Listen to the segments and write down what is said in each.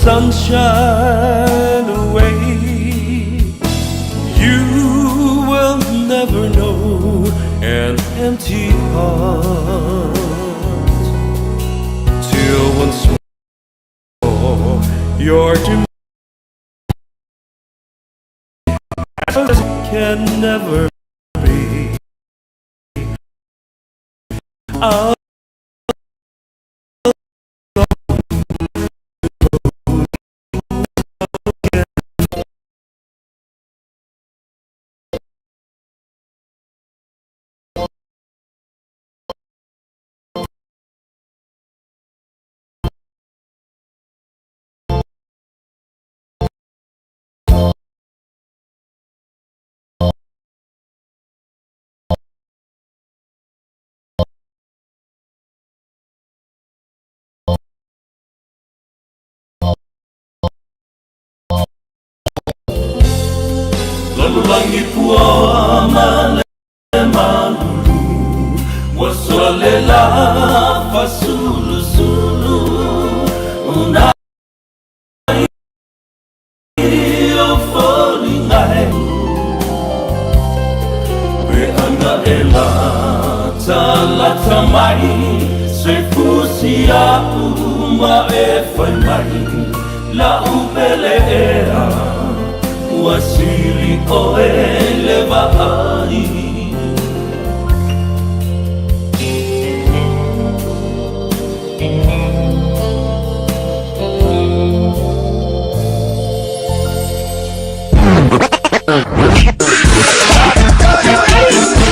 sunshine away. You will never know an empty heart till once more your to can never be. I'll Lalolagi pua ma le malulu ua sola le la fasulusulu una i o foliga e pe ana e latalata mai se fusi a'u ma e fai mai la'u pele ea ua sili oe le vaai.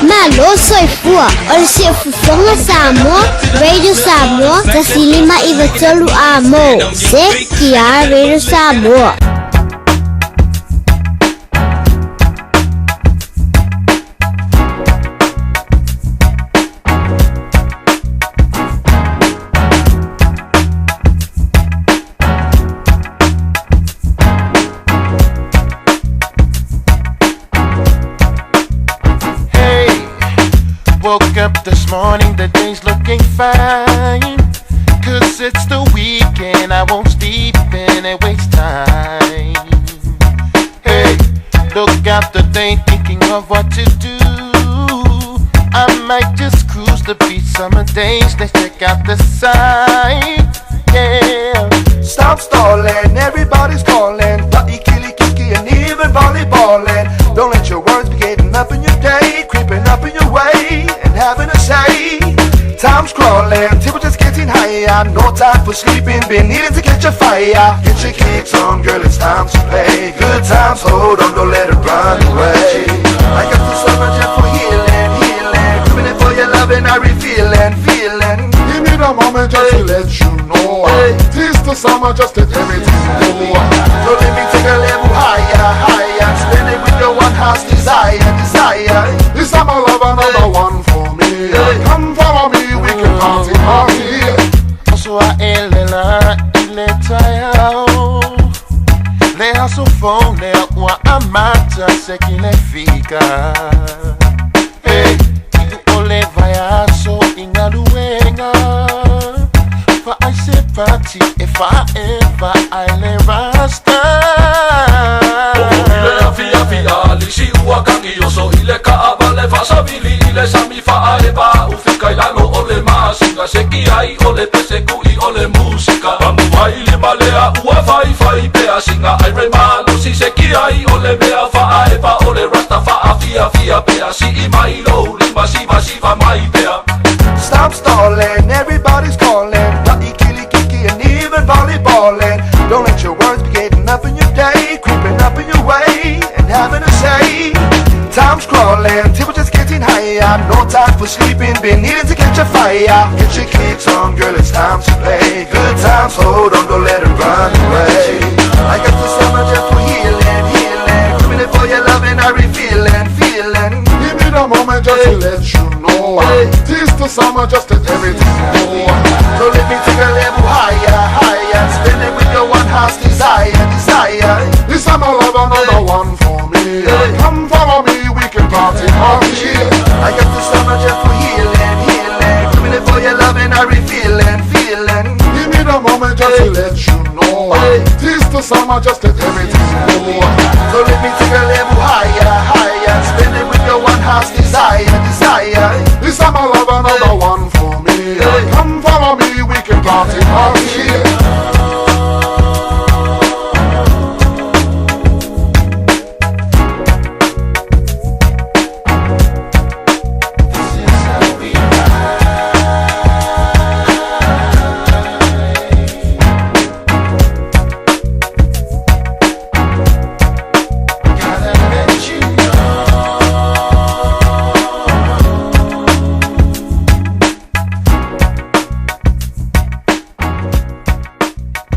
Malo soifua, o le Siufofoga Samoa, Radio Samoa, 1593 A mo, CTR Radio Samoa. Hey, woke up this morning, the day's looking fine. 'Cause it's the weekend, I won't sleep in and waste time. Hey, look out the day, thinking of what to do. I might just cruise the beach summer days, let's check out the sight. Yeah. Stop stalling, everybody's calling. Party, killy, kiki, and even volleyballing. Don't let your words be getting up in your day, creeping up in your way, and having a say. Time's crawling, temperature's getting higher. No time for sleeping, been needing to catch a fire. Get your kicks on, girl, it's time to play. Good times, hold on, don't let it run away. I got the summer jam for healing, healing. Coming in for your loving, I refilling, feeling. Give me the moment just to let you know. This the summer, just let everything go. So let me take a level higher, higher. Spend it with your one house desire, desire. This summer love another one for me. Come follow me, we can party, party. So I elela ile taeao Le aso fou lea ua amata se ki le fika. Hey, i o le vaiaso i galuega Faai se pati e faaeva ai le rasta. Ile afi afi ali si ua kangi oso ile ka avale fasavili ile sami fa eva ufika ilalo o le masika seki ai o le pese kui o le musika pamu ai le malea ua fai fai pea singa ai re malo si seki ai o le mea fa eva o le rasta fa afia fia pea si i mai lo lima siva siva mai pea. Stop stalling, everybody's calling. Party, killy, kiki, and even volleyballing. Don't let your words be getting up in your day, creeping up in your way, and having a say. Time's crawling, temperature's getting higher. No time for sleeping, been needing to catch a fire. Get your kicks on, girl, it's time to play. Good times, hold on, don't let it run away. I got the summer jam for healing, healing. Coming in for your loving, I refilling, feeling. Give me the moment just to let you know. This the summer, just let everything go. So let me take a level higher, higher. Spend it with your one house desire, desire. This summer love another one for me. Come follow me, we can party, party. I got the summer jam for healing, healing. Coming in for your loving, I refilling, feeling. Give me the moment just to let you know. This the summer, just let everything go. So let me take a level higher, higher. Spend it with your one heart's desire, desire. This summer love another one for me. Come follow me, we can party, party. Gotta let you know.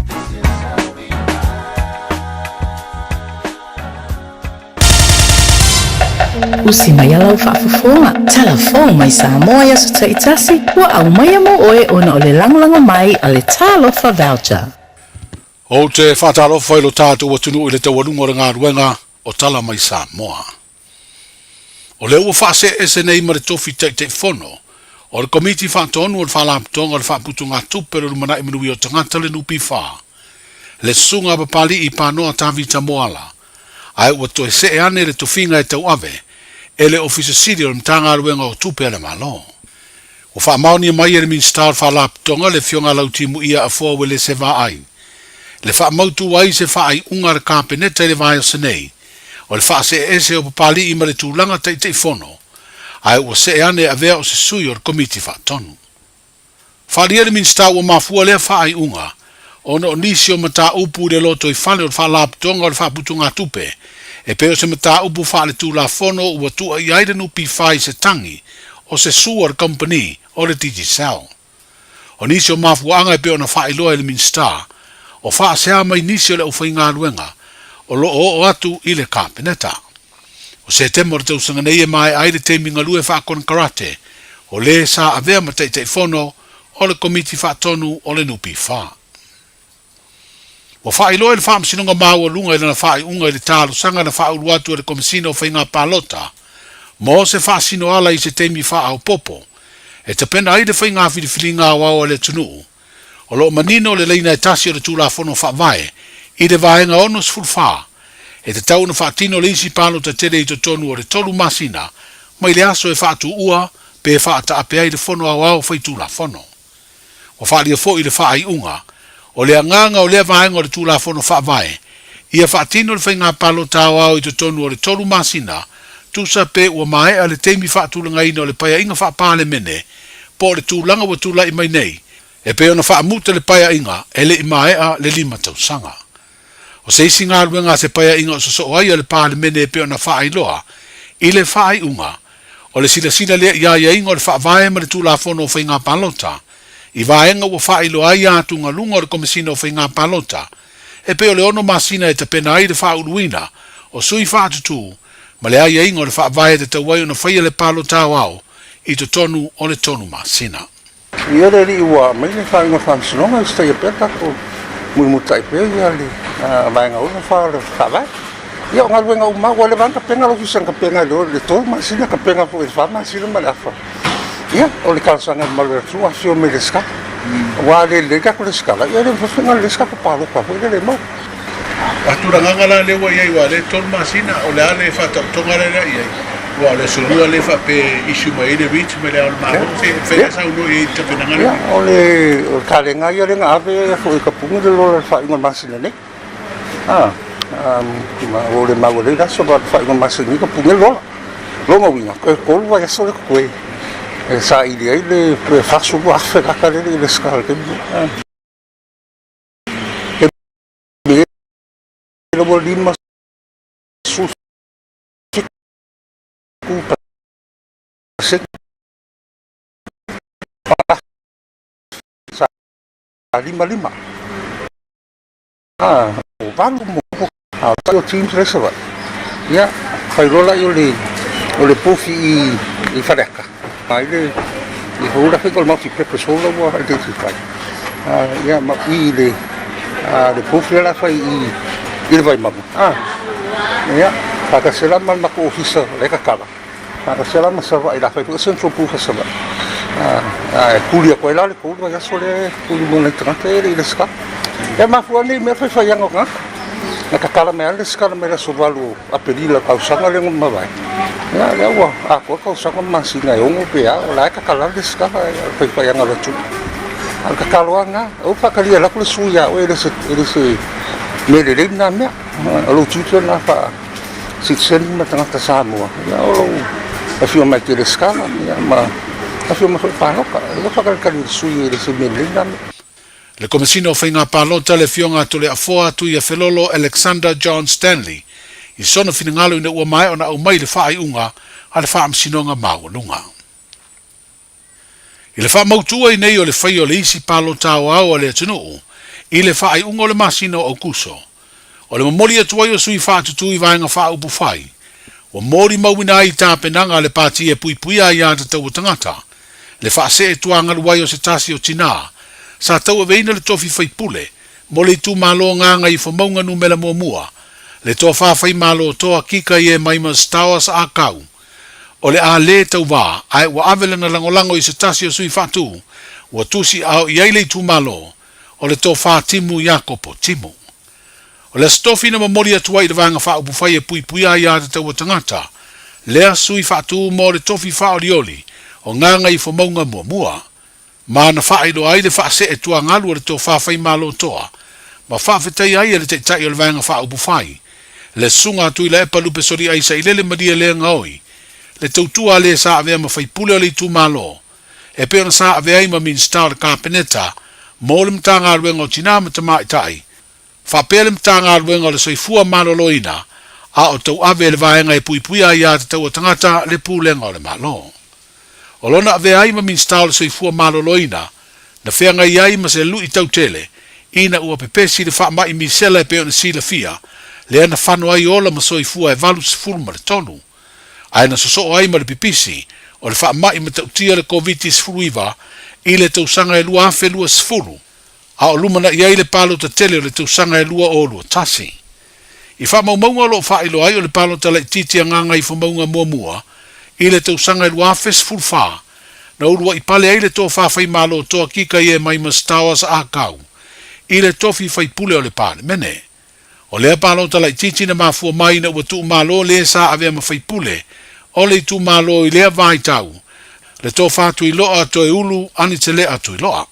This is how we Usi mai lau faafofoga. Talafou mai Samoa i aso taitasi, ua aumaia mo oe ona o le lagolago mai a le Talofa Voucher. Ou te faatalofa i lo tatou atunuu i le taualuga o le galuega o Tala Mai Samoa. O lea ua faaseese nei ma le tofi Taitaifono o le Komiti Faatonu o le Faalapotopotoga o le Faaputugatupe o le Lumanai Manuia o Tagata le NPF, le Susuga a Papali'i Panoa Tavita Moala, ae ua toe see ane le tofiga e tauave e le Ofisa Sili o le Matagaluega o Tupe a le Malo. Ua faamaonia mai e le Minisita o le Faalapotopotoga le Afioga a Lautimuia Afoa Uelese Vaai le faamautu ai se faaiuga a le Kapeneta i le vaiaso nei o le faaseeese o Papali'i ma le tulaga Taitaifono ae ua see ane e avea o se sui o le Komiti Faatonu. Faaalia le Minisita ua mafua lea faaiuga ona o nisi o mataupu i le lotoifale o le Faalapotopotoga o le Faaputugatupe e pei o se mataupu faaletulafono ua tuuaia ai le NPF i se tagi o se sua a le kamupani o le Digicel. O nisi o mafuaaga e pei ona faailoa e le Minisita, o faasea mai nisi o le aufaigaluega o lo o oo atu i le Kapeneta. O Setema o le tausaga nei e maea ai le taimi galue faakonekarate o le sa avea ma Taitaifono o le Komiti Faatonu o le NPF. Ua faailoa e le Faamasinoga Maualuga i lana faaiuga i le talosaga na faaulu atu e le Komesina o Faiga Palota mo se faasinoala i se taimi faaopoopo e tapena ai le faiga filifiliga aoao a le atunuu o lo o manino le laina e tasi o le Tulafono Faavae i le Vaega 64 e tatau ona faatino le isi palota tele i totonu o le tolu masina mai le aso e faatuua pe faataape ai le Fono Aoao Faitulafono. Ua faaalia foi le faaiuga o le agaga o lea vaega o le Tulafono Faavae ia faatino le faiga palota aoao i totonu o le tolu masina tusa pe ua maea le taimi faatulagaina o le Paeaiga Faa-Palemene po o le tulaga ua tulai mai nei e pei ona faamuta le Paeaiga e le i maea le lima tausaga. O se isi galuega a se Paeaiga o sosoo ai a le Palemene e pei ona faailoa i le faaiuga, o le silasila lea i aiaiga o le Faavae ma le Tulafono o Faiga Palota i vaega ua faailoa ai atugaluga o le Komesina o Faiga Palota e pei o le ono masina e tapena ai le faauluina o sui faatutū ma le aiaiga o le Faavae e tatau ai ona faia le palota aoao i totonu o le tolu masina. Ia le alii ua aumai le faaiuga faamasinoga, usitaia pea le tatou mulimulitai pea ia le vaega 64 o le Faavae. Ia o galuega uma ua leva lava ona tapena le Ofisa na tapena i le 3 masina, tapena foi i le 4 masina ma le afa. Ia o le talosaga i le mamalu o le atunuu, afifio mai i le resitala. Aua a le lelei le tatou resitala, ia e le mafai ona lelei se tatou palota foi lea e maua. A tulagaga la lea ua i ai aua o lea e tolu masina, o le a le faataotoga lea i ai? Aua o le aso lua lea faapea e issue mai ai le writ mai le Ao o le Malo, se fai lea saunoa i ai i le tapenaga lea. Ia, o le talega ia lea na ave foi i Kapuni le lola i le faaiuga o le masina nei. A, ma ua le maua lelei le aso, ma o le faaiuga o le masina nei Kapuni le lola. Lona uiga, toe tolu vaiaso lea totoe e saili ai le $42,000 lata lea e le i resitala i le taimi lenei. Ua 57% sa lima lima. O valu mo a o teams le Savaii. Ia, fai loa lea o le pofi i Faleata. Ai le i hou la fai o le multi-purpose hall la ua identify. Ia, ma i le le pofi la fai i le Vaimauga. Ia, faatasi la ma le matou ofisa la e tatala. Faatasi la ma Savaii la fai foi Central Booth a Savaii. Ae tuli atu ai la le tolu vaiaso lea e tuli mo nai tagata ia e le i resitala. E mafua nei mea faifaiaga o tagata. Na tatala mai lava le resitala mai le aso 8 o Aperila i le tausaga lea na mavae. Ia lea ua atoa le tausaga ma masina e 6 pe a, o la e tatala lava le resitala i le faifaiaga o le atunuu. A o le tatalo lava lena, aua le faatalia alu atu le sui ia oe e le o se mea lelei lena mea. O lou tiute lena faa-sitiseni ma tagata Samoa, ia o lou afio mai e te resitala ma afio mai foi e palota. Aua le faatalitali i le sui e le o se mea lelei lena mea. Le Komesina o Faiga Palota le Afioga a Toleafoa Tuiafelolo Alexander John Stanley i sona finagalo ina ua maea ona aumai le faaiuga a le Faamasinoga Maualuga. I le faamautu ai nei o le faia o le isi palota aoao a le atunuu i le faaiuga o le masina o Aukuso, o le momoli atu ai o sui faatutū i vaega faaupufai, ua molimauina ai i tapenaga a le Pati e puipuia ai aiatatau a tagata, le faasee tuagalu ai o se tasi o tinā sa tauaveina le tofi faipule mo le itumalo Gagaifomauga Numera Muamua, le tofa faimalo toa Kika Iemaima Stowers Akau, o le a lē tauvā ae ua ave lana lagolago i se tasi o sui faatū ua tusi ao i ai le itumalo o le tofa Timu Iakopo Timu. O le Aso Tofi na momoli atu ai i le Vaega Faaupufai e puipuia ai aiatatau a tagata, lea sui faatū mo le tofi faaolioli o Gagaifomauga Muamua, ma na faailoa ai le faasee tuagalu a le tofa Faimalo Toa ma faafetaia ai e le Taitai o le Vaega Faaupufai, le Susuga a Tuilaepa Lupe Soliai Sailele Malie Legaoi, le tautua a le sa avea ma faipule o le itumalo, e pei ona sa avea ai ma Minisita o le Kapeneta mo le Matagaluega o Tinā ma Tamaitai, faapea le Matagaluega o le Soifua Maloloina, a o tauave e le Vaega e Puipuia Aiatatau a Tagata le Pulega o le Malo. O lona avea ai ma Minisita o le Soifua Maloloina, na feagai ai ma se luitau tele ina ua pepesi le faamai misela e pei ona silafia, lea na fano ai ola ma soifua e 83, ae na sosoo ai ma le pipisi o le faamai matautia le Koviti-19 i le tausaga e 2020, a o lumanai ai le palota tele o le tausaga e 2021. I faamaumauga o lo o faailoa ai o le palota laitiiti a Gagaifomauga muamua i le tausaga e 2014, na uluai pale ai le tofa faimalo toa Kika Iemaima Stowers Akau i le tofi faipule o le Palemene. O lea palota laitiiti na mafua mai ina ua tuumalo le sa avea ma faipule o le itumalo i lea vaitau, le tofa Tuiloa Toeulu Anitelea Tuiloa.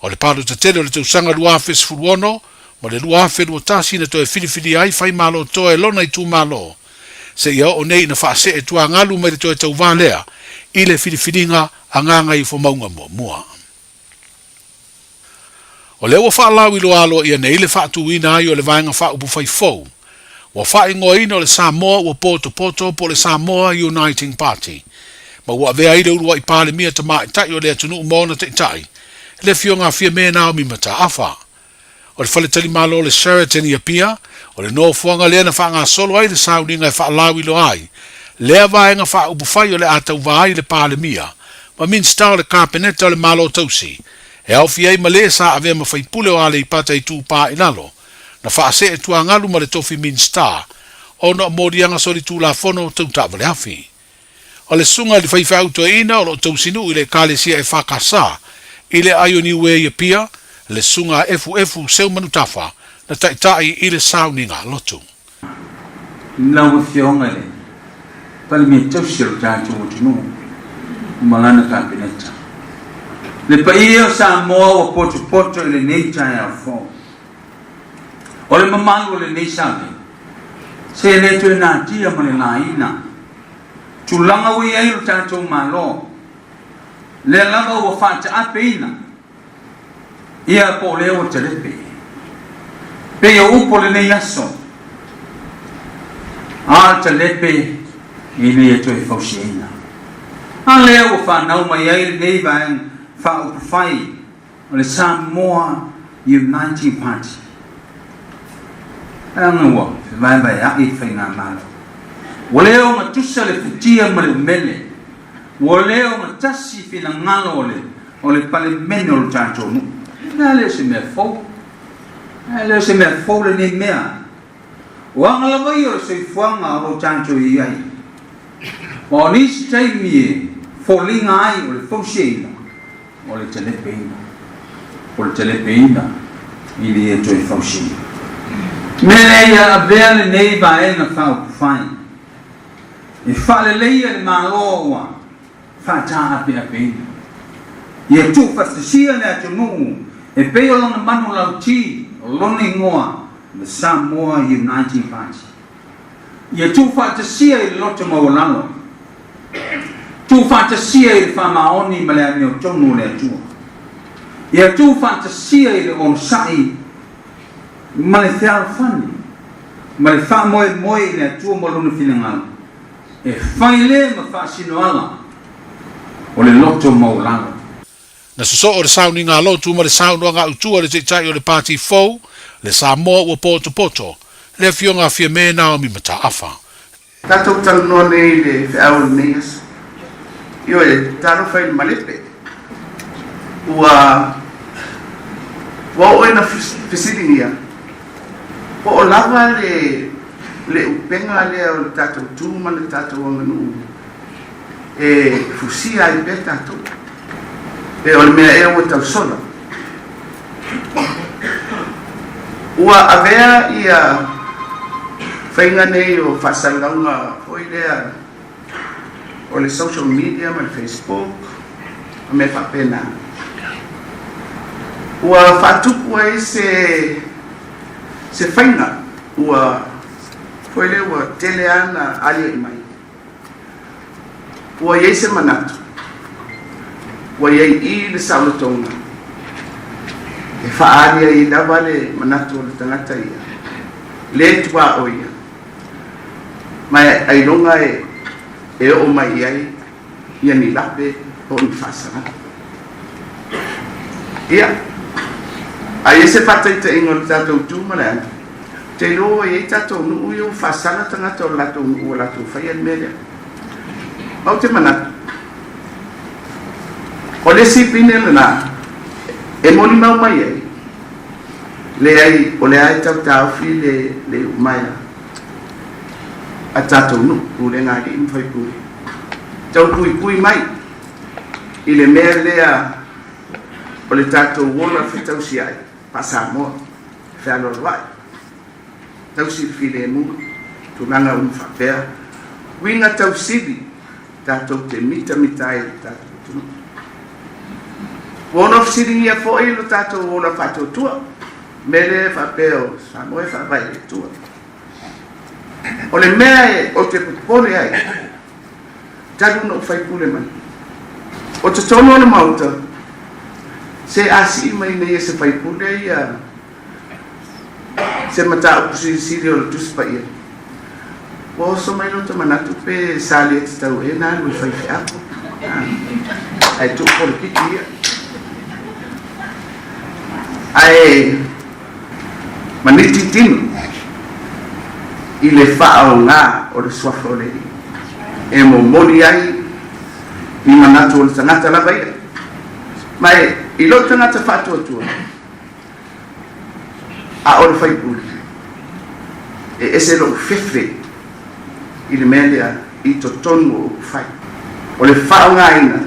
O le palota tele o le tausaga 2016 ma le 2021 na toe filifilia ai Faimalo Toa e lona itumalo, seia oo nei ina faasee tuagalu mai le toe tauvā lea i le filifiliga a Gagaifomauga Muamua. O lea ua faalauiloa aloaia nei le faatuina ai o le Vaega Faaupufai fou, ua faaigoaina o le Samoa ua Potopoto po o le Samoa Uniting Party, ma ua avea ai le uluai Palemia tamaitai o le atunuu ma ona taitai, le Afioga a Fiame Naomi Mataafa. O le faletalimalo o le Sheraton i Apia, o le nofoaga lea na faagasolo ai le sauniga e faalauiloa ai lea vaega faaupufai o le a tauva ai le Palemia ma Minisita o le Kapeneta o le Malo Tausi, e aofia ai ma le sa avea ma faipule o Aleipata Itupā i Lalo, na faasee tuagalu ma le tofi Minisita ona o moliaga solitulafono tau taavaleafi. O le susuga i le faifeau toeaina o lo o tausinuu i le Ekalesia EFKS i le aai o Niue i Apia, le susuga a Efuefu Seumanutafa na taitai i le sauniga lotu. Lau Afioga i le Palemia Tausi o lo tatou atunuu ma lana Kapeneta, le paia o Samoa ua potopoto i lenei taeao fou. O le mamalu o lenei save, se le toe natia ma le laina tulaga ua i ai lo tatou Malo, lea lava ua faataapeina ia po o lea ua talepe. Pei o upu o lenei aso, a le talepe e le toe fausiaina. A lea ua fanau mai ai lenei vaega faaupufai o le Samoa Uniting Party. Leaga ua fevaevaea'i le faigamalo. Ua le ogatusa le futia ma le umele. Ua le ogatasi finagalo o le o le Palemene o lo tatou nuu. E le o se mea fou. E le o se mea fou lenei mea. O aga lava ia o le soifuaga o lo tatou i ai. Ma o nisi taimi e foliga ai o le fausiaina, o le talepeina. O le talepeina. I le ia toe fausia. Mea lea ia avea lenei Vaega Faaupufai e faaleleia le Malo ua faataapeapeina. Ia tuufaatasia le atunuu e pei o lona manu lauti o lona igoa The Samoa Uniting Party. Ia tuufaatasia i le loto maualalo, tuufaatasia i le faamaoni ma le amiotonu o le Atua. Ia tuufaatasia i le onosai ma le fealofani ma le faamoemoe i le Atua ma Lona finagalo, e fai le ma faasinoala o le loto maualalo. Na sosoo le sauniga lotu ma le saunoaga autu a le Taitai o le Pati fou, le Samoa ua potopoto, le Afioga a Fiame Naomi Mataafa. Tatou talanoa nei i le feau o lenei aso. Ioe, talofa i le malepe. Ua ua oo ina fesiligia, po o lava le le upega lea o le tatou tu ma le tatou aganuu e fusia ai pea tatou. Pe o le mea ea ua tausola. Ua avea ia faiga nei o faasalalauga foi lea o le social media ma le Facebook ma mea faapena, ua faatupu ai se se faiga ua foi lea ua tele lava na aliae mai. Ua i ai se manatu, ua i ai i le saolotoga e faaali ai lava le manatu o le tagata ia, le tuaoi ia, ma e ailoga e oo mai i ai ia ni lape po o ni faasalaga. Ia, a i ai se faataitaiga o le tatou tu ma le aga, ou te iloa ua i ai tatou nuu ia ua faasala tagata o le latou nuu ua latou faia le mea lea. Ma ou te manatu, o le isi pine lena e molimau mai ai, leai, o lea e tau taofi le, le iumaea a tatou nuu, pulega a alii ma faipule, tau puipui mai i le mea lea o le tatou ola fetausiai faa-Samoa, fealoaloai, tausi le filemu, tulaga uma faapea, uiga tausili tatou te mitamita ai i le tatou atunuu. Ua ono fesiligia foi lo tatou ola faatuatua, mea lea e faapea o Samoa e faavae i le Atua. O le mea ou te popole ai, talu ona ou faipule mai. O totonu o le Maota, se a sii mai nei e se faipule ia se mataupu silisili o le Tusi Paia, ua oso mai lota manatu pe sa le tatau ea ona alu e fai feau, ae tuu polokiki ia. Ae maniti tino i le faaaoga o le Suafa o le Alii e momoli ai ni manatu o le tagata lava ia. Ma e i lou tagata faatuatua, a o le faipule, e ese lou fefe i le mea lea i totonu o upufai. O le faaaogaina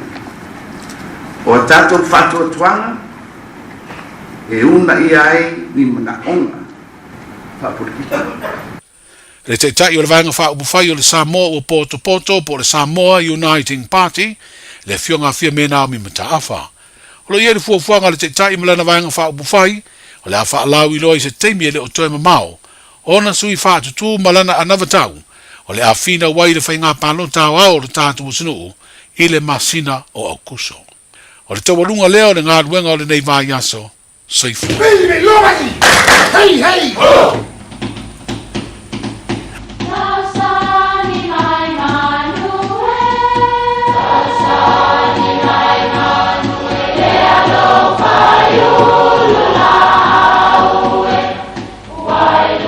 o a tatou faatuatuaga e uunaia ai ni manaoga faapolitiki. Le Taitai o le Vaega Faaupufai o le Samoa ua potopoto po o le Samoa Uniting Party, le Afioga a Fiame Naomi Mataafa. O lo o i ai le fuafuaga a le Taitai ma lana Vaega Faaupufai, o le a faalauiloa i se taimi e le o toe mamao, ona sui faatutū ma lana anavatau, o le a finau ai le faigā palota aoao o le tatou atunuu i le masina o Aokuso. O le taualuga lea o le galuega o lenei vaiaso. Soifua. Hei, hei, ho!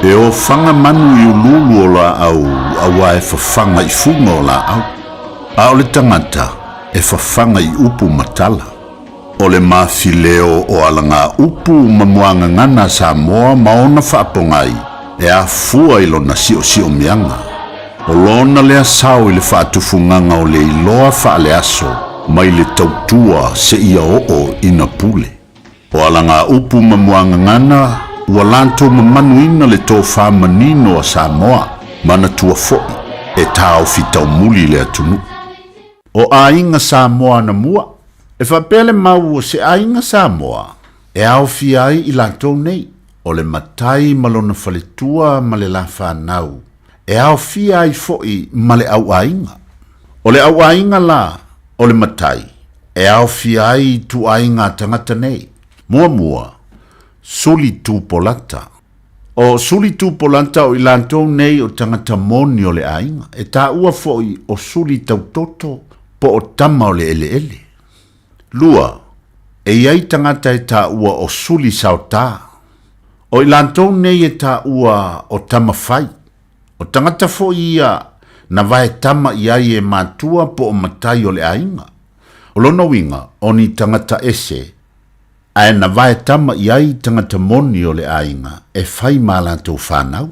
E ofaga manu i uluulu o laau auā e fafaga i fuga o laau, a o le tagata e fafaga i upu ma tala. O le mafileo o alagaupu ma muagagana a Samoa ma ona faapogai e afua i lona siosiomiaga. O lona lea sao i le faatufugaga o le iloa faaleaso mai le tautua seia oo ina pule. O alagaupu ma muagagana ua latou mamanuina le tofa manino a Samoa, manatua fo'i e taofi taumuli le atunuu. O aiga Samoa anamua, e faapea le mau o se aiga Samoa e aofia ai i latou nei, o le matai ma lona faletua ma le la fanau, e aofia ai fo'i ma le auaiga. O le auaiga la o le matai, e aofia ai ituaiga a tagata nei. Muamua, suli tupolata. O suli tupolata o i latou nei o tagata moni o le aiga, e taua fo'i o suli tautoto po o tama o le eleele. 2, e i ai tagata e taua o suli saotā. O i latou nei e taua o tama fai. O tagata foi ia na vae tama i ai e matua po o matai o le aiga. O lona uiga, o ni tagata ese, ae na vae tama i ai tagata moni o le aiga e fai ma latou fanau.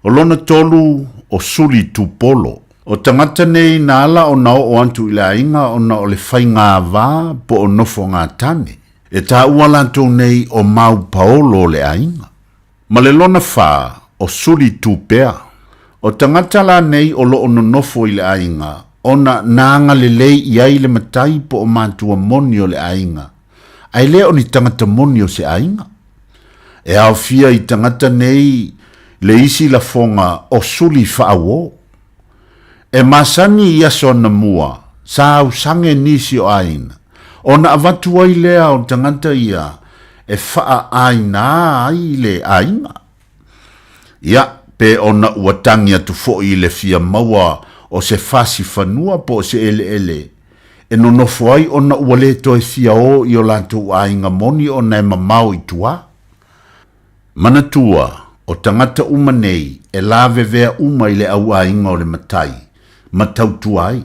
O lona tolu, o suli tupolo. O tagata nei na ala ona oo atu i le aiga ona o le faigāvā po o nofoga tane. E taua latou nei o mau paolo o le aiga. Ma le lona fa, o suli tupea. O tagata la nei o loo nonofo i le aiga, ona na agalelei i ai le matai po o matua moni o le aiga, ae le o ni tagata moni o se aiga. E aofia i tagata nei le isi lafoga o suli faauo. E masani i aso anamua, sa ausage nisi o aiga, ona avatu ai lea o tagata ia e faaaiga ai le aiga. Ia, pe ona ua tagi atu foi i le fia maua o se fasi fanua po o se eleele e nonofo ai ona ua le toe fia o i o latou aiga moni ona e mamao i tua. Manatua, o tagata uma nei e lavevea uma i le auaiga o le matai ma tautua ai.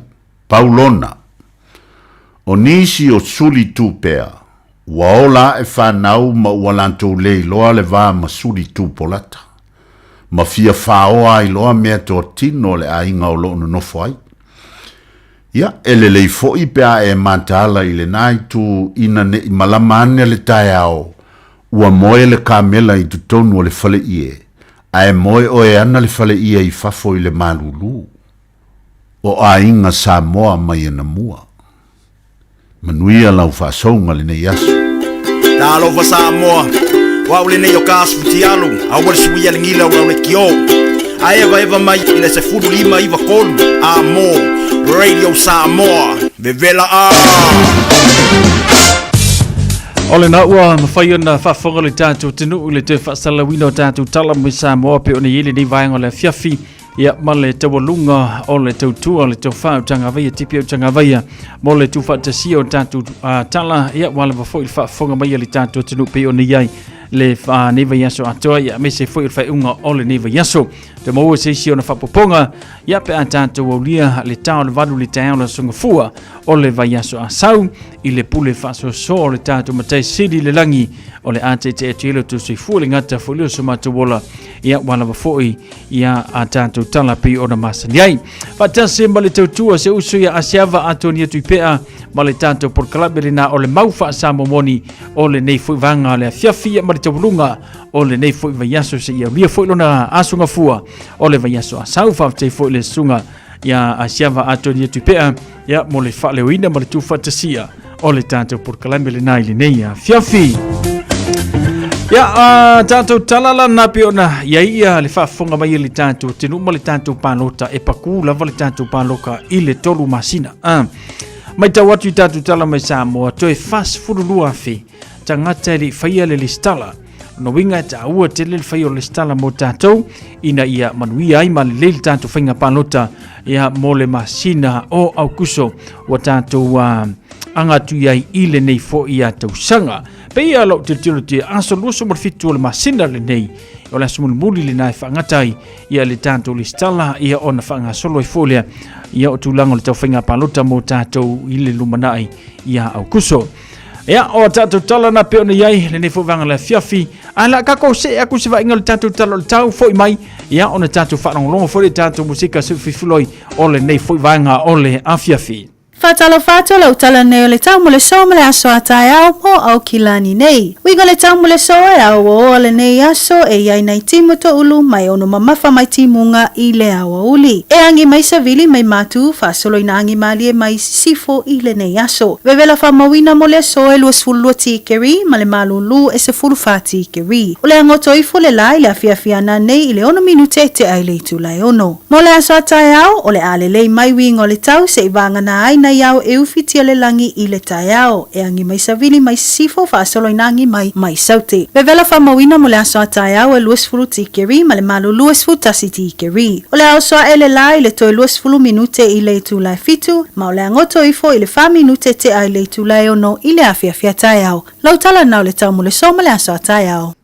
Pau lona. O nisi o suli tupea, ua ola ae fanau ma ua latou le iloa le va ma suli tupolata, ma fia faoa ai loa mea toatino o le aiga o lo o nonofo ai. Ia, e lelei foi pe a e mataala i lena itu ina ne i malama ane le taeao, ua moe le kamela i totonu o le faleie, ae moe oe ana le faleie i fafo i le malulu. O aiga Samoa mai anamua. Manuia lau faasouga lenei aso. Talofa Samoa, o au lenei o ka asu futialu, aua le suia le gila o lau lekiō. A evaeva mai i le 15 93 a mo Radio Samoa, vevela a! O lena ua mafai ona faafofoga le tatou atunuu i le toe faasalalauina o tatou tala mai Samoa pei ona i ai lenei vaega o le afiafi. Ia, ma le taualuga o le tautua le tofa o Tagavaia, Tipi o Tagavaia, mo le tuufaatasia o tatou tala, ia, ua lava foi le faafofoga mai a le tatou atunuu pei ona i ai le nei vaiaso atoa, ia, aemaise foi o le faaiuga o lenei vaiaso. Toe maua se isi ona faapopoga, ia, pe a tatou aulia le ta o le 8 i le taeao o le Aso Gafua o le vaiaso a sau i le pule faasoasoa o le tatou Matai Sili i le lagi o le a teetee atu ai lo outou soifua le gata foi lea o so matou ola, ia, ua lava foi ia a tatou tala pei ona masani ai. Faatasi ma le tautua se uso ia Asiava Atonia Tuipea ma le tatou polokalame lena o le mau faasamomoni o lenei foi vaega o le afiafi ia ma le taualuga o lenei foi vaiaso seia aulia foi lona aso gafua o le vaiaso a sau. Faafetai foi le susuga ia Asiava Atonia Tuipea ia mo le faaleoina ma le tuufaatasia o le tatou polokalame lena i lenei afiafi. Ia, tatou tala la na pei ona i ai ia le faafofoga mai a le tatou atunuu ma le tatou palota e pakū lava le tatou paloka i le 3 masina. Matau atu i tatou tala mai Samoa, toe 42,000 tagata e le i faia le lesitala. Lona uiga e taua tele le fai o le lesitala mo tatou ina ia manuia ai ma lelei le tatou faiga palota ia mo le masina o Aukuso ua tatou aga atu i ai i lenei foi ia tausaga. Pei lou tilotilo atu i aso 27 o le masina lenei, o le aso mulimuli lena e faagata ai ia le tatou lesitala ia ona faagasolo ai foi lea ia o tulaga o le tau faiga palota mo tatou i le lumanai ia Aukuso. Ia, o tatou tala na pei ona i ai lenei foi vaega o le afiafi. Ae la tatou see atu se vaaiga o le tatou tala o le tau foi mai, ia ona tatou faalogologo foi le tatou musika suififuloi o lenei foi vaega o le afiafi. Faatalofa atu lau tala nei o le tau mo le so ma le aso a taeao mo Aukilani nei. Uiga le tau mo le so e ao oa lenei aso e iai nai timu toulu mai ono mamafa mai timuga i le aoauli. E agi mai savili mai matu faasolo ina agi malie mai sisifo i lenei aso. Vevela faamauina mo le aso e 22 tikeri ma le malūlū e 14 tikeri. O le agoto ifo le la i le afiafi ananei i le 6 minute e tea i le itula e 6. Mo le aso a taeao, o le a lelei mai uiga o le tau se'i vagana ai nai ao e ufitia le lagi i le taeao, e agi mai savili mai sisifo faasolo ina agi mai mai saute. Vevela faamauina mo le aso a taeao e 20 tikeri ma le malūlū e 11 tikeri. O le a oso aʻe le la i le toe 20 minute i le itula e 7, ma o le a goto ifo i le 4 minute tea i le itula e 6 i le afiafi a taeao. Lau tala na o le tau mo le so ma le aso a taeao.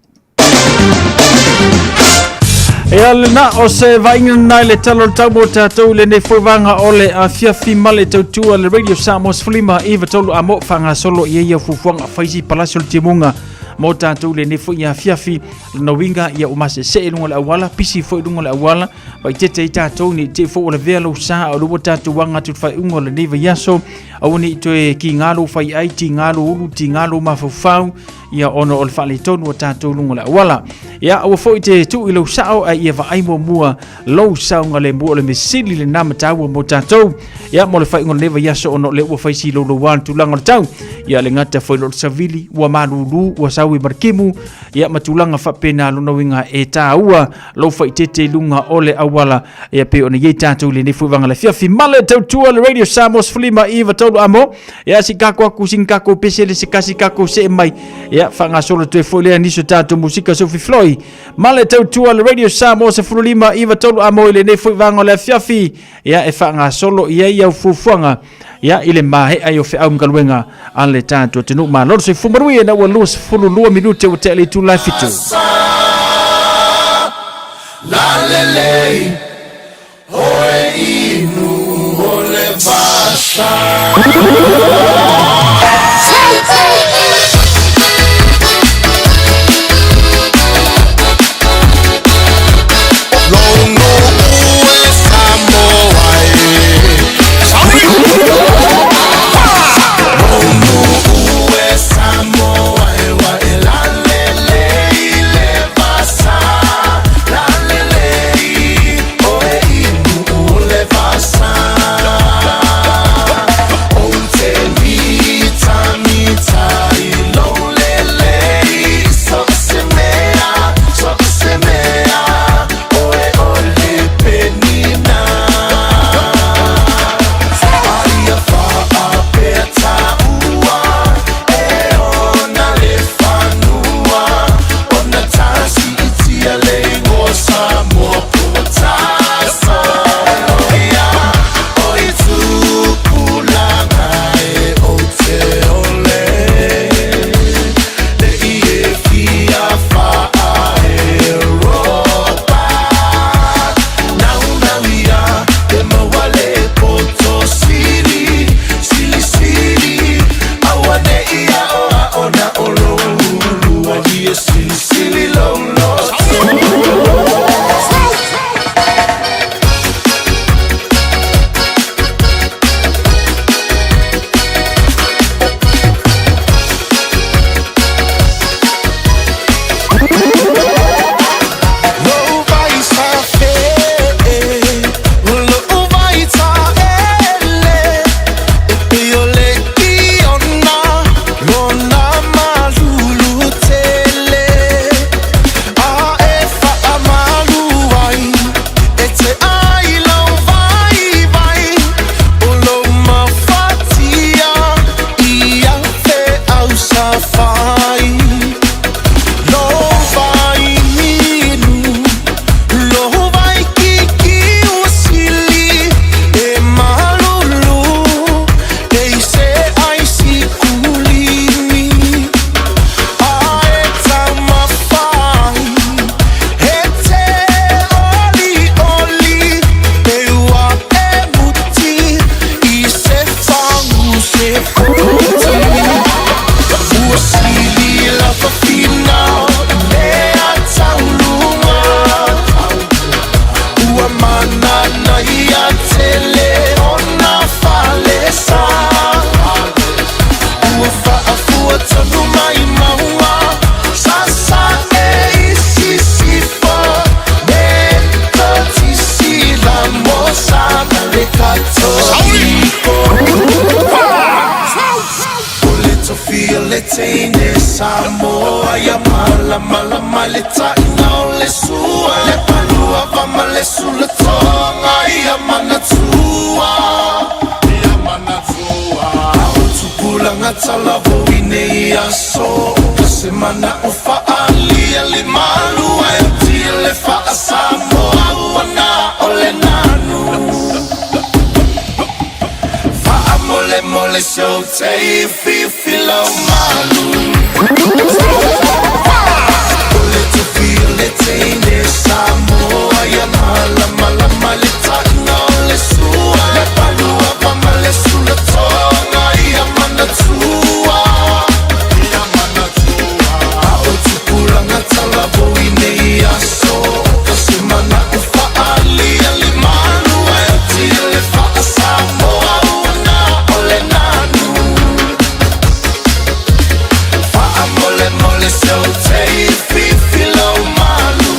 E ale na o se vaaiga lena i le tala o le tau mo tatou i lenei foi vaega o le afiafi ma le tautua le Radio Samoa 15 93 a mo faagasolo i ai ia fuafuaga faisi palasi o le timuga mo tatou i lenei foi afiafi. Lona uiga ia ua masesee i luga o le auala, pisi foi i luga o le auala, vaitete ai tatou nei te i foi ua lavea lou sa o lea ua tatou aga atu i le faaiuga o lenei vaiaso. Aua ne i toe kiga lou faiai, tiga lou ulu, tiga lou mafaufau, ia ona o le faaletonu o tatou luga o le auala. Ia aua foi te tuu i lou sao, ae ia vaai muamua lou saogalemu, o le mesili lena ma taua mo tatou. Ia mo le faaiuga o lenei vaiaso, ona o lea ua fai si louloua le tulaga o le tau. Ia le gata foi lo le savili, ua malulu, ua saui ma le timu, ia ma tulaga faapena. Lona uiga e taua lou faaeteete i luga o le auala, ia pei ona i ai tatou i lenei foi vaega o le afiafi ma le tautua le Radio Samoa 15 93 amo. Ia si kako aku sin kako pese le se kasi kako se mai. Ia faagasolo toe foi lea nisi o tatou musika Sophie Floyd ma le tautua le Radio Samoa 15 93 amo i lenei foi vaega o le afiafi. Ia e faagasolo i ai au fuafuaga ia i le maea ai o feau ma galuega a le tatou atunuu. Malo le soifua manuia ina ua 22 minute ua tea le itula e 7. Lalelei, hoe inu o le vasa. le taina o le sua. Le palua va ma le sulatoga ia manatua. Ia manatua. A o tupulaga talavou i nei aso. Ka se mana o faalia le malu ai o tia le faasamoa ua na o le nanu. Faamolemole seu tei fifi lau malu. O le tufi o le teine Samoa ia malamalama le taina o le sua. Le palua va ma le sulatoga ia manatua. Ia manatua. A o tupulaga talavou i nei aso. Ka se mana o faalia le malu ai o tia le faasamoa ua na o le nanu. Faamolemole seu tei fifi lau malu.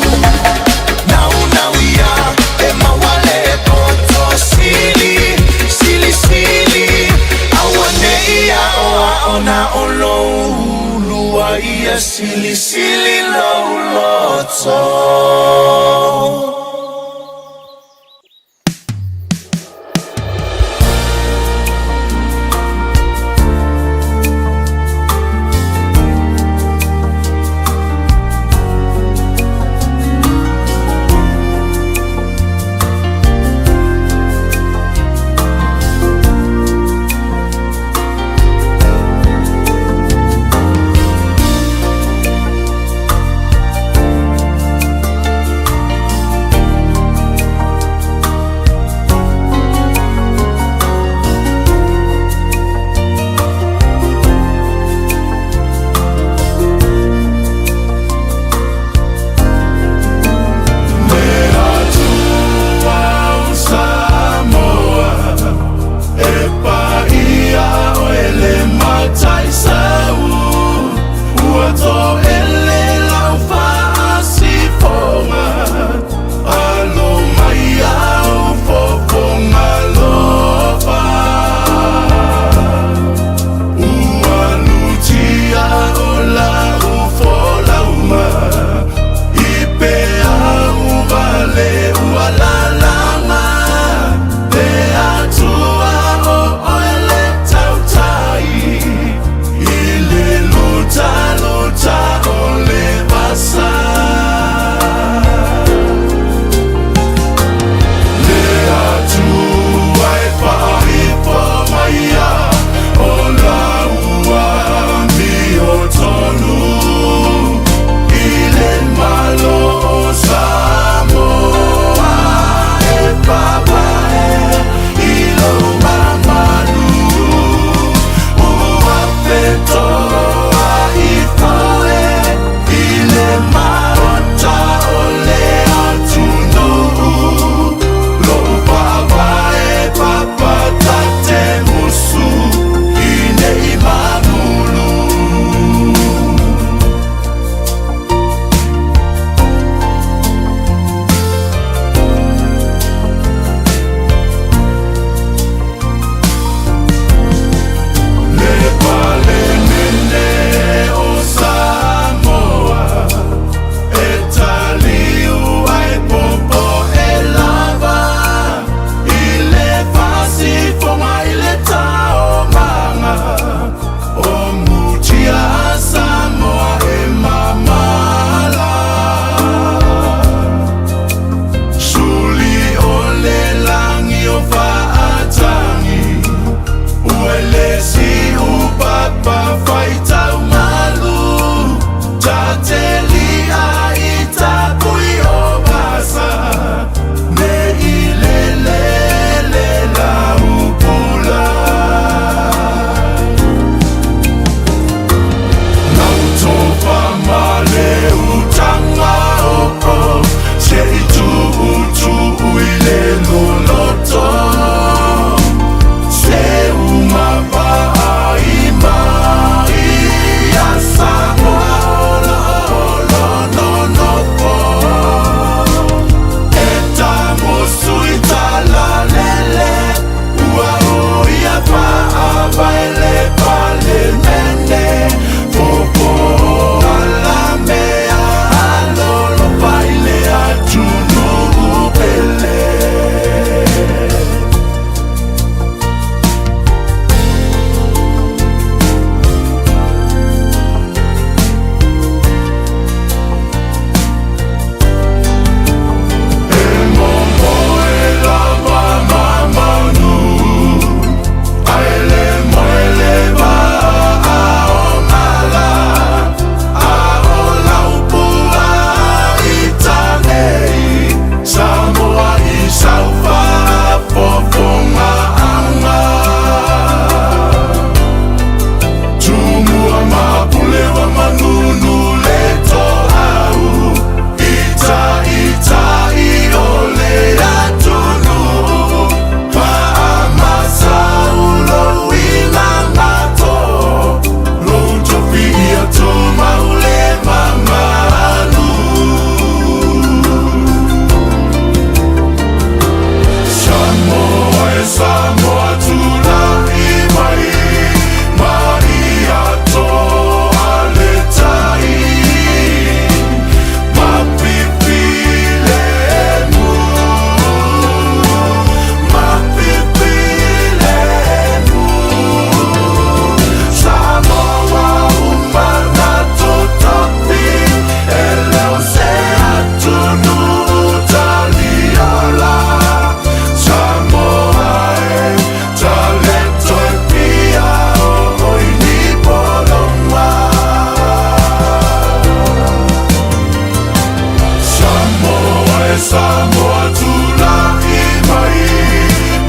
Samoa tulai mai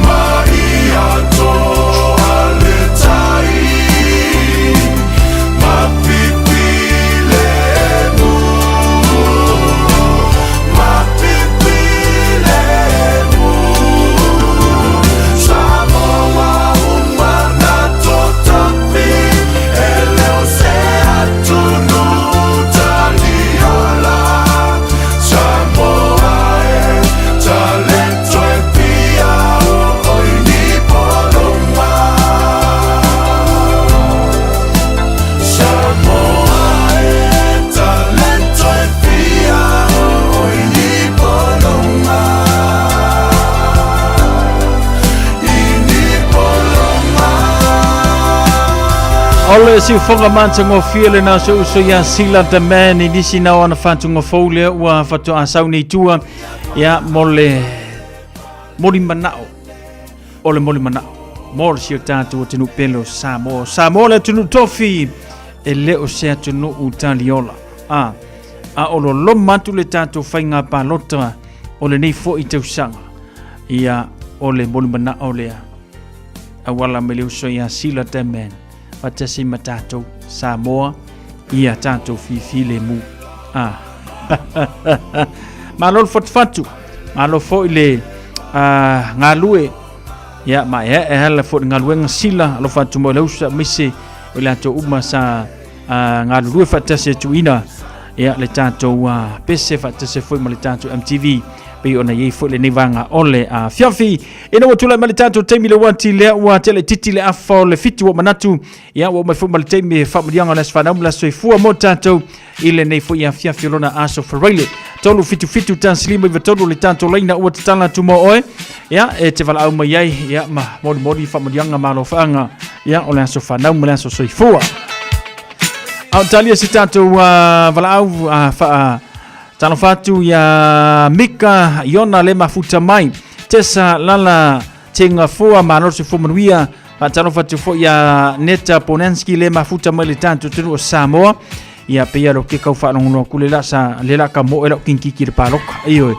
mai atoa le tai mapipi lemu mapipi lemu Samoa umana totapi e leo se atunuu taliola Samoa e talento e pia o oi ni polonga Samoa e talento e pia o oi ni polonga I ni polonga O le siufoga matagofie lena se uso ia Sila the Man i nisi na o ana fatuga fou lea ua faatoa nei tua ia mo le molimanao o le molimanao mo le si o tatou atunuu pele o Samoa. Samoa le atunuu tofi e le o se atunuu taliola. A, a o loloma atu le tatou faiga palota o lenei fo'i tausaga. Ia o le molimanao lea. Auala mai le uso ia Sila the Man. Faatasi ma tatou Samoa ia tatou fifi le mu. A. Malo le fatufatu. Malo fo'i le galue. Ia ma e e hala fo'i le galuega sila alofa atu mo le usa mise o le ato uma sa galulue faatasi atuina ia le tatou pese faatasi foi ma le tatou MTV pei ona iai foi lenei vaega o le afiafi. Ina ua tulai mai le tatou taimi le uati lea ua tele titi le afa o le 7 ua manatu ia ua mai foi ma le taimi e faamanuiaga o le aso fanau ma le aso soifua mo tatou i lenei foi afiafi o lona aso faraile. 377 1 5 93 le tatou laina ua tatala atu mo oe ia e te valaau mai ai ia ma molimoli faamanuiaga ma alofaaga ia o le aso fanau ma le aso soifua. Ao talia se tatou valaau faa talofa atu ia Mika Iona le mafuta mai Tessa Lala Tenga Fua malo se fua manuia faatalofa atu foi ia Neta Ponanski le mafuta mai le tatou atunuu o Samoa ia pe ia lo ke kau faalogologo atu le la sa le la ka mo e lau kinkiki le paloka ioe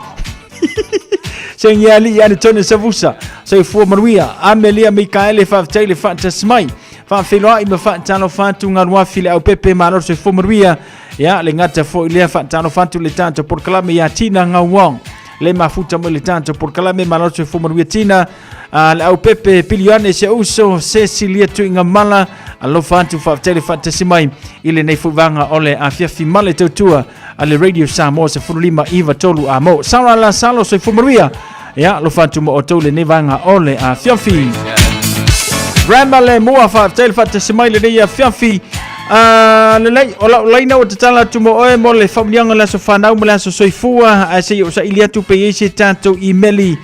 Sengi ali ia ne tone savusa soifua manuia Amelia Mikaele faafetai le faatasi mai faafeiloai ma faatalofa atu galuafi le aupepe malo soifua manuia ia le gata foi lea faatalofa atu le tatou polokalame ia Tina Ngauong le mafuta mai le tatou polokalame malo soifua manuia Tina le aupepe pilione se uso Cecilia Tuigamala alofa atu faafetai le faatasi mai i lenei foi vaega o le afiafi ma le tautua a le Radio Samoa 15 93 amo Sara Lasalo soifua manuia ia alofa atu ma outou lenei vaega o le afiafi. Rama le mua faafetai le faatasi mai lenei afiafi. Lelei o lau laina ua tatala atu mo oe mo le faamanuiaga o le aso fanau ma le aso soifua ae se i ou saili atu pe i ai se tatou imeli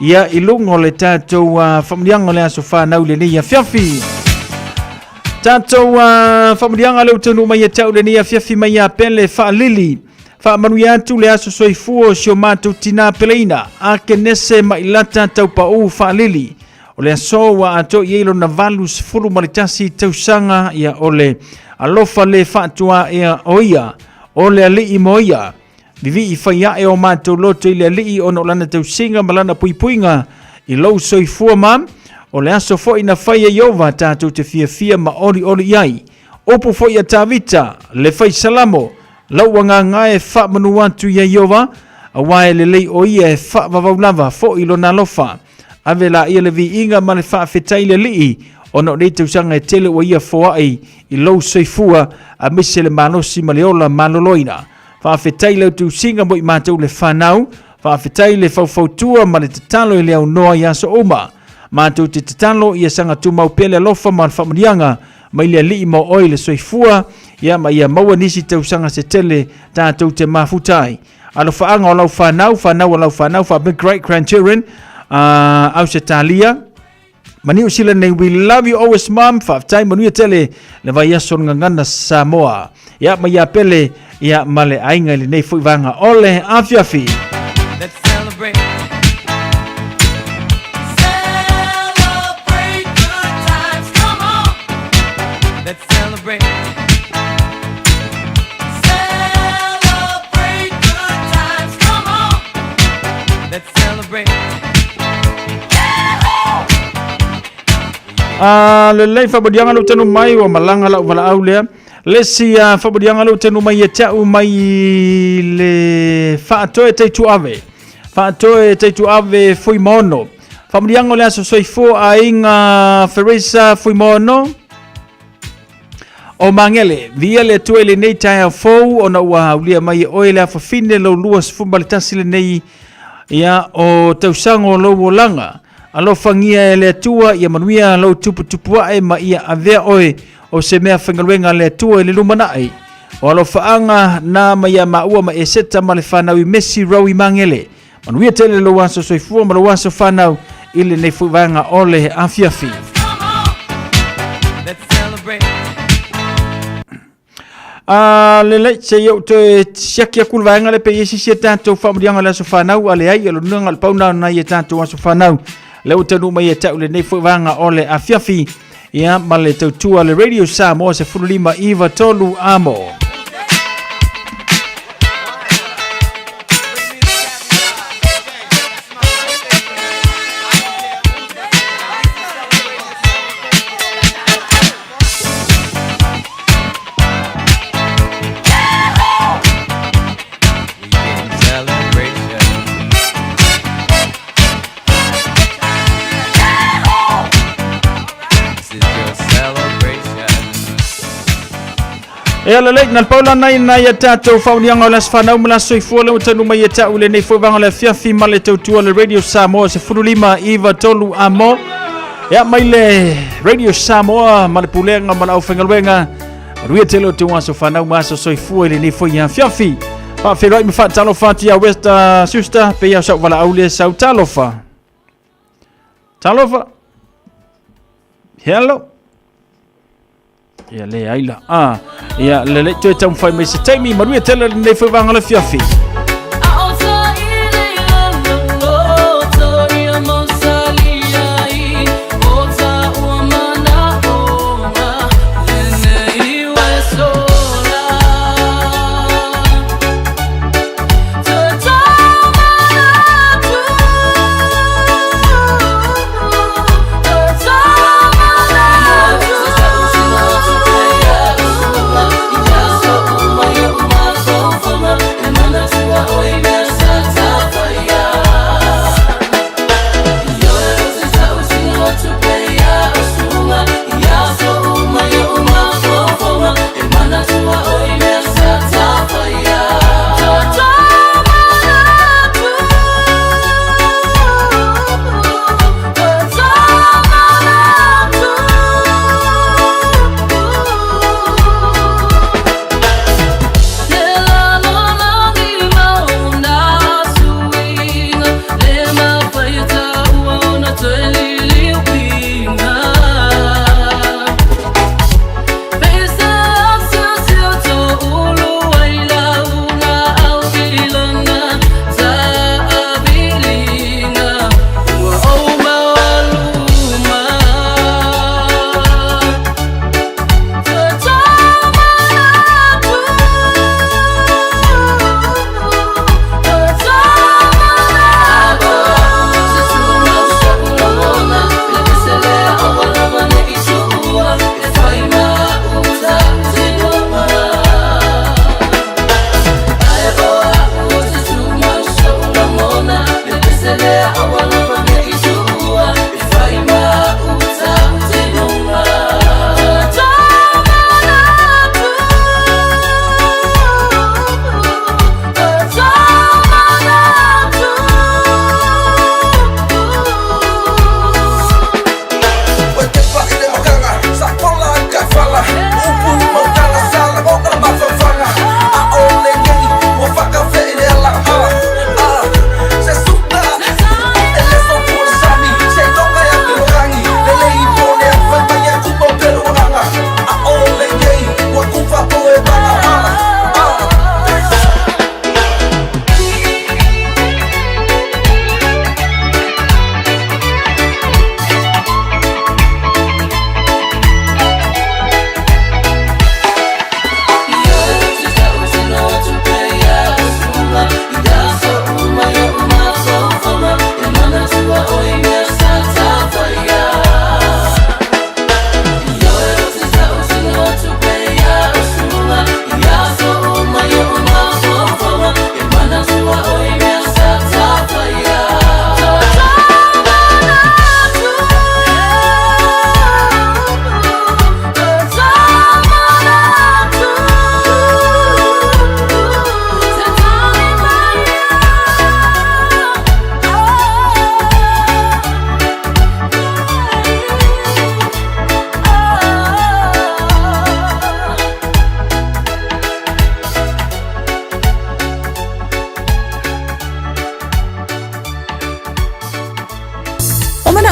ia i luga o le tatou faamanuiaga o le aso fanau lenei afiafi. Tatou faamanuiaga lea ua taunuu mai ia te au lenei afiafi mai ia Pele Faalili. Faamanuia atu le aso soifua o si o matou tinā peleina, Akenese Mailata Taupau Faalili. O le aso ua atoa i ai lona 81 tausaga ia o le alofa le faatuaea o ia, o le alii mo ia. Vivii fai ae o matou loto i le alii ona o lana tausiga ma lana puipuiga i lou soifua ma o le aso foi na fai e Ieova tatou te fiafia ma olioli i ai. Upu foi a Tavita, le fai salamo, lau agaga e faamanu atu ia Ieova, auā e lelei o ia e faavavau lava foi lona alofa. Ave laia le viiga ma le faafetai i le alii, ona o nei tausaga e tele ua ia foai i lou soifua, aemaise le malosi ma le ola maloloina. Faafetai lau tausiga mo i matou le fanau, faafetai le faufautua ma le tatalo i le aunoa i aso uma. Matou te tatalo ia saga tumau pea le alofa ma le faamanuiaga mai le alii mo oe le soifua, ia ma ia maua nisi tausaga se tele tatou te mafuta ai. Alofaaga o lau fanau, fanau o lau fanau, faapea great grandchildren, Ausetalia, ma Niu Sila nei, we love you always mom, faafetai manuia tele le vaiaso o le gagana Samoa. Ia ma ia Pele, ia ma le aiga i lenei foi vaega o le afiafi. Let's celebrate. Celebrate good times. Come on. Let's celebrate. Celebrate good times. Come on. Let's celebrate. A lelei faamanuiaga lou tanu mai ua malaga la'u valaau lea le isi faamanuiaga lou tanu mai ia te a'u mai le faatoe taituave faatoe taituave Fuimaono faamanuiaga o le aso soifua aiga Feresa Fuimaono o Magele via le Atua i lenei taeao fou ona ua aulia mai e oe le afafine lou 21 lenei ia o tausaga o lou olaga. Alofagia e le Atua ia manuia lou tuputupuae ma ia avea oe o se mea faigaluega a le Atua i le lumanai. O alofaaga na mai ia maua ma Eseta ma le fanau i Mesi Rau i Magele. Manuia tele lou aso soifua ma lou aso fanau i lenei foi vaega o le afiafi. Let's celebrate. A lelei, se i ou toe siaki aku le vaega lea pe i ai se isi a tatou faamanuiaga o le aso fanau, a leai, o le nuga o le pau na o nai a tatou aso fanau. Lea ua taunuu mai ia te au lenei foi vaega o le afiafi, ia ma le tautua le Radio Samoa 15 93 amo. Celebration. This is your celebration. E ala lei, na le pau lana ina ia tatou faamanuiaga o le aso fanau ma le aso soifua lea ua taunuu mai ia te au i lenei foi vaega o le afiafi ma le tautua le Radio Samoa 15 93 amo. Ia mai le Radio Samoa ma le pulega ma le aufaigaluega. Manuia tele o te aso fanau ma aso soifua i lenei foi afiafi. Faafeiloai ma faatalofa atu ia West Sister, pe ia sau valaau lea sau talofa. Talofa. Hello. Ia le ai la. Ah, ia le le toe taumafai mai se taimi manuia tele lenei foi vaega o le afiafi.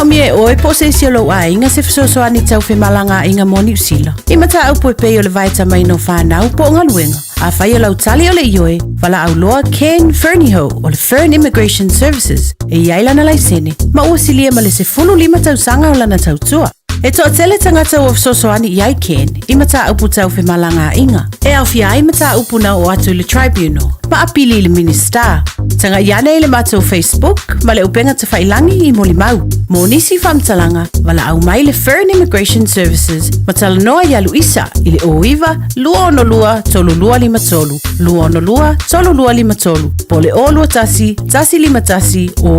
manaomia e oe po o se isi o lou aiga se fesoasoani tau femalagaaiga mo Niu Sila i mataupu e pei o le vaetamaina o fanau po o galuega. Afai o lau tali o le ioe, valaau loa Ken Fernihough o le Fern Immigration Services e i ai lana laisene ma ua silia ma le 15 tausaga o lana tautua. E toatele tagata ua fesoasoani i ai Ken i mataupu tau femalagaaiga, e aofia ai mataupu na oo atu i le Tribunal ma apili i le Minisita. Tagai ane i le matou Facebook ma le upega tafailangi i molimau. Mo nisi faamatalaga, valaau mai le Fern Immigration Services ma talanoa ia Luisa i le 09 262 3253, 262 3253 po o le 021 151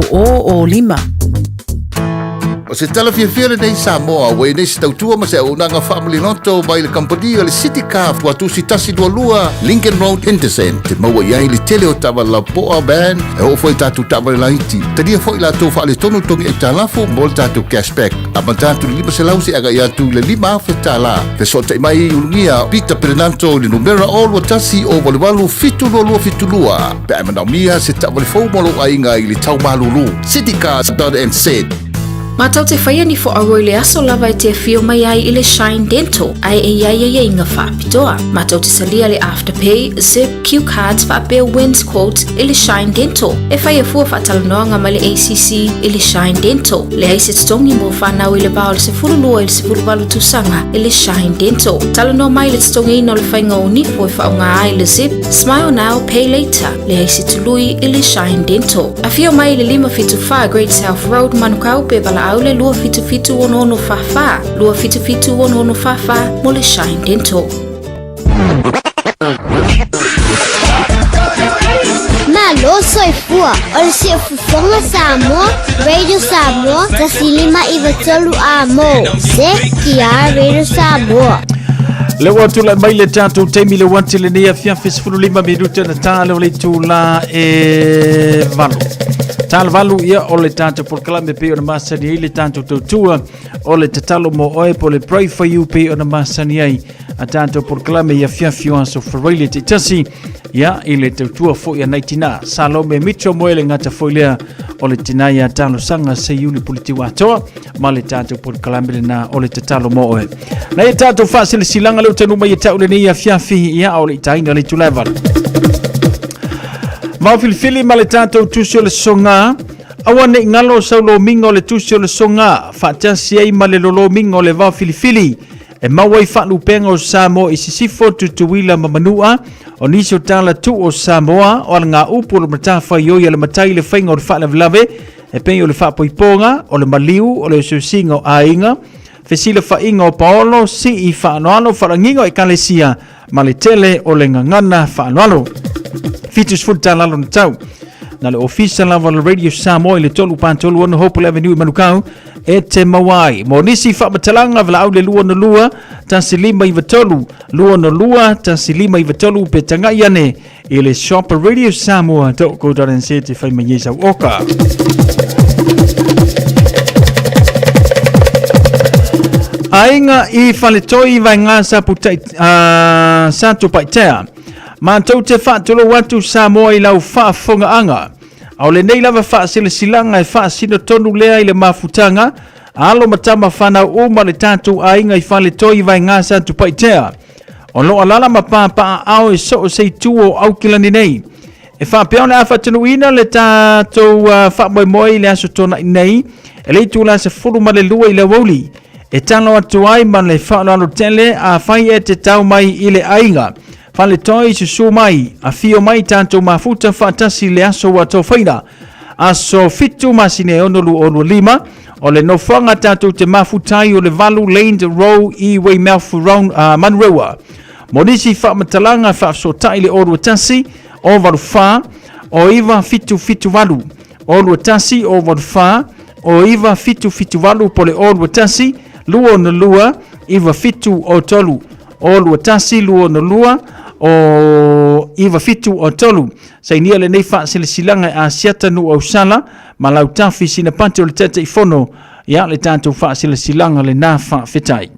0005. O se tala fiafia lenei Samoa ua i nei se tautua ma se auaunaga faamaliloto mai le kamupani o le City Car Tuatusi 122 Lincoln Road Henderson te maua i ai le tele o taavale lapoa van e oo foi i tatou taavale laiti. Talia foi latou faaletonu togi aitalafu mo le tatou cashback. Amata atu i le 500 seia agai atu i le 5,000 tala. Fesootai mai i Ulugia Peter Perenanto i le numera 021 088 722 pe a e manaomia se taavale fou mo lou aiga i le tau malulu. Citycars.nz. Matou te faia ni fo'auo i le aso lava e te afio mai ai i le Shine Dental ae e i ai aiaiga faapitoa. Matou te talia le Afterpay, Zip, Q Cards faapea Wins Quote i le Shine Dental. E faia fua faatalanoaga ma le ACC i le Shine Dental. Leai se totogi mo fanau i le va o le 12 i le 18 tausaga i le Shine Dental. Talanoa mai i le totogiina o le faiga o nifo e faaaoga ai le Zip, Smile Now, Pay Later. Leai se tului i le Shine Dental. Afio mai i le 574 Great South Road, Manukau pe valaau le 277 6644, 277 6644 mo le Shine Dental. Malo soifua o le Siufofoga Samoa, Radio Samoa, 105 93 Amo, CTR Radio Samoa. Le ua tulai mai le tatou taimi le uati lenei afiafi 15 minute na tā le o le itulā e valu. Tā le valu ia o le tatou polokalame pei ona masani ai le tatou tautua o le tatalo mo oe po le pray for you pei ona masani ai a tatou polokalame i afiafi o aso Faraile taitasi ia i le tautua foi a nai tina Salome Mitchell moe le gata foi lea o le tina ia talosaga Seiuli Puletiua Atoa ma le tatou polokalame lena o le tatalo mo oe. Na ia tatou faasilasilaga lea ua taunuu mai e tau lenei afiafi ia o le itaina le itula e valu. Vao filifili ma le tatou tusi o le soga Aua ne i galo sau lomiga o le tusi o le soga faatasi ai ma le lolomiga o le vao filifili e maua ai faalupega o Samoa i Sisifo, Tutuila ma Manua, o nisi o tala tuu o Samoa, o alagaupu o le matafaioi a le matai i le faiga o le faalavelave, e pei o le faapoipoga, o le maliu, o le osiosiga o aiga, fesilafaiga o paolo, sii faaaloalo, faalagiga o ekalesia, ma le tele o le gagana faaaloalo. 70 tala lona tau. Na le ofisa lava o le Radio Samoa i le 3 3 6 Hopewell Avenue i Manukau e te maua ai. Mo nisi faamatalaga valaau le 262 1593 262 1593 pe tagai ane i le shop radiosamoa.co.nz te whai mai sau oka. Aiga i Faletoi vai ngā sapu tai, sa tupaitea. Mātou te whaatolo atu Samoa i lau whaafongaanga. A o lenei lava faasilasilaga e faasino tonu lea i le mafutaga, alo ma tama fanau uma le tatou aiga i Faletoi vai ngā sa tupaitea. O lo o alaala ma papaaao i so o se itu o Aukilani nei. E faapea ona faatunuina le tatou faamoemoe i le aso Toonai nei, e le itula 12 i le aoauli. E talo atu ai ma le faaaloalo tele afai e te tau mai i le aiga. Faletoi susu mai, afio mai tatou mafuta faatasi i le aso ua tofaina. Aso 7 masina e 6 2025, o le nofoaga tatou te mafuta ai o le 8 Lane Row i Weymouth Round, Manurewa. Mo nisi faamatalaga faafesootai le 021 084 0978 021 084 0978 po le 021 262 9703 021 262 o 9703. Sainia lenei faasilasilaga e Asiata Nuu Ausala ma Lautafi Sinapati o le Taitaifono ia le tatou faasilasilaga lena faafetai.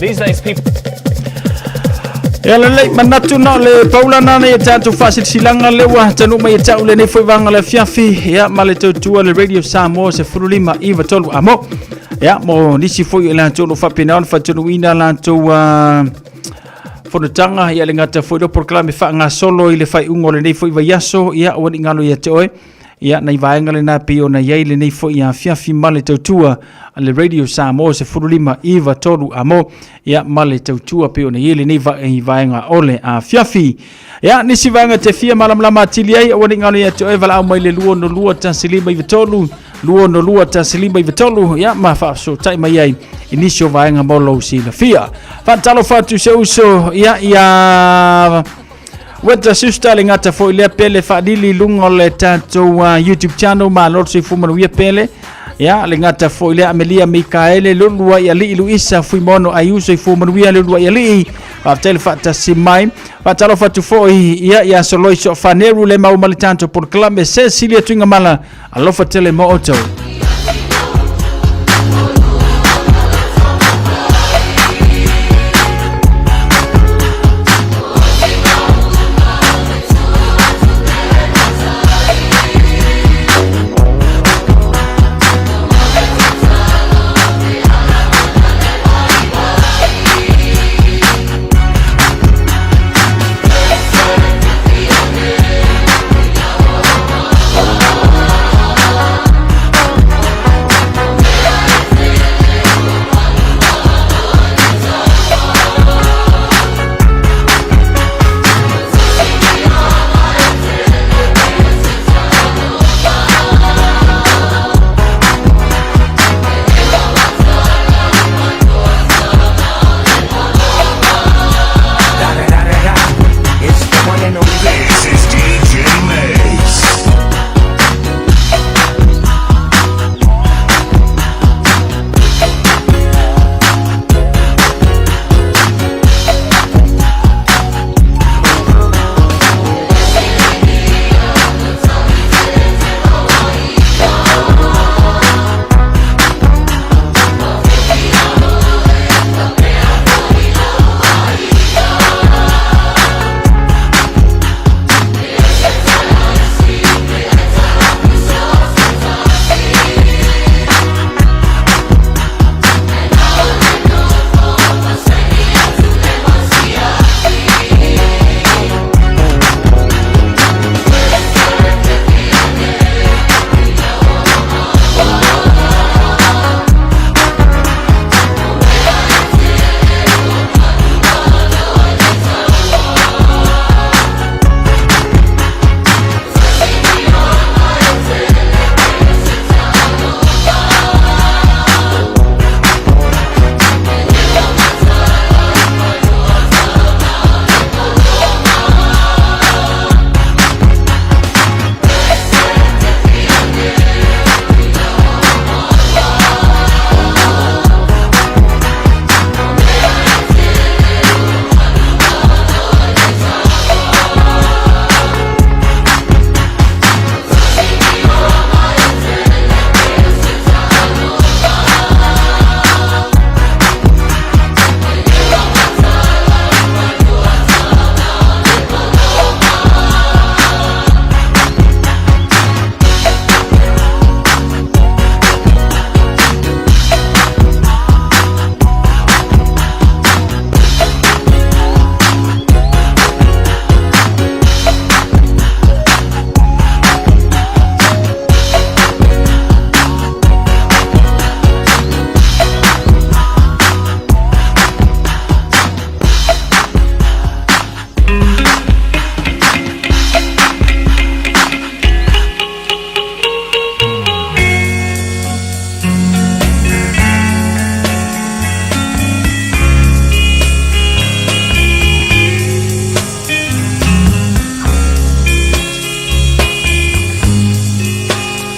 These days people Ia lelei manatu na o le paula nana ia tatou faasilasilaga le ua taunuu mai ia te au lenei foi vaega o le afiafi ia ma le tautua le Radio Samoa 15 93 amo. Ia mo nisi foi o latou o lo o faapena ona faataunuuina latou fonotaga ia le gata foi lea o polokalame faagasolo i le faaiuga o lenei foi vaiaso ia aua ne i galo ia te oe ia nai vaega lena pei ona i ai lenei foi afiafi ma le tautua a le Radio Samoa 15 93 amo ia ma le tautua pei ona i ai lenei vaega o le afiafi. Ia nisi vaega te fia malamalama atili ai aua ne i galo ia te oe valaau mai le 262 1593 262 1593 ia ma faafesootai mai ai i nisi o vaega mo lou silafia. Faatalofa atu se uso ia ia Weta Sister le gata foi lea pele faalili i luga o le tatou YouTube channel malo le soifua manuia pele. Ia le gata foi lea Amelia Mikaele Lulua i Alii Luisa Fuimono Aiu soifua manuia Lulua i Alii. Faafetai le faatasi mai. Faatalofa atu foi ia ia Soloi Soafaneru le mau ma le tatou polokalame Cecilia Tuigamala. Alofa tele mo outou. This is DJ Mace.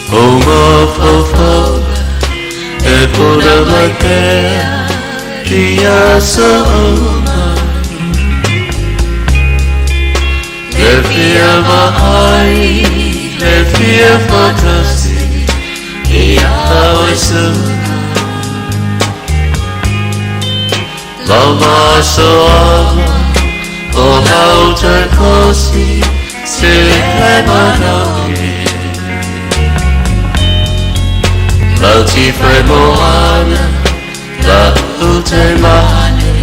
O mafaufau e pula mai pea i aso uma Le fia vaai, le fia faatasi ia oe suka. Lama soama o lau takosi se le mana'i. Lau ti whai moana, la ute mane,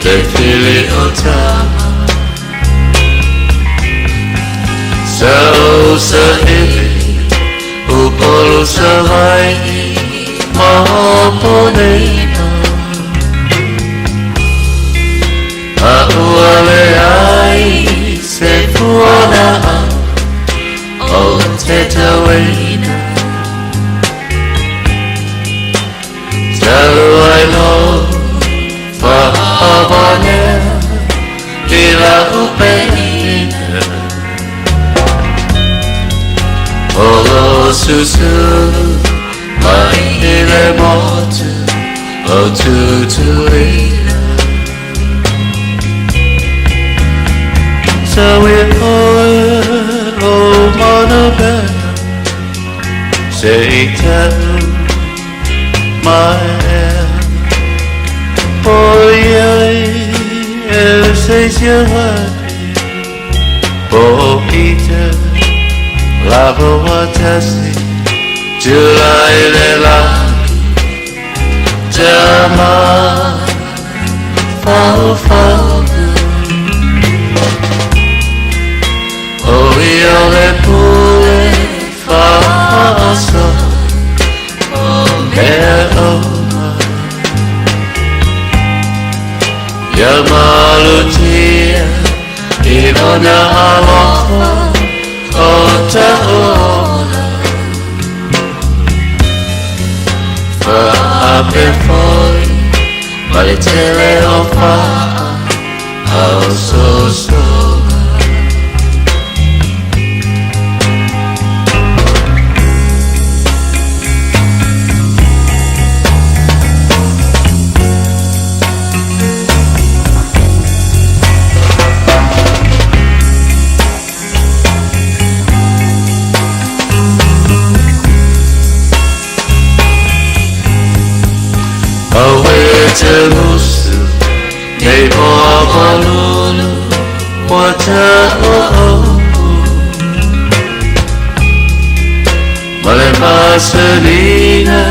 le fili o tama. Sa o sa ili, upolu sa vai, mahopo neina. A ua le ai, se fuona au, o te tauina. Talu ai lo, whahawanea, i la upeina. Olo susu, mai i le motu, o tutuila. Sa we oe o mana bea, se i tau mai ea. O iai e se sia wati, po i te lava watasi, July le laki, te ma fau fau. O ia le pule whaaso, o mea oma. Ia malutia i ona alofa o taola. Whaape foi, ma le tele o whaa, au sosoga. Te musu, nei o avalulu, wa ta o o. Male masalina,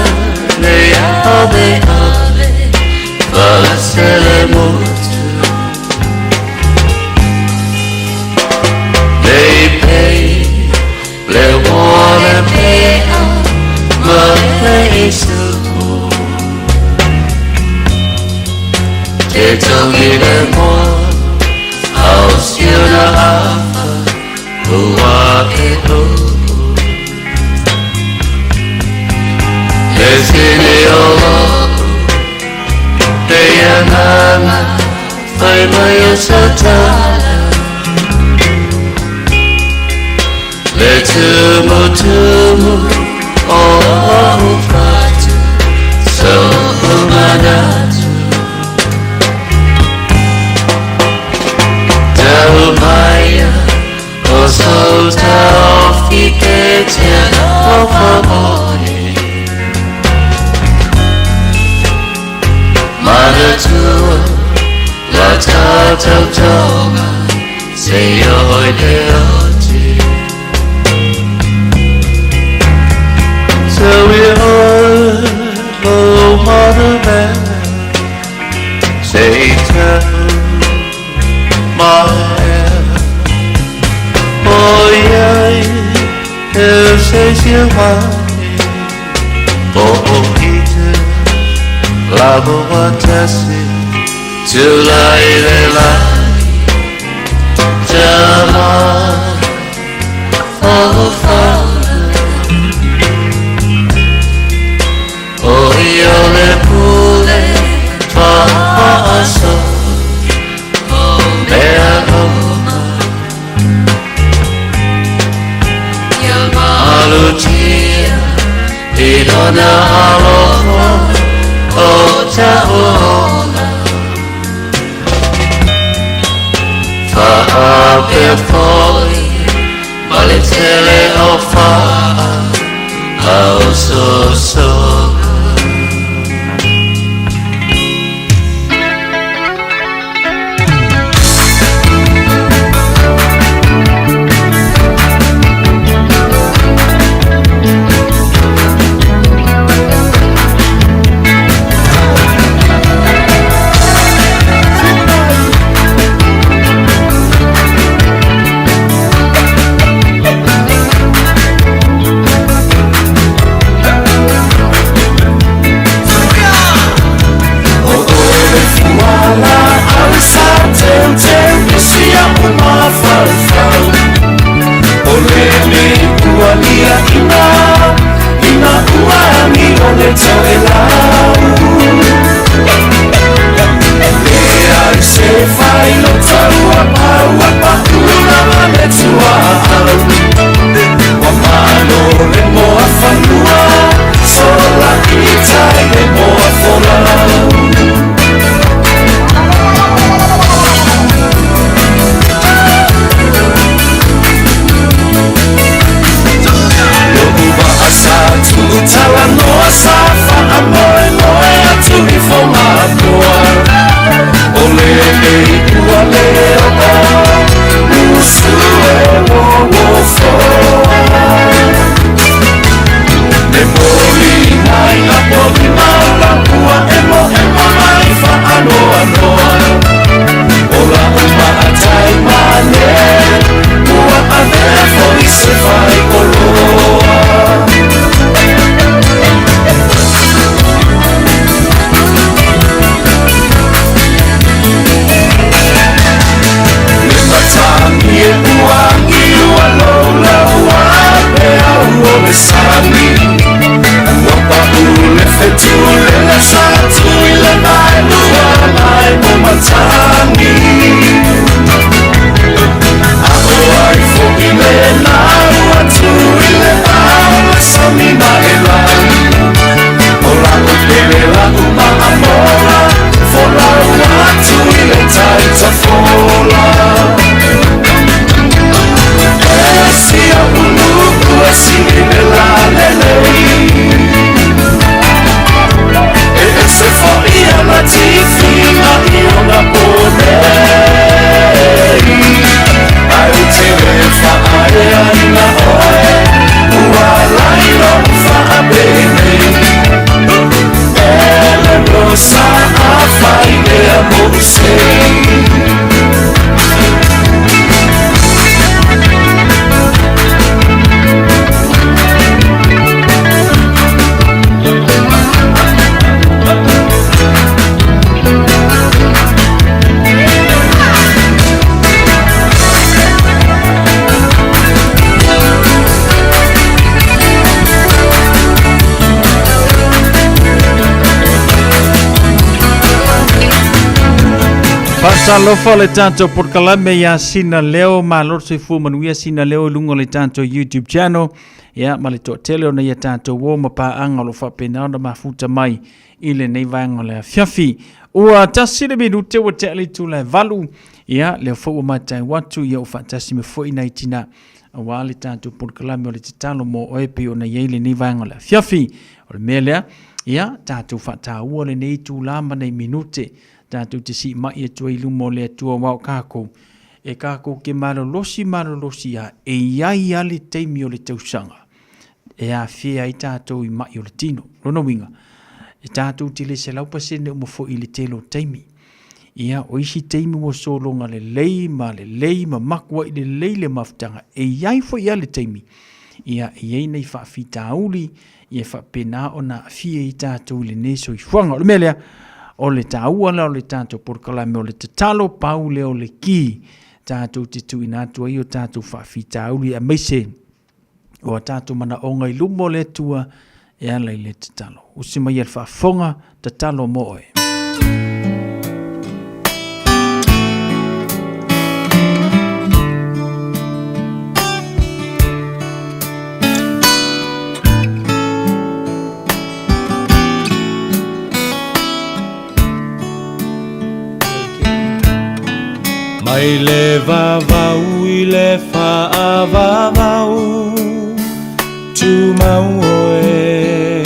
nei ave ave, valasele motu. Nei pei, le wale pea, ma le isu. Te tangi le moa, au siona afa, ua e o. Le tini o loko, te anana, whai mai o satana. Le tumu tumu, o au whatu, so umanatu. Tau maia, o so tau fike te alofa oe. Manatua, la tātou tonga, se oi te oti. So we oe, o mana mea, se tau mai. O iai, e se sia mai, o o i te lava watasi, tulai le laki, te ma fau fau. O ia le pule whaaso, o mea oma. Malutia, i lona alofa o taola. Whaape foi, ma le tele o whaa, au sosoga. Talofa le tatou polokalame ia Sina Leo, malo le soifua manuia Sina Leo i luga o le tatou YouTube channel, ia ma le toatele o nai a tatou uo ma paaga o lo o faapena ona mafuta mai i lenei vaega o le afiafi. Ua 1 le minute ua tea le itula e 8, ia lea foi ua matau atu ia ua faatasi mai foi nai tina aua le tatou polokalame o le tatalo mo oe pei ona i ai lenei vaega o le afiafi. O le mea lea, ia tatou faataua lenei itula ma nei minute tatou te siimai atu ai i luma o le Atua aua o kākou, e kākou te malolosi malolosi a e i ai a le taimi o le tausaga e afea ai tātou i mai o le tino. Lona uiga, e tātou te le 100% uma foi i le tele o taimi. Ia, o isi taimi ua sologa lelei ma lelei ma makuai lelei le mafutaga, e i ai foi a le taimi, ia, e i ai nai faafitauli, ia faapena ona aafia ai tatou i lenei soifuaga. O le mea lea, o le taua la o le tatou polokalame o le tatalo, pau lea o le ki tatou te tuuina atu ai o tatou faafitauli aemaise o a tatou manaoga i luma o le Atua e ala i le tatalo. Usi mai e le faafofoga, tatalo mo oe. Mai le vavau i le faavavau Tumau oe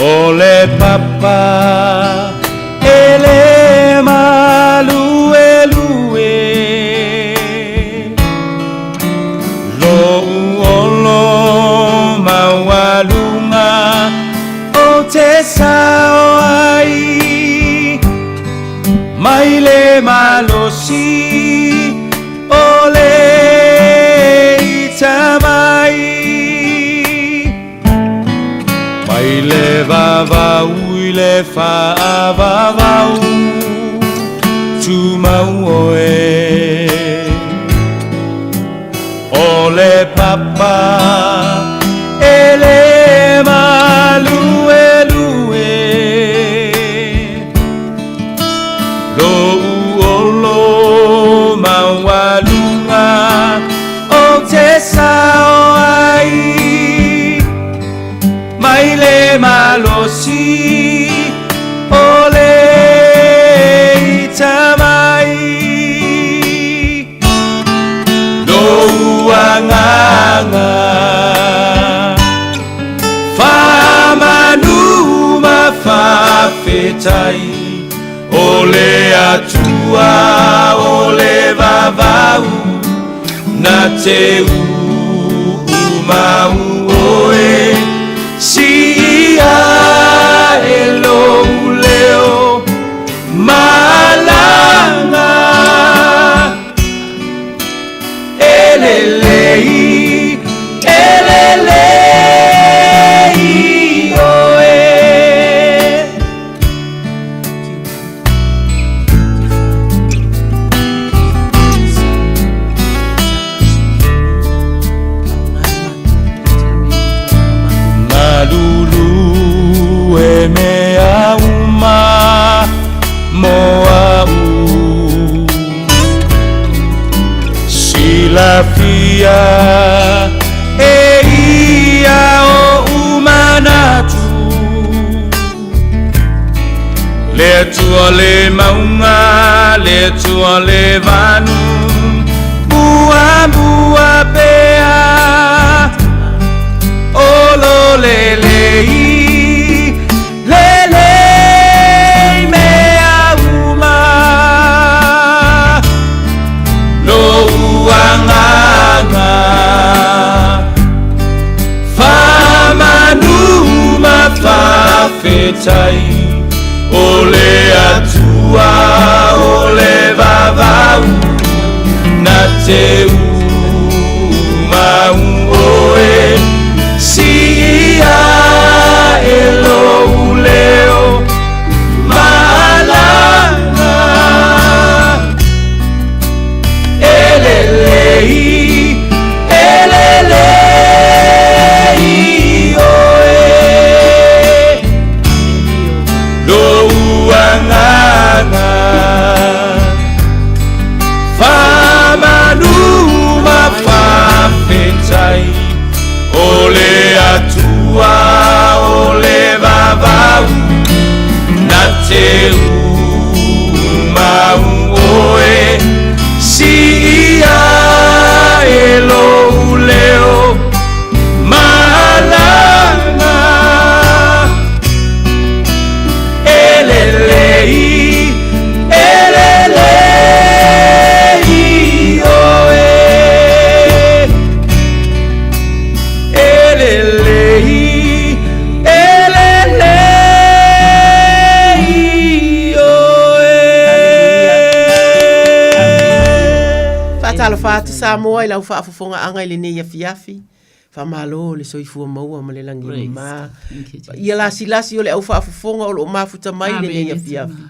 O le papa e le maluelue Lou olo maualuga o te sao ai Mai le malosi o le itamai Mai le vavau i le faavavau Tumau oe O le papa e le maluelue Lou olo maualuga o te sao ai Mai le malosi o le itamai Lou agaga faamanu ma faafetai O le Atua o le vavau na te uumau oe Siia e lou leo malaga E lelei, e lelei oe. Malulu e mea uma mo a'u Silafia e ia oʻu manatu Le Atua le mauga, le Atua le vanu Muamua pea Olo lelei Lelei mea uma Lou agaga Faamanu ma faafetai O le Atua o le vavau Na te umau oe Siia e lou leo malaga E lelei, e lelei oe Lou agaga. O le Atua o le vavau na te umau oe si ia e lou leo malama e lelei e lelei oe e lelei e lelei oe. Faatalofa atu Samoa i lau faafofogaaga i lenei afiafi. Faamalo le soifua maua ma le lagi e mama. Paia lasilasi o le au faafofoga o lo o mafuta mai i lenei afiafi.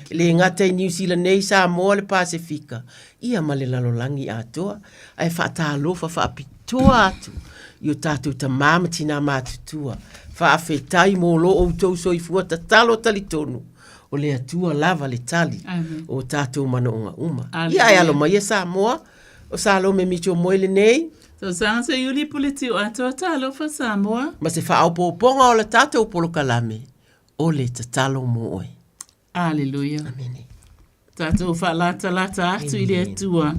E le gata i Niu Sila nei, Samoa, le Pasefika, ia ma le lalolagi atoa. Ae faatalofa faapitoa atu i o tatou tama ma tina matutua. Faafetai mo lo outou soifua tatalo talitonu o le Atua lava le tali Amen. o tatou manaoga uma. Ia ae alo maia Samoa, o Salome Mitchell Moe lenei. Tausaga Seiuli Puletiu Atoa Talofa Samoa. Ma se faaopoopoga o le tatou polokalame o le tatalo mo oe. Aleluia. Amene. Tatou faalatalata atu i le Atua.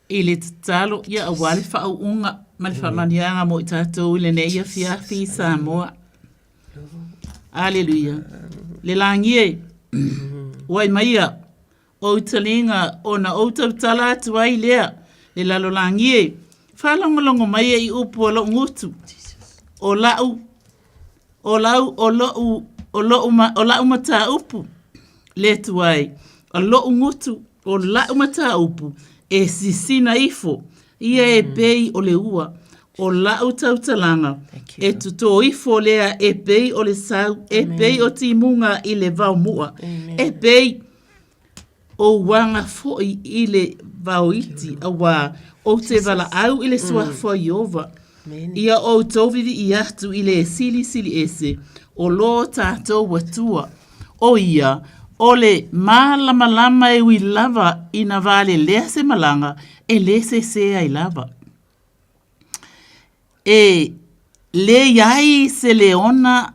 I le tatalo ia aua le faauuga ma le faamanuiaga mo i tatou i lenei afiafi i Samoa. Aleluia. Le lagi e, ua i maia ou taliga ona ou tautala atu ai lea, le lalolagi e, faalogologo mai e i upu a lou gutu. O lau, o lau, o lou, o lou, o lau mataupu, le Atua e, o lou gutu, o lau mataupu, e sisina ifo, ia e pei o le ua. O lau tautalaga, e totō ifo lea e pei o le sau, e pei o timuga i le vaomua, e pei o uaga foi i le vaoiti, auā ou te valaau i le suafa o Ieova. Ia outou vivii atu i le Silisili Ese o lo tatou Atua, o ia o le malamalama e ui lava ina valelea se malaga e lē sesē ai lava. E lē i ai se leona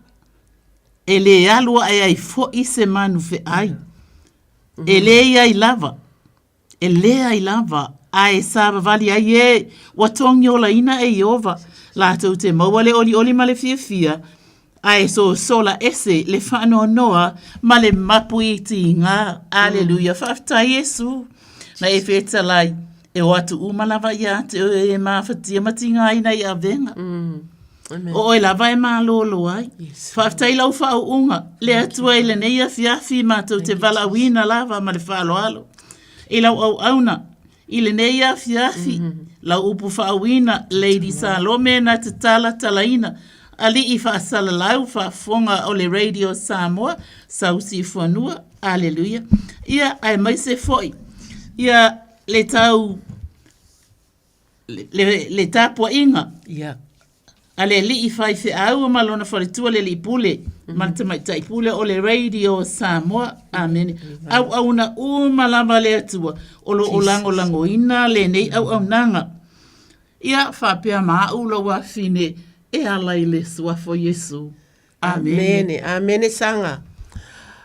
e lē alu aʻe ai foʻi se manu feʻai. E lē i ai lava, e leai lava, a e savavali ai ē ua togiolaina e Ieova latou te maua le ʻoliʻoli ma le fiafia, a e sosola ese le faanoanoa ma le mapu i tiga. Aleluia! Faafetai Iesu na e fetalai, e o atu uma lava ia te oe e mafatia ma tigaina i avega. O oe lava e malolo ai. Faafetai lau faauuga, le Atua i lenei afiafi matou te valaauina lava ma le faaaloalo i lau auauna i lenei afiafi, lau upu faauuina, Lady Salome na te talatalaina, alii faasalalau faafofoga o le Radio Samoa, sau Siufanua, Aleluia. Ia, aemaise foi, ia le tau, le, le, le tapuaiga. Ia. A le alii faifeau ma lona faletua le alii pule ma le tamaitai pule o le Radio Samoa. Amene. Auauna uma lava le Atua o lo o lagolagoina lenei auaunaga. Ia faapea ma au lou afine e ala i le suafa o Iesu. Amene. Amene Saga.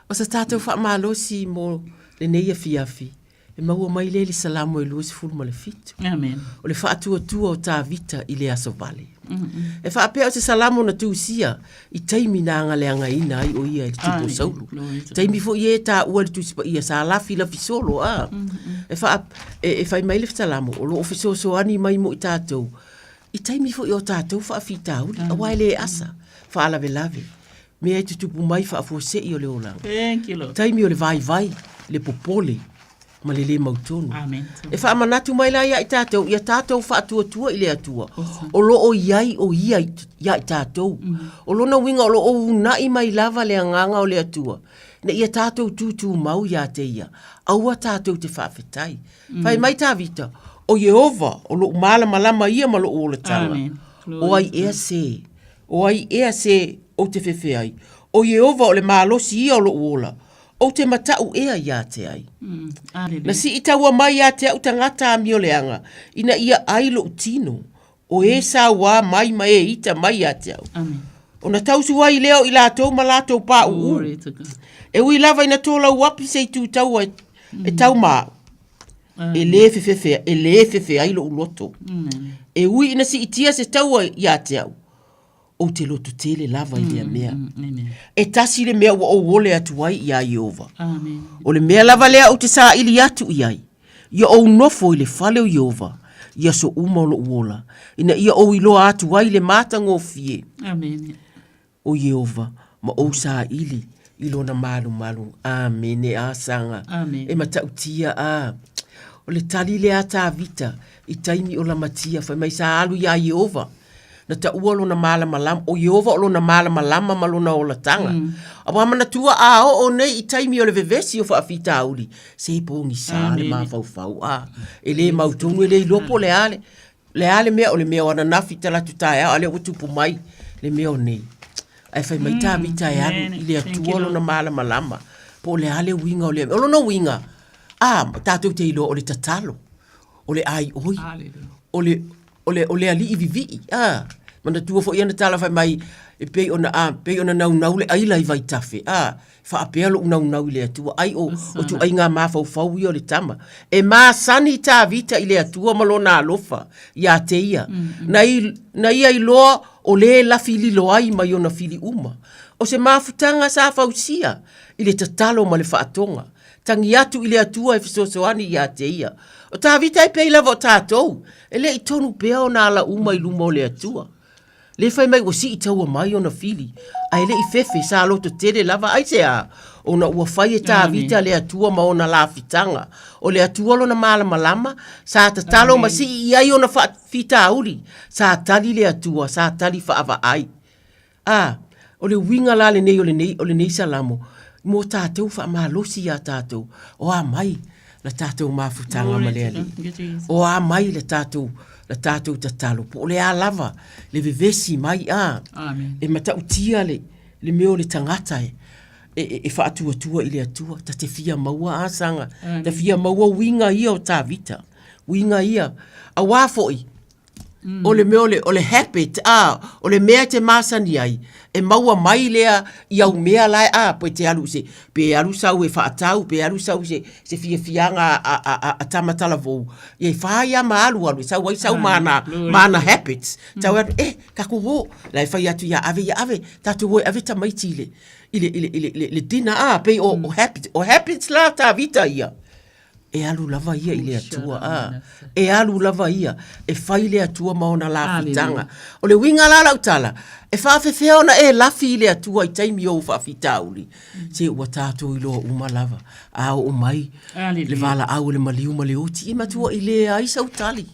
O se tatou faamalosi mo lenei afiafi, e maua mai lea i le Salamo e 27. Amen. O le faatuatua o Tavita i le aso vale. E faapea o se Salamo na tusia i taimi na agaleagaina ai o ia e le tupu o Saulu. Taimi foi e taua i le Tusi Paia sa lafilafi solo a. E, faa, e, e fai mai le Salamo o lo o fesoasoani mai mo i tatou i taimi foi o tatou faafitauli, aua e le asa, faalavelave, mea e tutupu mai faafuasei o le olaga. Thank you, Lord. Taimi o le vaivai, le popole, ma le lē mautonu. Amen. E faamanatu mai la ia i tatou, ia tatou faatuatua i le Atua, o lo o i ai o Ia ia i tatou. O lona uiga o lo o uunai mai lava le agaga o le Atua, ina ia tatou tutumau ia te Ia, aua tatou te faafetai. Fai mai Tavita, O Ieova, o lou malamalama ia ma lou olataga. O ai ea se, o ai ea se ou te fefe ai? O Ieova o le malosi ia o lou ola, ou te mataʻu ea ia te ai? Na sii taua mai ia te au tagata amioleaga, ina ia ai lou tino. O e sauā mai ma e ita mai ia te au. Ona tausu ai lea o i latou ma latou pāʻūʻū. E ui lava ina tolauapi se itu taua e tau ma au. E lē fefefe, e lē fefe ai loʻu loto. E ui ina siitia se taua ia te au, ou te loto tele lava i lea mea. E tasi le mea ua ou ole atu ai iā Ieova. O le mea lava lea ou te saili atu i ai, ia ou nofo i le fale o Ieova i aso uma o loʻu ola, ina ia ou iloa atu ai le matagofie o Ieova ma ou saili i lona malumalu. Amene. A saga e matautia a. O le tali lea a Tavita i taimi o lamatia fai mai sa alu iā Ieova na taua lona malamalama, o Ieova o lona malamalama ma lona olataga. Auā manatua a oo nei i taimi o le vevesi o faafitauli, se pogisa le mafaufau a, e le mautonu e le iloa po o le a le, le a le mea, o le mea o ananafi talaatu taeao, a o lea ua tupu mai le mea o nei. Ae fai mai Tavita e alu i le Atua lona malamalama, po o le a le uiga o lea mea. O lona uiga, a, tatou te iloa o le tatalo, o le aioi, o le, o le, o le alii vivii, a. Manatua foi ana tala fai mai, e pei ona, a, pei ona naunau le aila i vaitafe, a, faapea lou naunau i le Atua, ai o, o tuaiga mafaufau ia o le tama. E masani Tavita i le Atua ma lona alofa ia te ia. Na, i, na ia iloa o lē lafi lilo ai mai ona fili uma. O se mafutaga sa fausia i le tatalo ma le faatoga. Tagi atu i le Atua e fesoasoani ia te ia. O Tavita e pei lava o tatou, e le i tonu pea ona ala uma i luma o le Atua. Le fai mai ua sii taua mai ona fili, ae le i fefe, sa loto tele lava. Aisea? Ona ua fai e Tavita le Atua ma ona lafitaga. O le Atua lona malamalama, sa tatalo ma sii i ai ona faafitauli. Sa tali le Atua, sa tali faavaai. A, o le uiga la lenei o lenei, o lenei Salamo, mo tatou faamalosi iā tatou, o a mai la tatou mafutaga ma le Alii? O a mai la tatou, la tatou tatalo? Po o le a lava le vevesi mai, a? E matautia le, le mea o le tagata e, e, e faatuatua i le Atua, ta te fia maua asaga, ta fia maua uiga ia o Tavita, uiga ia. Auā foi, O le mea o le, o le habit, a, o le mea e te masani ai, e maua mai lea i au mea la e, a, pe te alu i se, pe alu sau e faatau, pe alu sau i se, se fiafiaga a, a, a, a tama talavou, ia e fai lava ma alu alu e sau ai sau ma ana, ma ana habits. Tau atu, eh, tatou o, la e fai atu ia Ave, ia Ave, tatou o e ave tamaiti i le, i le, i le, i le, i le, le dinner, a, pei o, o habit, o habits la a Tavita ia. E alu lava ia i le Atua, a. E alu lava ia e fai le Atua ma ona lafitaga. O le uiga la o lau tala, e faafefea ona e lafi i le Atua i taimi o ou faafitauli? Se ua tatou iloa uma lava, a oo mai le valaau o le maliu ma le oti, e matua i leai sau tali.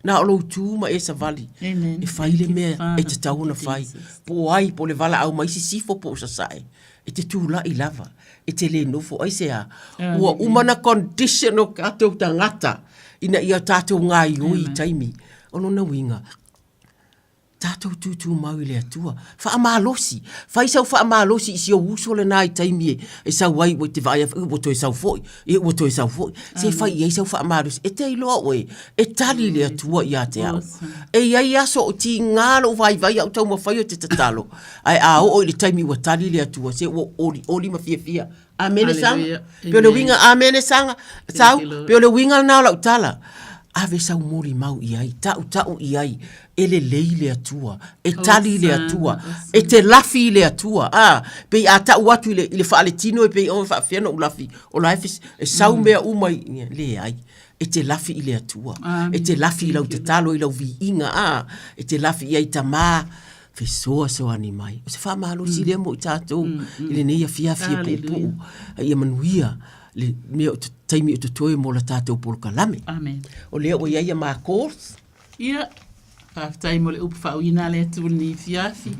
Na o lou tu ma e savali e fai le mea e tatau ona fai. Po o ai, po o le valaau mai sisifo po o sasae, e te tulai lava, e te le nofo. Aisea? Ua uma ona condition o tatou tagata ina ia tatou gaioi i taimi. O lona uiga, Tatou tutumau i le Atua. Faamalosi. Fai sau faamalosi i si ou uso lena i taimi e sau ai ua te vaai atu, ua toe sau foi, ia ua toe sau foi. Se fai i ai sau faamalosi. E te iloa oe, e tali le Atua ia te au. E i ai aso o tiga lou vaivai au taumafai ou te tatalo, ae a oo i le taimi ua tali le Atua, se ua olioli ma fiafia. Amene saga. Pe o le uiga, amene saga. Sau, pe o le uiga lena o lau tala. Ave sau molimau i ai, tautau i ai, e lelei le Atua, e tali le Atua, e te lafi i le Atua. A, pei a tau atu i le, i le faaletino e pei o faafefea ona ou lafi, o la e, e sau mea uma i, leai. E te lafi i le Atua. E te lafi i lau tatalo, i lau viiga, a, e te lafi i ai tamā, fesoasoani mai. O se faamalosi lea mo i tatou i lenei afiafi e puupuu. A ia manuia le mea o taimi o totoe mo la tatou polokalame. Amen. O lea ua i ai a makou. Ia, faafetai mo le upu faauiina a le Atua i lenei afiafi.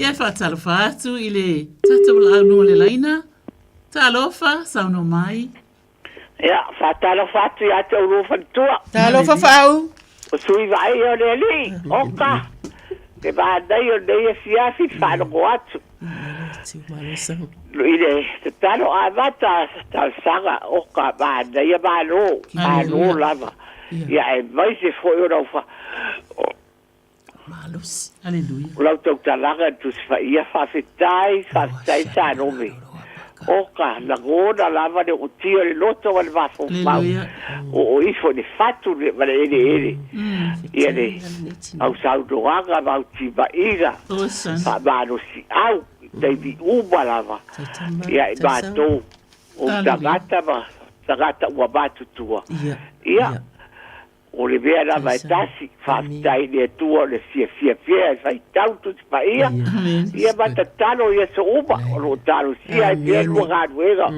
Ia, e faatalofa atu i le tatou valaau luga o le laina. Talofa, saunoa mai. Ia, faatalofa atu ia te oulua faletua. Talofa Faau. O sui vaaia o le Alii, oka, le manaia o lenei afiafi i le faalogo atu. I le tatalo amata talosaga, oka, manaia malo, malo lava. Ia, aemaise foi o lau fa... Malosi. Aleluia. O lau tautalaga i le Tusi Paia, faafetai, faafetai Salome. Oka, lagona lava le ootia o le loto ma le mafaufau. Oo ifo i le fatu ma le eleele. Ia le au saunoaga ma au timaiga, faamalosiau i taimi uma lava. Ia i matou o tagata ma tagata ua matutua. Ia, O le mea lava e tasi, faafetai i le Atua o le fiafia pea e faitau Tusi Paia, ia ma tatalo i aso uma, o lo o talosia ai pea lua galuega,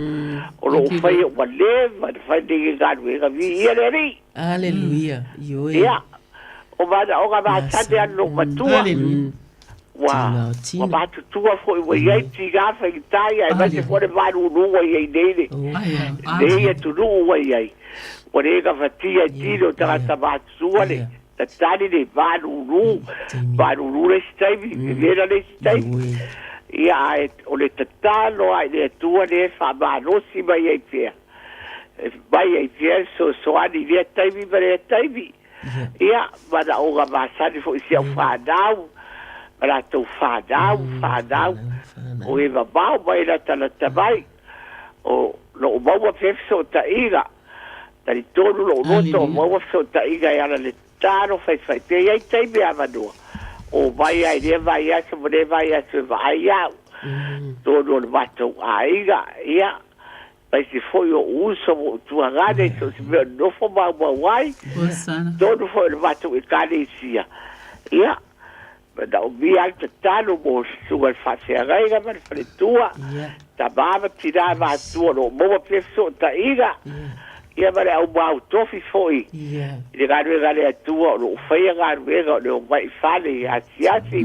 o lo o faia ua leva ona fai lenei galuega, viia le Alii. Aleluia. Ioe. Ia, o manaoga masani a lou matua, ua ua matutua foi ua i ai tiga faigata ia aemaise foi le malulu ua i ai nei le nei atunuu ua i ai. Ua le gafatia e tino o tagata matutua le tatali le malulu, malulu le isi taimi, vevela le isi taimi. Ia ae o le tatalo lava i le Atua lea e faamalosi mai ai pea, e mai ai pea le fesoasoani i lea taimi ma lea taimi. Ia, manaoga masani foi i si au fanau, ma latou fanau, fanau, o e mamao mai latalata mai, o loo maua pea fesootaiga, talitonu lou loto o maua fesootaiga e ala le tatalo faifai pea, e i ai taimi avanoa, o mai lava i lea vaiaso ma lea vaiaso e vaai au, totonu o le matou aiga, ia, Aemaise foi o ou uso ma ou tuagane i so o se mea o nofo maumau ai, totonu foi o le matou Ekalesia. Ia, manaomia lava le tatalo mo le susuga i le faafeagaiga ma le faletua, tama ma tina matutua o lo o maua pea fesootaiga, ia ma le au mautofi foi i le galuega a le Atua o lo o faia galuega o le omai i fale i asiasi,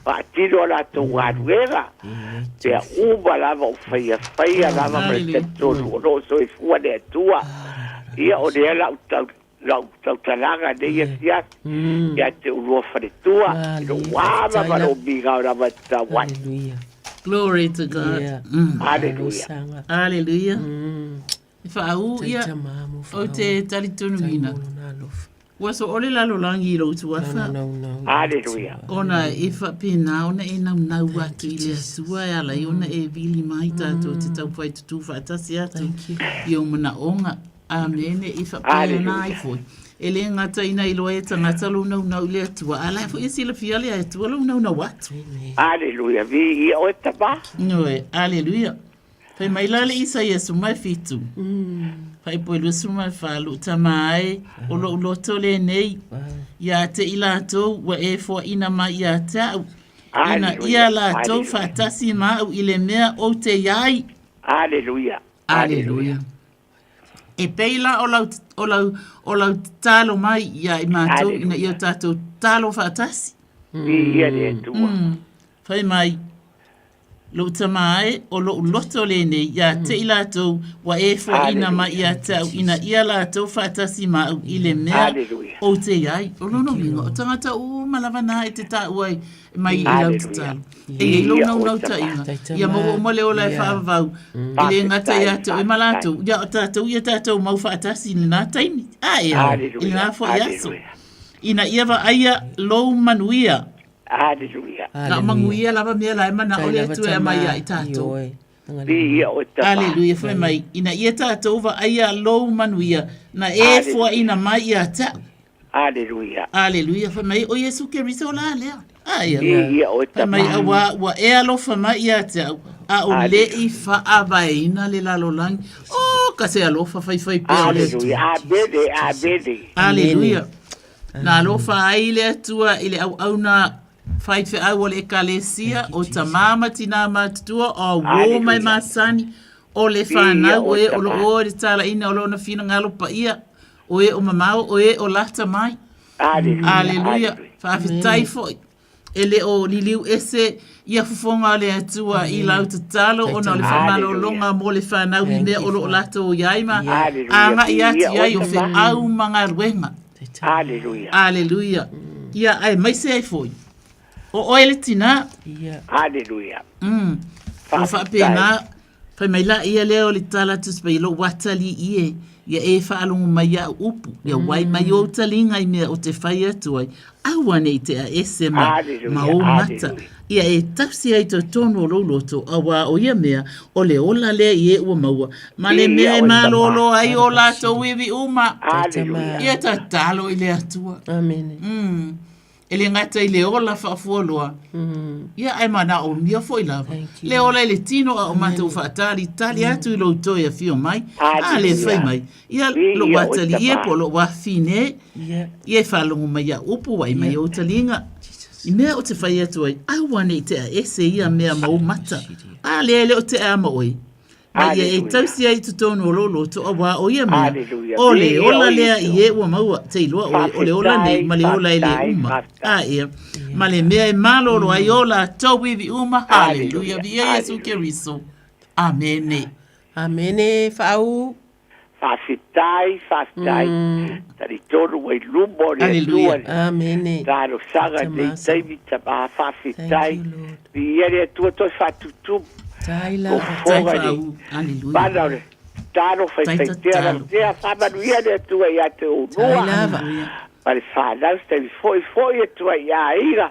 faatino a latou galuega. Mea uma lava o faia, faia lava ma le talitonu o lo o soifua le Atua. Ia, o lea lau tau, lau tautalaga nei afiafi, ia te ulua faletua, i lou ava ma lou migao lava e tatau ai. Glory to God. Hallelujah. Hallelujah. E faaū ia, ou te talitonuina, ua soole lalolagi i lou tuafa. Aleluia. Ona e faapena ona e naunau atu i le Atua e ala ai ona e vili mai tatou te taufai tutū faatasi atu i ou manaoga. Amene. I faapena ai foi. E le gata ina iloa e tagata lou naunau i le Atua, a o la e foi e silafia le Atua lou naunau atu. Aleluia. Viia oe tama. Ioe. Aleluia. Fai mai la le Isaia 17, faipoi 24, Lou tama e, o lou loto lenei, ia te i latou ua e foaina mai ia te au, ina ia latou faatasi ma au i le mea ou te i ai. Aleluia. Aleluia. E pei la o lau, o lau, o lau tatalo mai ia i matou ina ia tatou tatalo faatasi. Viia le Atua. Fai mai, Lou tama e, o lou loto lenei ia te i latou ua e foaina mai ia te au ina ia latou faatasi ma au i le mea ou te i ai. O lona uiga, o tagata uma lava na e te taua ai mai i lau tatalo. E i ai lou naunautaiga, ia maua uma le ola e faavavau, e le gata ia te oe ma latou, ia o tatou ia tatou mau faatasi i lena taimi, a ea, i lena foi aso. Ina ia vaaia lou manuia. Aleluia. Na o manuia lava mea la e manao le Atua e aumai ia i tatou. Viia oe Tama. Aleluia, fai mai, ina ia tatou vaaia lou manuia, na e foaina mai ia te au. Aleluia. Aleluia, fai mai, o Iesu Keriso la lea. Aia. Viia oe Fai Tama. mai, auā ua e alofa mai ia te au, a o le i faavaeina le lalolagi. Oh, ka se alofa faifai pea o le Atua. Aleluia. Amene, amene. Aleluia. Na alofa ai le Atua i le auauna faifeau o le Ekalesia, o tamā ma tinā matutua, o uō mai masani, o le whanau, o e o lo o le talaina o lona finagalo paia, o e o mamao, o e o lata mai. Aleluia. Faafetai foi. E le o liliu ese ia fofoga o le Atua i lau tatalo ona o le faamalologa mo le fanau i mea o lo o latou i ai ma agai atu i ai o feau ma galuega. Aleluia. Aleluia. Ia, aemaise ai foi o oe le tinā. Aleluia. Ua faapena, fai mai la ia lea o le tala Tusi Paia, lou atalii e. Ia e faalogo mai iaʻu upu, ia wae mai ou taliga i mea ou te fai atu ai, aua ne i tea ese ma, ma ou mata. Ia e tausi ai totonu o lou loto, auā o ia mea, o le ola lea i e ua maua, ma le mea e malōlō ai o latou iwi uma. Ia tatalo i le Atua. Amene. E le gata i le ola faafualoa, ia ae manaomia foi lava le ola i le tino a o matou faatalitali atu i lou toe afio mai, a le fai mai, ia lou atalii po o lou afafine, ia e faalogo mai au upu ua i mai ou taliga. I mea ou te fai atu ai, aua ne i tea ese ia mea ma ou mata, a lea e le o tea ma oe. Ma ia e tausi ai i totonu o lou loto, auā o ia mea, o le ola lea i e ua maua, te iloa ʻoe, o le ola nei ma le ola e lē uma. A ea, ma le mea e malolo ai o latou iwi uma. Haleluia, viia Iesu Keriso. Amene. Amene, faaū. Faafetai, faafetai. Talitonu ua i luma o le Atua le Amene. talosaga i lenei taimi tama. Faafetai. Viia le Atua toe faatutumu. Tai lava. Fofoga i le mana o le tatalo faifaitea lava. Faamanuia le Atua ia te oulua. Tai lava. Ma le fanau se taimi foi foi atu ai i aiga.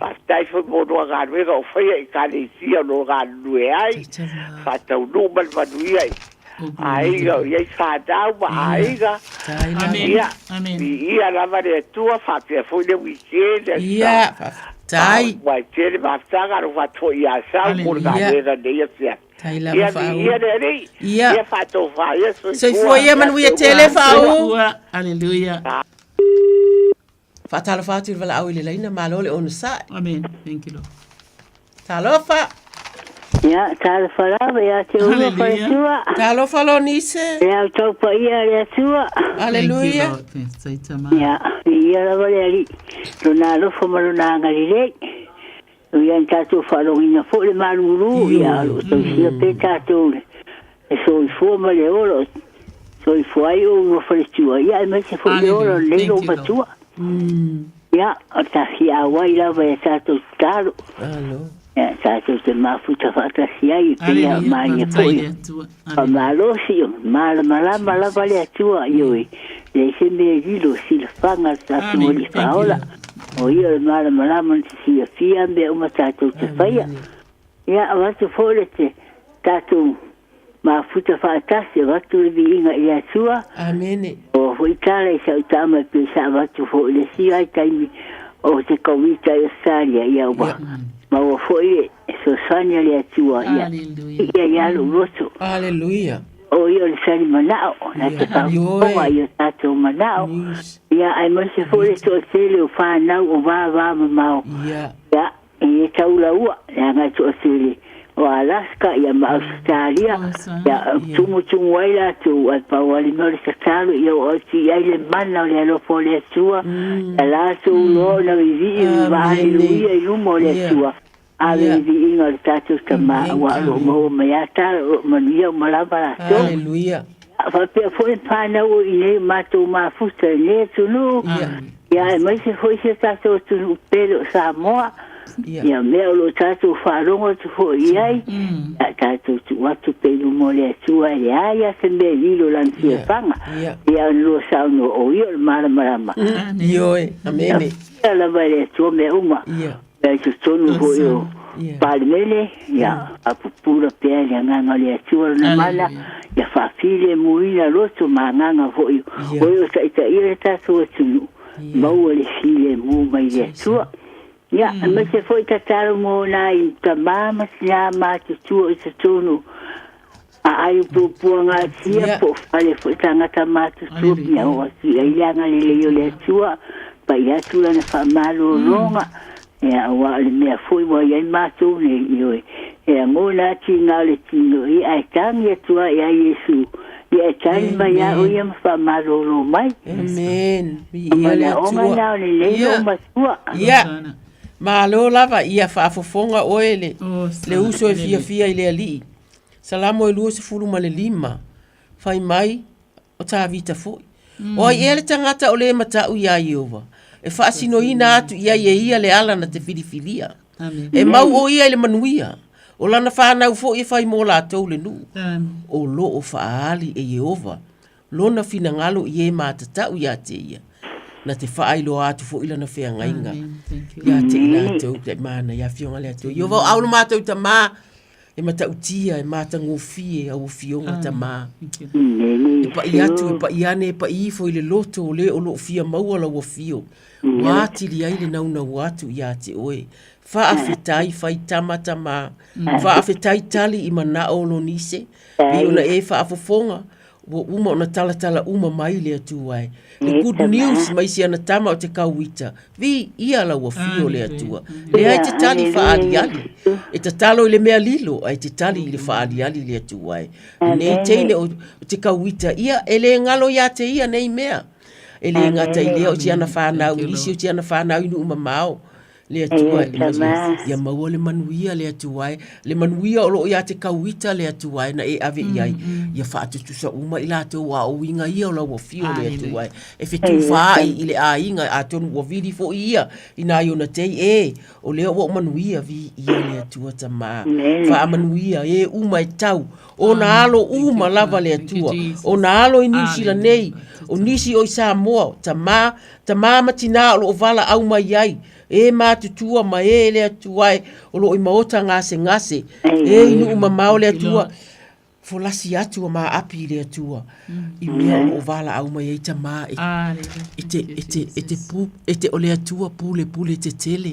Faafetai foi mo lua galuega o faia i Ekalesia o lo o galulue ai. Faataunuu ma le manuia i aiga o i ai fanau ma aiga. Ia, viia lava le Atua, faapea foi le weekend. Ia, faafetai. Ua tele mafutaga alofa atu foi ia Sau mo le galuega nei afiafi. Tai lava Ia, faaū. viia le Alii. Ia. Ia faatofa ia soifua. Soifua ia manuia tele faaū. Aleluia. Faatalofa atu i le valaau i le laina, malo le onosai. Amen. Thank you, Lord. Talofa. Ia, talofa lava ia te ua faletua. Talofa Lonise. Ia, o tau paia le Atua. Aleluia. Ia, viia lava le Alii, lona alofa ma lona agalelei. O ia na tatou faalogoina foi le malulu, ia o lo o tausia pea tatou le soifua ma le ola o soifua ai ou lua faletua, ia aemaise foi le ola o lenei loomatua. Ia, o ta fia auai lava ia tatou tatalo. Ia, tatou te mafuta faatasi ai, e pei lava malie foi. Faamalosi, o malamalama lava le Atua, ioe, leai se mea e lilo, silafaga le tatou Alii Faaola. O ia o le malamalama na te silafia mea uma tatou te faia. Ia, avatu foi le te tatou mafuta faatasi, avatu le viiga i le Atua. Amene. O foi tala i sau tama e pei sa avatu foi le isi ai taimi o te Kovita i Australia, ia ua maua foi le fesoasoani a le Atua, ia ia ia lou loto. Aleluia. O ia o le sali manao, na te faafofoga i o tatou manao. Ia, aemaise foi le toatele o fanau o vavamamao. Ia, e le taulaua, leaga e toatele o Alaska ia ma Ausetalia, ia, tumutumu ai latou, ae pau lava le mea o le tatalo, ia oo atu i ai le mana o le alofa o le Atua, ia latou loa ona vivii ma aleluia i luma o le Atua. Ave le viiga o le tatou Tama, aua o lo o maua mai lava tala, o lo o manuia uma lava latou. Aleluia. A faapea foi le fanau o i inei o matou mafuta i lenei atunuu, ia aemaise foi si o tatou atunuu pele o Samoa, ia mea o lo o tatou faalogo atu foi i ai, ia tatou tuu atu pea i luma o le Atua e leai lava se mea e lilo i lana silafaga, ia ona lua saunoa, o ia o le malamalama. Ioe. Amene. Ia lava e le Atua mea uma. Ia i totonu foi o Palemene, ia faapupula pea i le agaga o le Atua lona mana, ia faafilemuina loto ma agaga foi o e o taitaia le tatou atunuu, maua le filemu mai le Atua. Ia, aemaise foi tatalo mo nai tama ma tinā matutua i totonu aai o puapuagatia po o fale foi tagata matutua pina oo atu i ai le agalelei o le Atua, pai atu lana faamalologa, ia aua o le mea foi ua i ai matou nei, ioe, e agona atu i gā o le tino, ia ae tagi atu lava ia Iesu, ia e tali mai lava o ia ma faamalolo mai. Amen. Viia le Manaoga Atua. na o lenei loomatua. Ia. Malo lava, ia faafofoga oe le, le uso e fiafia i le Alii. Salamo e 25, fai mai o Tavita foi. O ai ea le tagata o lē mata'u iā Ieova, e faasinoina atu i ai e ia le ala na te filifilia. E mau o ia i le manuia, o lana fanau foi e fai mo latou le nuu. O lo o faaali e Ieova Lona finagalo i e matatau iā te ia, na te faailoa atu foi lana feagaiga iā te i latou, te mana ia afioga le Atua. Iofa o au lo matou tamā, e matautia, e matagofie au afioga tamā. E pa'i atu, e pa'i ane, e pa'i ifo i le loto o le o loo fia maua lau afio, ua atili ai le naunau atu iā te oe. Faafetai fai tama tamā, faafetai tali i manao o Lonise, pei ona e faafofoga, Ua uma ona talatala uma mai le Atua e. Le good news mai si ana tama o te kauita. Vi, ia lau afio le Atua. Leai te tali whaaliali. E tatalo i le mea lilo, ai te tali i le whaaliali le Atua e. Nei teine o te kauita, ia e le ngalo ia te ia nei mea. E le ngata i lea o si ana whanau, nisi o si ana whanau i nuu mamao. Le Atua e ia maua le manuia le Atua e, le manuia o loo ia te kauita le Atua e na e ave i ai, ia faatutusa uma i latou a o uiga ia o lau afio le Atua e, e fetufaai i le aiga atonu ua vili foi ia i nai ona tei e, o lea ua ou manuia vi ia le Atua Tamā, faamanuia e uma e tau, ona alo uma lava le Atua, ona alo i Niu Sila nei, o nisi o i Samoa, Tamā, Tamā ma tinā o loo valaau mai ai, e matutua ma e le Atua e o loo i maota gasegase, e i nuu mamao le Atua, folasi atu a maapi i le Atua, i mea o loo valaau mai ai tamā e, e te, e te, e te pu, e te o le Atua pule pule tetele,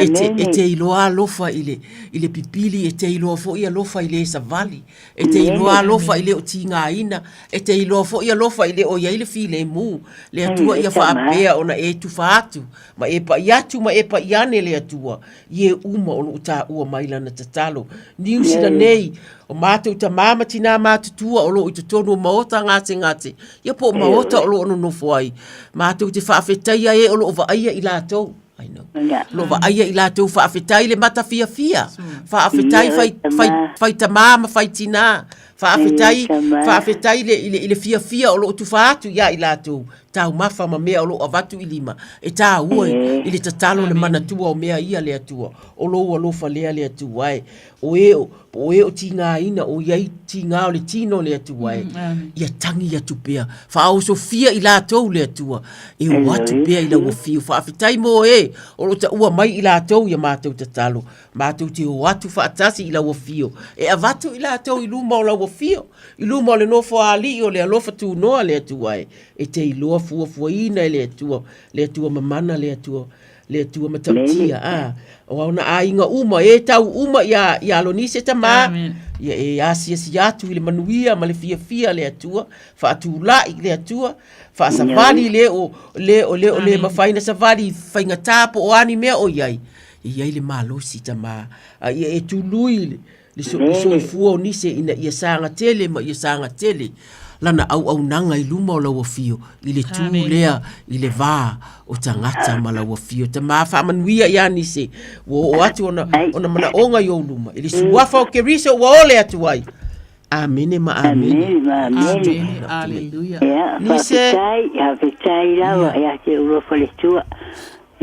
e te, e te iloa alofa i le, i le pipili, e te iloa foi alofa i le savali, E te iloa alofa i le o tigaina, e te iloa foi alofa i le o i ai le filemu, le Atua ia faapea ona e tufa atu, ma e pa'i atu ma e pa'i ane le Atua, i e uma o loo taua mai lana tatalo. Niu Sila nei, o matou tamā ma tinā matutua o loo i totonu o maota gasegase, ia po o maota o loo nonofo ai, matou te faafetaia e o loo vaaia i latou. I know. Lo vaaia i latou faafetai le matafiafia, faafetai fai, fai, fai tamā ma fai tinā, faafetai, faafetai le, i le, i le fiafia o loo tufa atu ia i latou, taumafa ma mea o loo avatu i lima, e tāua i, i le tatalo le manatua o mea ia le Atua, o lou alofa lea le Atua e, o e o, po o e o tigaina, o i ai tiga o le tino le Atua e, ia tangi atu pea, faaosofia i latou le Atua, e o atu pea i lau afio. Faafetai mo e o lo o taua mai i latou ia matou tatalo, matou te o atu faatasi i lau afio, e avatu i latou i luma o lau afio, i luma o le nofo a alii o le alofa tunoa le Atua e, e te iloa fuafuaina e le Atua, le Atua mamana le Atua, le Atua matautia, a, o ona aiga uma, e tau uma ia, ia Alonise tamā, ia e asiasi atu i le manuia ma le fiafia le Atua, faatulai le Atua, faasavali le o, le o, le o le mafai na savali faigatā po o a ni mea o i ai, e i ai le malosi tamā, a ia e tului le, le, so, le soifua o nise ina ia saga tele ma ia saga tele lana auaunaga i luma o lau afio i le tū lea i le vā o tagata ma lau afio. Tamā faamanuia iā nise ua oo atu ona, ona manaoga i ou luma i le suafa o Keriso ua ole atu ai. Amene ma amene. Amene ma amene. Aleluia. Ia, Nise. faafetai, faafetai lava ia te ulofa le Atua.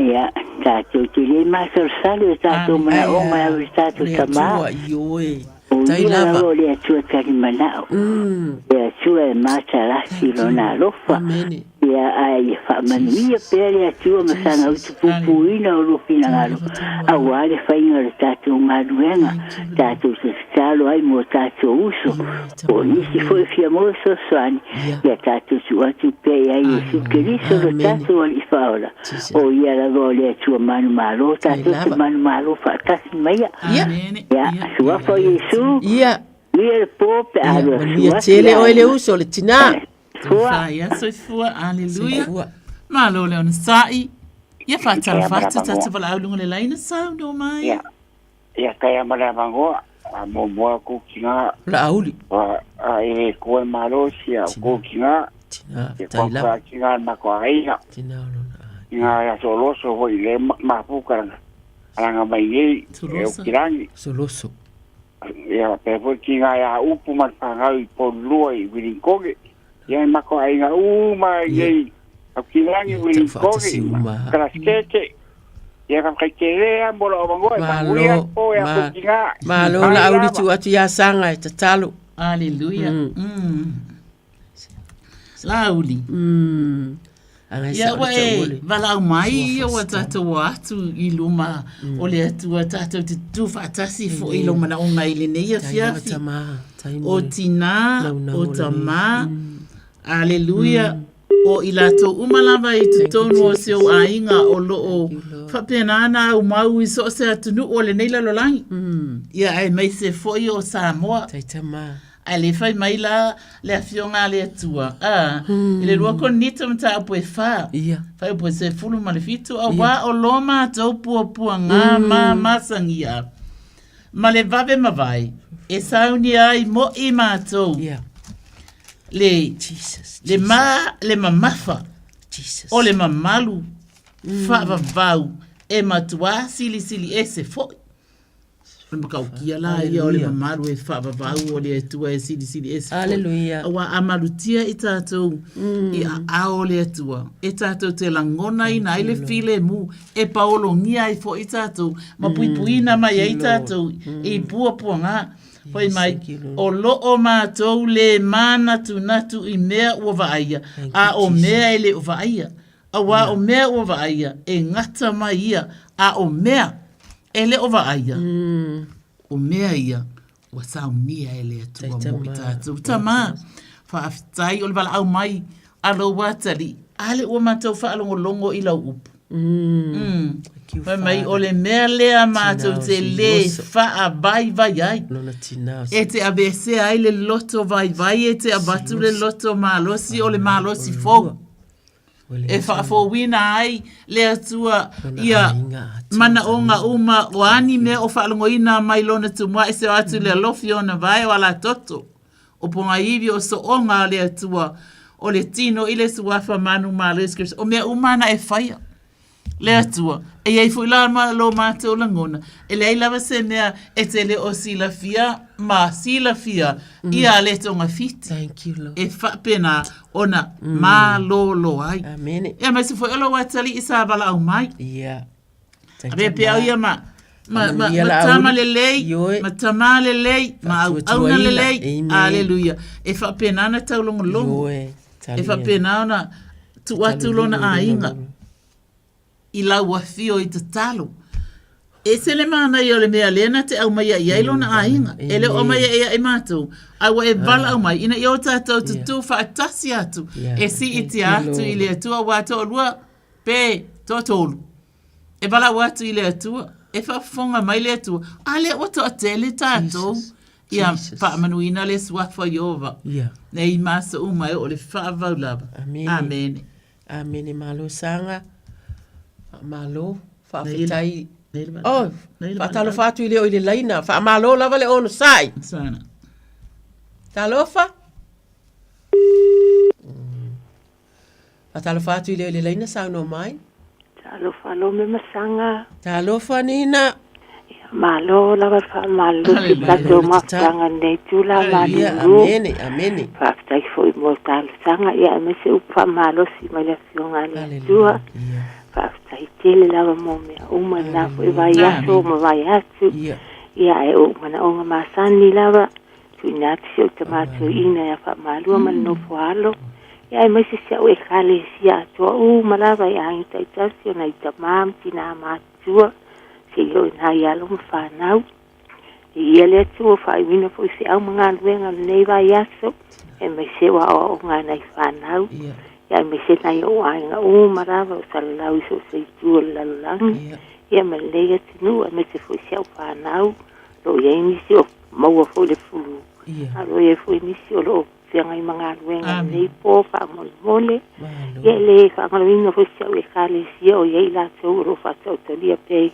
Ia, tatou te le masalosalo i tatou manaoga e ave i le tatou Le tamā. Atua i oe. O Tai ia lava. lava o le Atua talimanao. Le Atua e matalasi lona alofa. Amene. Ia, ae ia faamanuia pea le Atua ma sana utupupuina o lua finagalo, aua le faiga o le tatou galuega, tatou te tatalo ai mo tatou uso, po o nisi foi e fia maua fesoasoani, ia tatou tuu atu pea ia Iesu Keriso lo tatou Alii Faaola, o ia lava o le Atua manumalo, tatou te manumalo faatasi ma ia. Ia, suafa o Iesu, ia le po pe a alu Manuia atu tele ia oe le uso, le tinā. Fua. Ia soifua, aleluia. Malo le onosai. Ia faatalofa atu tatou valaau luga o le laina saunoa mai. Ia, ia kai ama le avangoa, a mo moa ku ki ngā. La auli. A, a e kua malo si a ku ki ngā. Tina, Ia tai kua lava. kua ki ngā ma kua aina. Tina o lona. Ki ngā ia soloso hoi le mapu karanga. Aranga mai nei, e o kirangi. Soloso. Ia, pea foi ki ngā ia upu ma le whangau i Porulua i Wirinkoge. Ia e mako aiga uma i nei au ki rangi Wirinkoge, Karaskeke. Ia ka kai te rea mo la omangoa e manuia po e ako ki ngā. Malo la auli tu atu ia sanga e tatalo. Aleluia. Laauli. Ia ua e valaau mai ia ua tatou o atu i luma o le Atua tatou te tutū faatasi foi i lou manaoga i lenei afiafi. O tinā, o tamā, aleluia, o i latou uma lava i totonu o si ou aiga o lo o faapena ona aumau i so o se atunuu o lenei lalolagi. Ia aemaise foi o Samoa. Ae le fai mai la le Afioga a le Atua, a, i le 2 Korinito mataupu e 4, fuaiupu e 17, auā o lo matou puapuaga ma masagia, ma le vave mavae, e saunia ai moʻi matou le, le ma, le mamafa o le mamalu faavavau e matuā silisili ese foi. O le matautia la ia o le mamalu e faavavau o le Atua e silisili ese foi. Aleluia. Auā a malutia i tatou i aao o le Atua, e tatou te lagonaina ai le filemu, e paologia ai foi tatou ma puipuina mai ai tatou i puapuaga. Fai mai, o lo o matou le manatunatu i mea ua vaaia, a o mea e le o vaaia. Auā o mea ua vaaia, e gata mai ia, a o mea e le o vaaia, o mea ia ua saunia e le Atua mo i tatou. Tamā, faafetai o le valaau mai a lou atalii, a lea ua matou faalogologo i lau upu. Fai mai, o le mea lea matou te lē faavaivai ai, e te aveesea ai le loto vaivai, e te avatu le loto malosi, o le malosi fou. e faafouina ai le Atua ia manaoga uma o a ni mea o faalogoina mai lona tumuaʻi se o atu le alofi o ona vae o alatoto o pogaiwi o sooga o le Atua o le tino i le suafa manumalo Iesu Keriso o mea uma ana e faia le Atua. E i ai foi la ma lo matou lagona, e leai lava se mea e te le o silafia ma silafia ia le togafiti. Thank you, Lord. E faapena ona malolo ai. Amene. Ia aemaise foi o lou atalii sa valaau mai. Ia. Avea peau ia ma ma ma Faamanuia ma la tama auli. lelei, Ioe. ma tamā lelei, ma auauna Faatuatuaina. lelei. Amen. Aleluia. E faapena ona taulogologo. Ioe. E Talia. faapena ona tuu atu lona aiga i lau afio i tatalo. Ese le manaia o le mea lea na te aumaia i ai lona aiga. E le o aumaia ia i matou, a ua e valaau mai ina ia o tatou tutū faatasi atu e siitia atu i le Atua aua toalua pe toatolu. E valaau atu i le Atua, e faafofoga mai le Atua, a lea ua toatele tatou. Ia faamanuina le Suafa o Ieova nei ma aso uma e oo i le faavavau lava. Amene. Amene malo saga. Faamalo, faafetai. Oh, faatalofa atu i le o i le laina. Faamalo lava le onosai. Sana. Talofa. Faatalofa atu i le o i le laina saunoa mai. Talofa Lome ma Saga. Talofa Nina. Ia malo lava le faamalolosi i le tatou mafutaga i lenei itula malulu. Amene, amene. Faafetai foi mo le talosaga ia aemaise upu faamalosi mai le Afioga a le Atua. Faafetai tele lava mo mea uma i lena foi vaiaso ma vaiatu. Ia ae o ou manaoga masani lava Tuuina atu si ou tama toeaina ia Faamalua ma le nofo alo, ia aemaise si au Ekalesia atoa uma lava i aiga taitasi o nai tama ma tinā matutua, seia oo i nai alo ma fanau. Viia le Atua ua faaiuina foi feau ma galuega o lenei vaiaso, aemaise o aoaoga a nai fanau, ia aemaise nai ou aiga uma lava o salalau i so o se itu o le lalolagi, ia ma lenei atunuu, aemaise foi si au fanau, o lo o i ai nisi o maua foi le fulu, a o lo o i ai foi nisi o lo o feagai ma galuega i lenei po faamolemole. Ia e le faagaloina foi si au Ekalesia o i ai i latou o lo o faataotolia pea i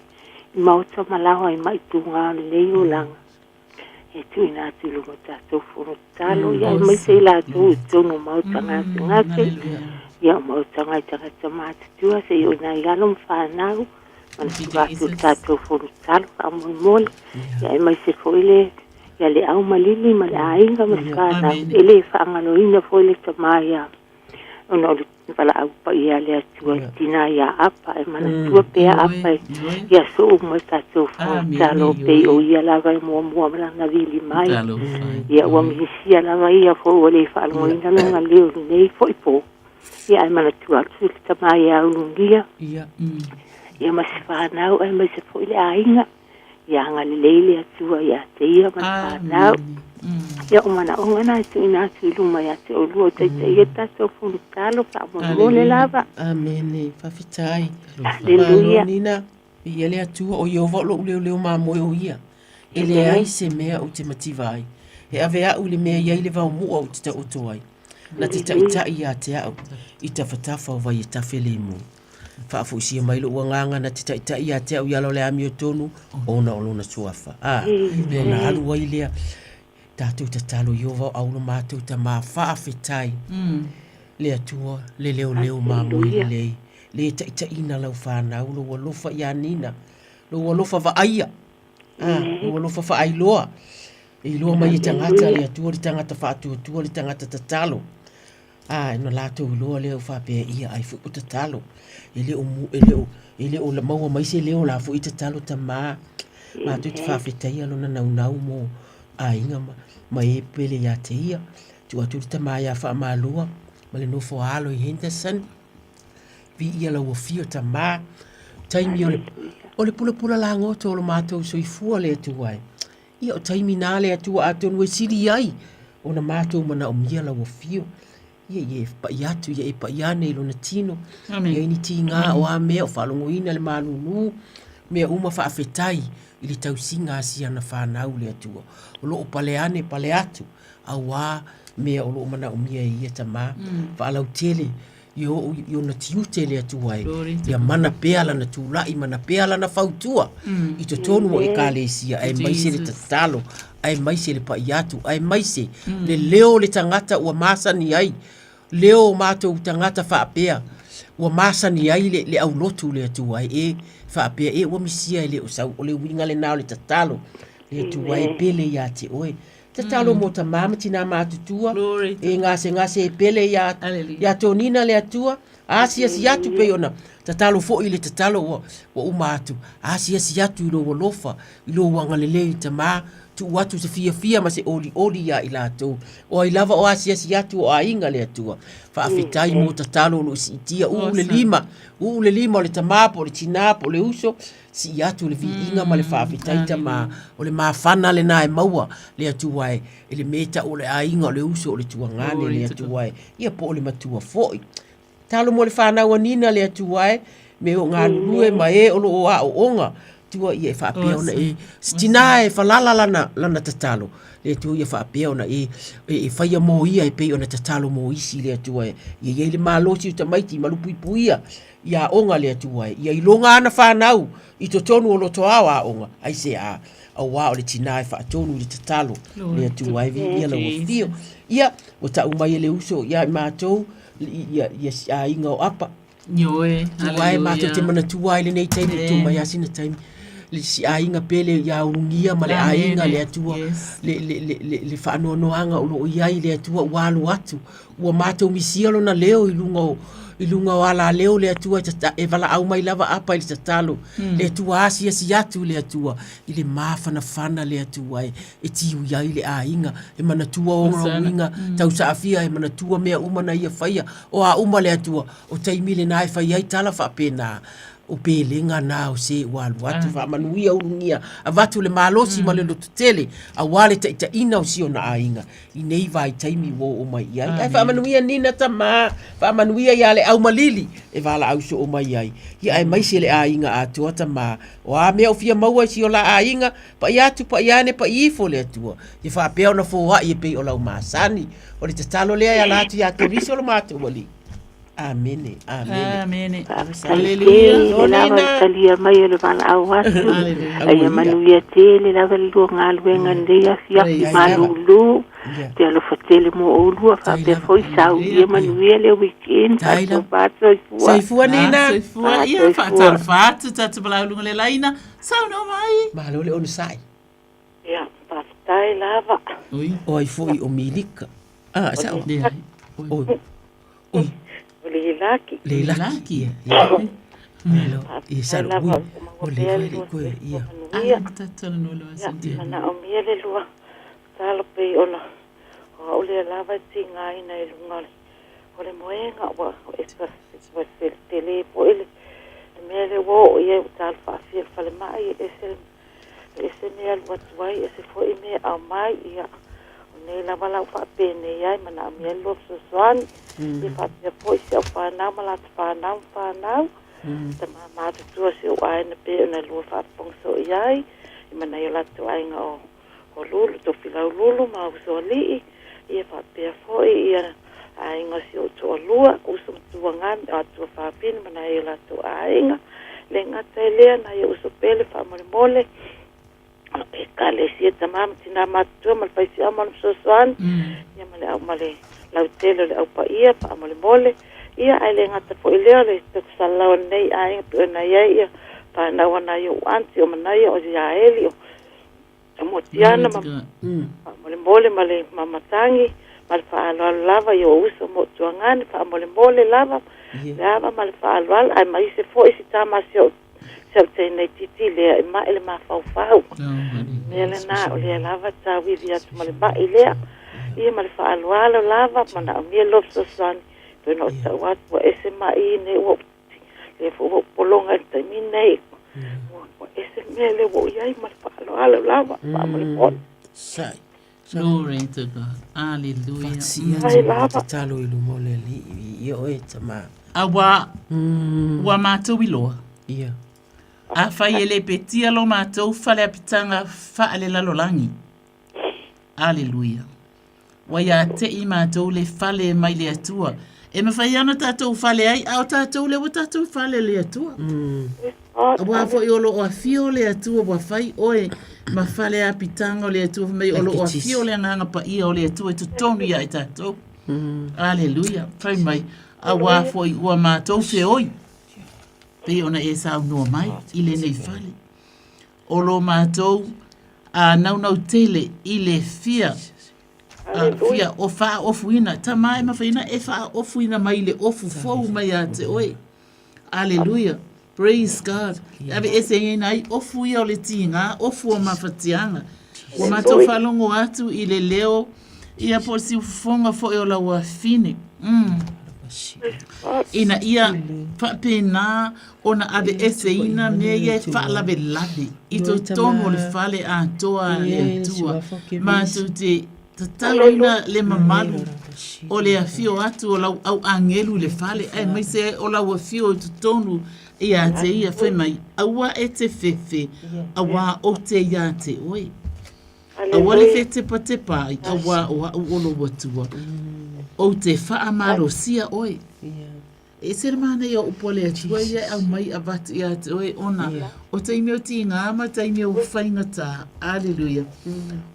maota ma laoa i maituga o lenei olaga e tuuina atu i luma o tatou fono tatalo, ia aemaise i latou i totonu o maota gasegase, ia o maota nai tagata matutua seia oo i nai alo ma fanau. Manatua atu le tatou fono tatalo faamolemole, ia aemaise foi le ia le au ma Lili ma le aiga ma se fanau. E le faagaloina foi le tama ia Ona o le valaau paia a le Atua i le tina ia Apa, e manatua pea Apa i aso uma i tatou fonotatalo pei o ia lava e muamua ma lana vili mai. Ia ua misia lava ia foi ua le faalogoina lona leo i lenei foi po. Ia ae manatua atu le tama ia Ulugia. Ia ma si fanau aemaise foi le aiga. Ia agalelei le Atua ia te ia ma le fanau. Ia o manaoga na e tuuina atu i luma ia te oulua o taitaia tatou fonotalo faamolemole lava. Amene. Faafetai. Haleluia. Malo Nina. Viia le Atua, o Ieova o lou leoleo mamoe o ia. E leai se mea ou te mativa ai. E ave au i le mea e i ai le vaomua ou te taoto ai. Na te taitai ia te au i tafatafa o vai e tafe lemu. Faafoisia mai lou agaga na te taitai ia te au i ala o le amiotonu ona o lona suafa. A, e ona alu ai lea. Tatou tatalo Ieova o au lo matou Tama, faafetai. Le Atua, le leoleo mamoe lelei, le taitaiina lau fanau, lou alofa ia Nina, lou alofa vaaia, a, lou alofa faailoa, e iloa mai e tagata le Atua, le tagata faatuatua, le tagata tatalo. A, ona latou iloa lea ua faapea, ia, ai foi o tatalo. E le o, e le o, e le o maua mai se leo la foi tatalo tama. Matou te faafetaia lona naunau mo aiga ma, ma e pele ia te ia. Tuu atu le tama ia Faamalua ma le nofo a alo i Henderson. Viia lau afio tama. Taimi o le, o le pulapula lagoto o lo matou soifua le Atua e. Ia o taimi na le Atua atonu e sili ai ona matou manaomia lau afio. Ia ia e pa'i atu, ia e pa'i ane i lona tino. Amen. Ia i ni tiga o a mea o faalogoina le malūlū, mea uma faafetai i le tausiga a siana fanau le Atua. O lo o pale ane pale atu, auā mea o lo o manaomia e ia tama. Faalautele ia oo i ona tiute le Atua e, ia mana pea lana tula'i, mana pea lana fautua i totonu o Ekalesia, aemaise le tatalo, aemaise le pa'i atu, aemaise le leo o le tagata ua masani ai, leo o matou tagata faapea ua masani ai le, le aulotu le Atua e, e faapea e ua misia e le o sau. O le uiga lena o le tatalo le Atua e pele iā te oe. Tatalo mo tamā ma tinā matutua, e gasegase e pele iā, iā Tonina le Atua, asiasi atu pei ona tatalo foi i le tatalo ua, ua uma atu, asiasi atu i lou alofa, i lou agalelei tamā, tuu atu se fiafia ma se olioli iā i latou. O ai lava o asiasi atu o aiga le Atua. Faafetai mo tatalo o lo o siitia, uu le lima, uu le lima o le tamā po o le tinā po o le uso, Sii atu le viiga ma le faafetai tama, o le mafana lena e maua le Atua e, e le mea e tau o le aiga, o le uso, o le tuagane le Atua e, ia po o le matua foi. Talo mo le fanau a Nina le Atua e, me o galulue ma e o lo o aooga, Atua ia e faapea ona e, se tina e falala lana, lana tatalo, le Atua ia faapea ona e, e, e faia mo ia e pei ona tatalo mo isi le Atua e, ia i ai le malosi o tamaiti malupuipuia, i aoga le Atua e, ia iloga ana fanau i totonu o loto ao aoga, aisea? Auā o le tinā e faatonu i le tatalo le Atua e, viia lau afio. Ia, ua tau mai e le uso ia i matou, ia, ia si aiga o Apa. Ioe, Atua e, matou te manatua ai lenei taimi, tuu mai lava sina taimi, le si aiga pele ia Ulugia ma le aiga le Atua, le, le, le, le, le faanoanoaga o lo o i ai le Atua ua alu atu, Ua matou misia lona leo i luga o i luga o alaleo le Atua e tata, e valaau mai lava Apa i le tatalo. Le Atua asiasi atu le Atua i le mafanafana le Atua e, e tiui ai le aiga, e manatua ona uiga tausaafia, e manatua mea uma na ia faia. O a uma le Atua, o taimi lena e fai ai tala faapena, o pelega na o se ua alu atu, faamanuia ulugia, avatu le malosi ma le lototele, auā le taitaiina o si ona aiga. i nei vaitaimi ua oo mai i ai. Ae faamanuia Nina tama, faamanuia ia le aumalili e valaau soo mai ai. Ia aemaise le aiga atoa tama, o a mea o fia maua i si o la aiga, pa'i atu, pa'i ane, pa'i ifo le Atua. Ia faapea ona foai e pei o lau masani. O le tatalo lea e ala atu ia Keriso lo matou Alii. Amene, amene. Amene. Faafetai tele lava le talia mai o le valaau atu. A ia manuia tele lava le lua galuega lenei afiafi malūlū. Te alofa tele mo oulua faapea foi saulia manuia le weekend. Faatofa soifua. Soifua Nina. Soifua. Ia faatalofa atu tatou valaau luga le laina. Saunoa mai. Malo le onosai. Ia, faafetai lava. O ai foi o Milika. Ah, sao. Oi. Oi. O le Ilaki. Le Ilaki. Ia. Malo. Ia sa lava o le vai le koe ia. Ia. Manaomia le lua tatalo pei ona o au lea lava e tigaina i luga o le o le moega ua ua ua tele foi le le mea lea ua oo i ai ua talo faafia i le falemai e ese le E ese mea alu atu ai, ese foi mea aumai, ia, o nei lava la ua faapenei ai, manaomia ai le lua fesoasoani, ia faapea foi si au fanau ma latou fanau ma fanau, tama matutua o si ou aiga pei ona lua faafofoga soo i ai, i ma nai o latou aiga o o Lulu, Tofilau Lulu ma Usoalii, ia faapea foi ia aiga o si ou toalua, uso ma tuagane, o Atua Fafine ma nai o latou aiga. Le gata i lea, nai ou uso pele faamolemole, Ekalesia, tama ma tinā matutua ma le faifeau ma ona fesoasoani, ia ma le au ma le lautele o le au paia faamolemole. Ia, ae le gata foi i lea, o le tausalau a lenei aiga pei ona i ai ia fanau a nai ou aunty o Manaia, o Iaeli, o O Motiana ma faamolemole ma le mamatagi ma le faaaloalo lava i ou uso mo Tuagane faamolemole lava le ava ma le faaaloalo ae ma ise foi si tama si ou si au teine itiiti lea e mai le mafaufau mea lena o lea lava tauivi atu ma le mai lea ia ma le faaaloalo lava manaomia lou fesoasoani pei ona ou tau atu ua ese mai nei ua Lea foi ua ou pologa i le taimi nei. Ua ese le mea lea ua ou i ai ma le faaaloalo lava, faamolemole. Sai. Glory to God. Hallelujah. Faatasi atu ma tatalo i luma o le Alii, ia oe tama. Aua ua matou iloa. Ia. Afai e le petia lo matou faleapitaga faalelalolagi. Aleluia. Ua ia te i matou le fale mai le Atua. E mafai ona tatou fale ai, a o tatou lea ua tatou fale le Atua. Aua foi o lo o afio le Atua ua fai oe ma fale apitaga o le Atua fai mai o lo o afio le Agaga Paia o le Atua i totonu ia i tatou. Aleluia. Fai mai, aua foi ua matou feoi, pei ona e saunoa mai i lenei fale. O lo matou a naunau tele i le fia fia o faaofuina tama e mafai ona e faaofuina mai le ofu fou mai ia te oe. Aleluia. Praise God. E aveeseina ai ofu ia o le tiga, ofu o mafatiaga. Ua matou faalogo atu i le leo ia po o le siufofoga foi o lau afine. Mm. Ina ia faapena ona aveeseina mea ia e faalavelave i totonu o le fale atoa a le Atua. Matou te tataloina le mamalu o le afio atu o lau au agelu i le fale, aemaise ai o lau afio i totonu ia te ia, fai mai, Aua e te fefe, auā ou te iā te oe. Aua le fetepatepa ai, auā o a'u o lou Atua, ou te faamalosia oe. E ese le manaia o upu a le Atua ia e aumai avatu ia te oe ona o taimi o tiga ma taimi o faigata. Aleluia.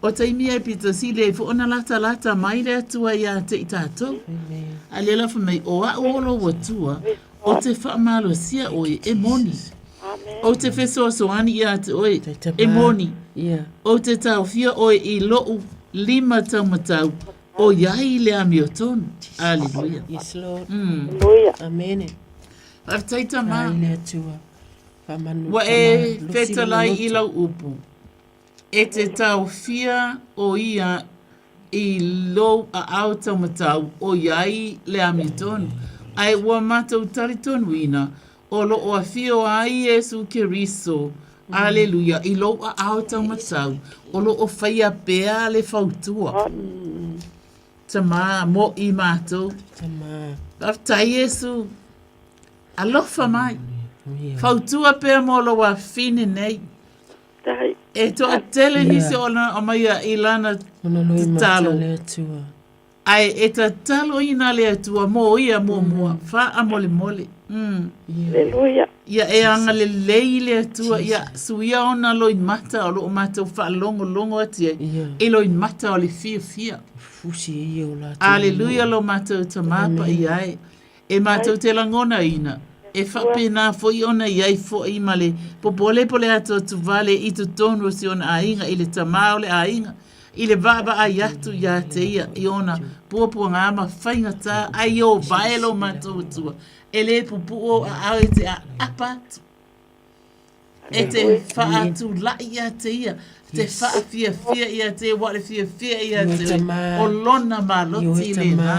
O taimi e pito sili ai foi ona latalata mai le Atua ia te i tatou. A lea la fai mai, o a'u o lou Atua, ou te faamalosia oe e moni. Ou te fesoasoani ia te oe e moni. Ou te taofia oe i lo'u lima taumatau O iai le amiotonu. Aleluia. Yes, Lord. Aleluia. Amene. Faafetai tama. Ai le Atua. Faamanu Ua e fetalai i lau upu. E te taofia o ia i lou aao taumatau o iai le amiotonu. Ae ua matou talitonuina o lo o afio ai Iesu Keriso, aleluia, i lou aao taumatau, o lo o faia pea le fautua. Tama, mo i matou. Tama. Faafetai Iesu. Alofa mai. Fautua pea mo lou afine nei. E toatele nisi o ona aumaia i lana tatalo. Ae e tataloina le Atua mo ia muamua, faamolemole. Mm. Aleluia. Ia e agalelei le Atua, ia suia ona loimata o loo matou faalogologo atu ai, i loimata o le fiafia. Fusi ia o latou. Aleluia lo matou Tama Paia e. E matou te lagonaina, e faapena foi ona i ai foi ma le popole po le atoatuvale i totonu o si ona aiga i le tama o le aiga. i le vaavaai atu iā te ia i ona puapuagā ma faigata ai i ō vae lo matou Atua, e lē pupuu ou aao e te aapa atu, e te faatulaʻi iā te ia, te faafiafia iā te ia, ua o le fiafia iā te oe, o lona malosi lenā.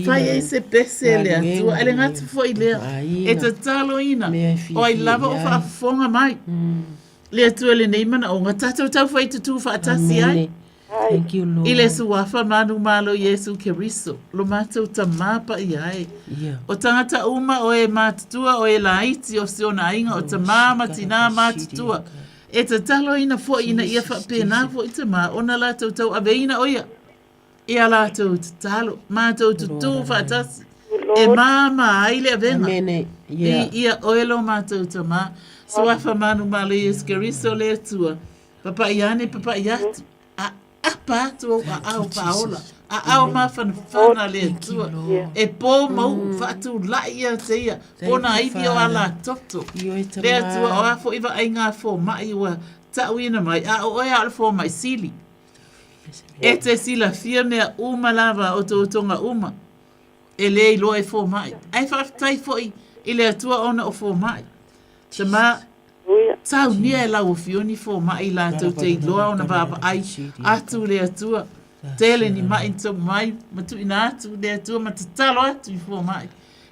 Fai ai se pese e le Atua, ae le gata foi lea, e tataloina, o ai lava o faafofoga mai. Le Atua lenei manaoga, tatou taufai tutū faatasi ai. Thank you, Lord. I le Suafa manumalo Iesu Keriso, lo matou Tamā paia e. Yeah. O tagata uma o e matutua o e laiti o si ona aiga o tamā ma tinā matutua, e tataloina foi ina ia faapena foi tamā ona latou tauaveina o ia i a latou tatalo, matou tutū faatasi, e māmā ai le avega. Amene. Yeah. I ia oe lo matou Tamā, Suafa manumalo Iesu Keriso le Atua, Papaʻi ane, papaʻi atu, a apa atu ou aao faaola, aao mafanafana le Atua, e pō ma uʻu, faatulaʻi ia te ia, pona ivi o ala toto. Le Atua, o a foʻi vaaiga a fomaʻi ua taʻuina mai, a o oe a o le fomaʻi sili. E te silafia mea uma lava o toutoga uma, e lē iloa e fomaʻi. Ae faafetai foʻi i le Atua ona o fomaʻi. Tamā, Saunia e lau Afioga ni fomai latou te iloa ona vaavaai atu le Atua. Tele ni maʻi na tau mai ma tuuina atu le Atua ma tatalo atu i fomai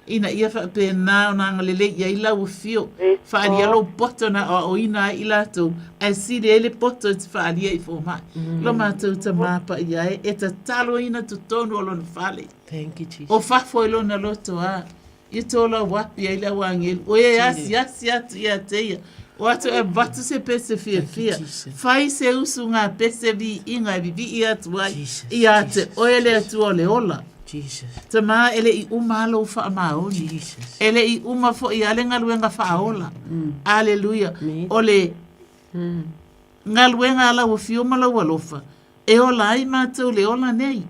ina ia faapena ona agalelei i ai lau afio. Faaalia lou poto na aoaoina ai i latou ae sili ai le poto e te faaalia i fomai. Lo matou Tamā paia e, e tataloina totonu o lona fale. Thank you, Jesus. O fafo i lona loto a. I tō lau api ai le au āngelu, o ia e asiasi atu ia te ia, o atu e avatu se pese fiafia, fai se usu ngā pese viiga e vivii atu ai ia te oe le Atua o le ola. Tamā e le i uma a lou faamaoni, e le i uma foi a le galuega faaola. Aleluia. O le galuega a lau afio ma lou alofa, e ola ai matou le ola nei.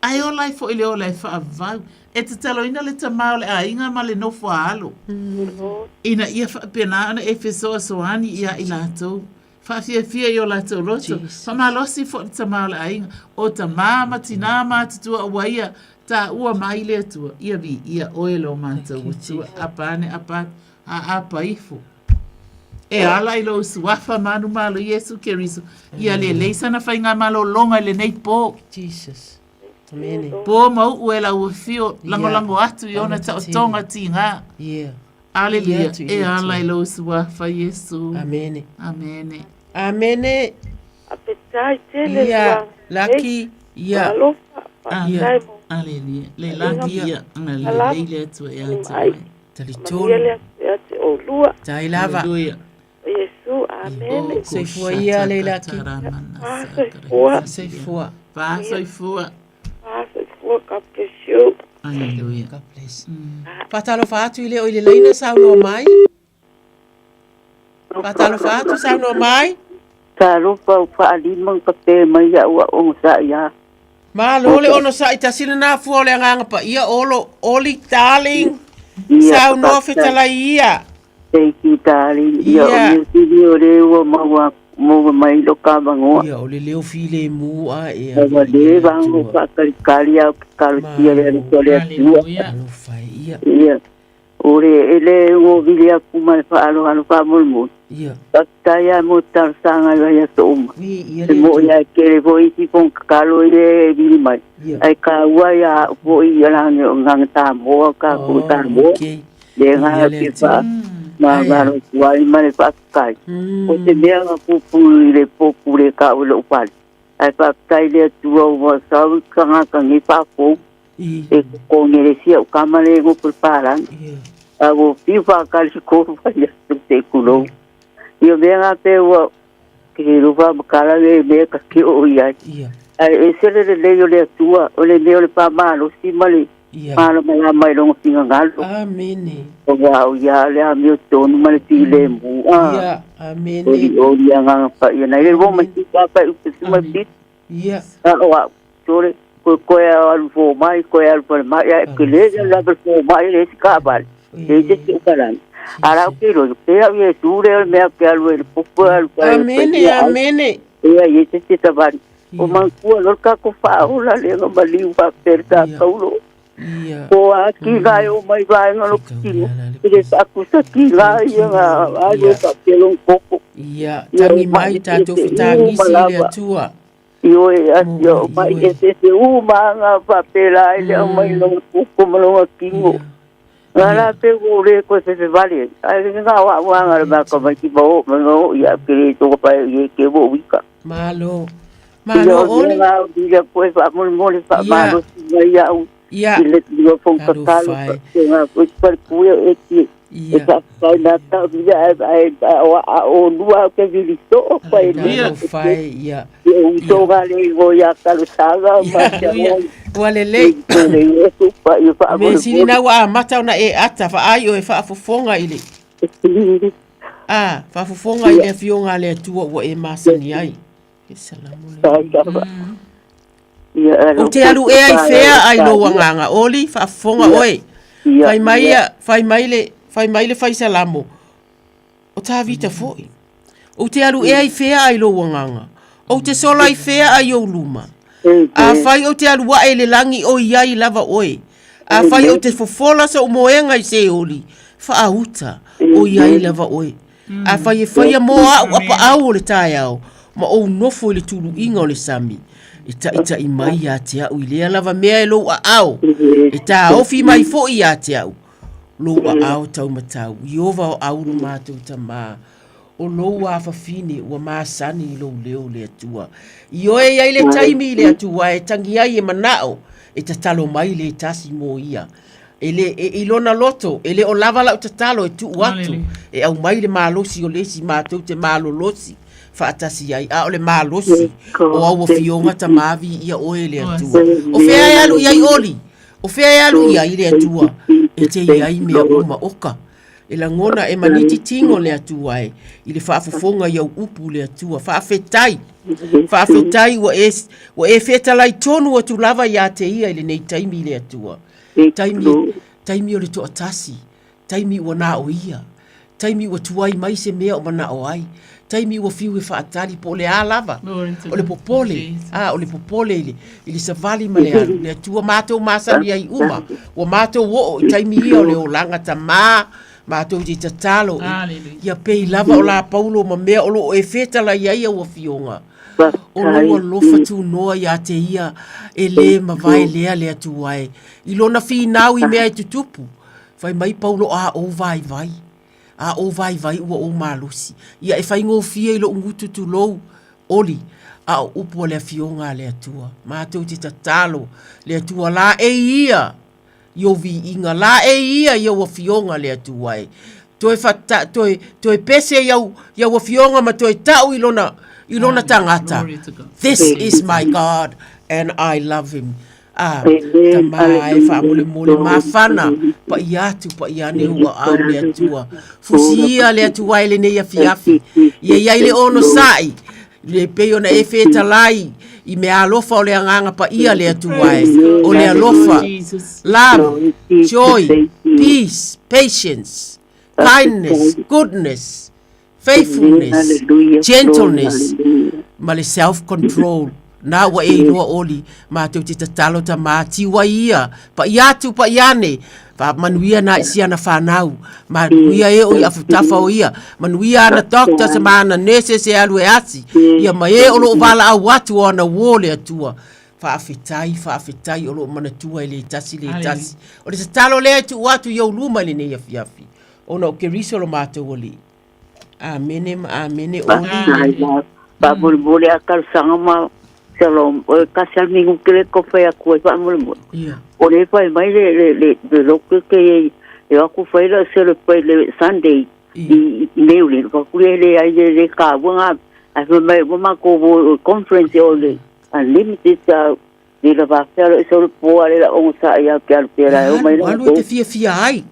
Ae ola ai foi le ola e faavavau, e tataloina le tamā o le aiga ma le nofo a alo, ina ia faapena ona e fesoasoani iā i latou. Faafiafia i o latou loto, faamalosi foi le tamā o le aiga, o tamā ma tinā matutua ua ia taua mai le Atua, ia viia oe lo matou Atua, apa ane apa atu, a apa ifo. E ala i lou suafa manumalo Iesu Keriso, ia lelei sana faigamalologa i lenei pō. Jesus. Amene. Pō ma uʻu e lau afio, lagolago atu i ona taotoga tigā. Yeah. Aleluia. E ala i lou suafa Iesu. Amene. Amene. Amene. Faafetai tele Ia, Laki, ia. Alofa, faafetai mo. Aleluia. Le laki ia, agalelei le Atua ia te oe. Talitonu. Manuia le Atua ia te oulua. Tai lava. Aleluia. O Iesu, amene. Soifua ia le laki. Soifua. Soifua. Soifua. Soifua, God bless you. Aleluia. God bless. Faatalofa atu i le o i le laina saunoa mai. Faatalofa atu saunoa mai. Talofa o faalima ka pe mai ia'u a'u ogosaʻi a. Malo le onosai tasi lena fua o le agaga paia Olo Oli darling Ia, saunoa faafetai. fetalai ia. Thank you darling. Ia, o Ia. mea sili o le ua maua maua mai lo ka magoa. Ia o le leo filemu a e Ua le vago faakalikali a o ke kalotia le alofa o le Atua. Alofa e ia. Ia. O le e le ua vili aku ma le faaaloalo faamolemole. Ia. Faafetai lava mo talosaga i vaiaso uma. Ia E moʻi lava e tele foi isi fonotatalo ia e vili mai. Ae taua ia a'u foi ia lage o agaga Samoa tatou i Samoa. Lea na ke faa mamalo atu ai ma le faafetai. O se mea na tupu i le potu le taʻu i loʻu fale. Ae faafetai i le Atua ua sau i tagata nei faafou. E totogi e le isi a'u tama le nofo i le palagi. A ua fiu faatali tolu vaiaso se i tulou. Ia mea na pe ua ke iloa faamatala le mea ta te oo i ai. Ae ese le lelei o le Atua, o le mea o le faamalosi ma le malamalama i lona finagalo. Amene. Aua o ia le amiotonu ma le filemu. Ia, amene. Olioli agaga paia nai le lua ma sika pa i upu ma fitu. Ia. A o a'u, sole, koe koe a alu fomai, koe alu falemai, ae ke le ia lava le fomai le isi kaavale, e se isi o kalani. A la o ke iloa, pe au Iesu lea o le mea ke alu ai i le popo e alu Amene, amene. Ia, ia se se savali. O makua lo ka ko fa o la le nga maliu fa per ta paulo. O a ki ga o mai vai nga lo ki. Ile sa ku sa ki ga ia nga a le ka pe lo koko. Ia, tangi mai tātou fetagisi i le Atua. Ioe a sia o mai e se se u ma nga fa pe la ile o mai lo koko ma lo kingo. Nga la pe o le ko se se vale. Ai nga wa wa nga le ma ko mai ki bo ma no ia ke le to pa ye ke bo wika. Malo. Malo oli. Nga o dia ko e fa mo mo le fa malo si ia u. Ia. I le tio fong ka talo nga ko pa ku e ki. E fa fa na ta via ai o a o lua ke vili to pa e le fai ia. E u to ga le go ia ka lo saga ma te mo. Ua lelei. Le e pa i fa Me sili na ua amata ona e ata faai o e faafofoga i le a faafofoga i le afioga a le Atua ua e masani ai. E salamu le. Ou te alu ea i fea ai lou agaga oli faafofoga oe. Fai mai ia, fai mai le, fai mai le faisalamo, o Tavita foi. Ou te alu ea i fea ai lou agaga. Ou te sola i fea ai ou luma. Afai ou te alu ae i le lagi o i ai lava oe. Afai ou te fofola sou moega i Seoli, faauta, o i ai lava oe. Afai e faia mō a'u apaau o le taeao, ma ou nofo i le tuluiga o le sami, e taʻitaʻi mai iā te a'u i lea lava mea e lou aao, e tāofi mai foʻi iā te a'u lou aao taumatau. Ieova o a'u lo matou tamā, o lou afafine ua masani i lou leo le Atua. Ioe i ai le taimi i le Atua e tangi ai e manao e tatalo mai le tasi mō ia. E le, e, i lona loto, e le o lava lau tatalo e tuu atu, e aumai le malosi o le isi matou te malolosi faatasi ai, a o le malosi o au afioga tamavi ia oe le Atua. O fea e alu i ai oli? O fea e alu i ai le Atua? E te i ai mea uma oka. E lagona e maniti tigo le Atua e, i le faafofoga i au upu le Atua. Faafetai, faafetai ua e, ua e fetalai tonu atu lava iā te ia i lenei taimi le Atua. Taimi, taimi o le toatasi, taimi ua na o ia, taimi ua tuai mai se mea o manao ai, taimi ua fiu e faatali po o le a lava, o le popole, a, o le popole i le, i le savali ma le alu, le Atua matou masani ai uma, ua matou oo i taimi ia o le olaga tamā, matou te tatalo, ia pei lava o la Paulo ma mea o lo o e fetalai ai au afioga. O lou alofa tunoa iā te ia e lē mavae lea le Atua e. I lona finau i mea e tutupu, fai mai Paulo a ou vaivai, a ou vaivai ua ou malosi. Ia e faigofie i lou gutu tulou, oli, a o upu a le Afioga a le Atua. Matou te tatalo, le Atua la e ia! i ou viiga la e ia i ou afioga le Atua e. Toe, whata, toe, toe pese i au, i au afioga ma toe tau i lona, i lona tangata. This is my God and I love him. Ah, tamā e faamolemole mafana, paia atu, paia ane ua au le Atua. Fusi ia le Atua e lenei afiafi. Ia iai le onosai, Le pei ona e fetalai i mea alofa o le agaga paia le Atua e, o le alofa, love, joy, peace, patience, kindness, goodness, faithfulness, gentleness, ma le self control. Na ua e iloa oli, matou te tatalo tamā tiu ai ia, paia atu paia ane, Faamanuia nā i siana whanau, manuia e o i afutafa o ia, manuia ana doctors ma ana nurses e alu e asi, ia ma e o loo valaau atu o ana uō le Atua. Faafetai, faafetai o loo manatua e le tasi le tasi. O le tatalo lea e tuu atu i ou luma i lenei afiafi, ona o Keriso lo matou Alii. Amene ma amene oli. Ai la, faamolemole a talosaga ma Shalom. O kasi al mingu kele ko fai aku ai faamolemole. Ia. O le fai mai le le le le loke ke e e aku fai la celebrate le Sunday i i Maryland. Ka kule le ai le le ka ua nga ai fai mai ua ma ko wo conference o le unlimited le la va fea le so le po ale la ongo sa ia ke alu pera e o mai la. Alu e te fiafia ai.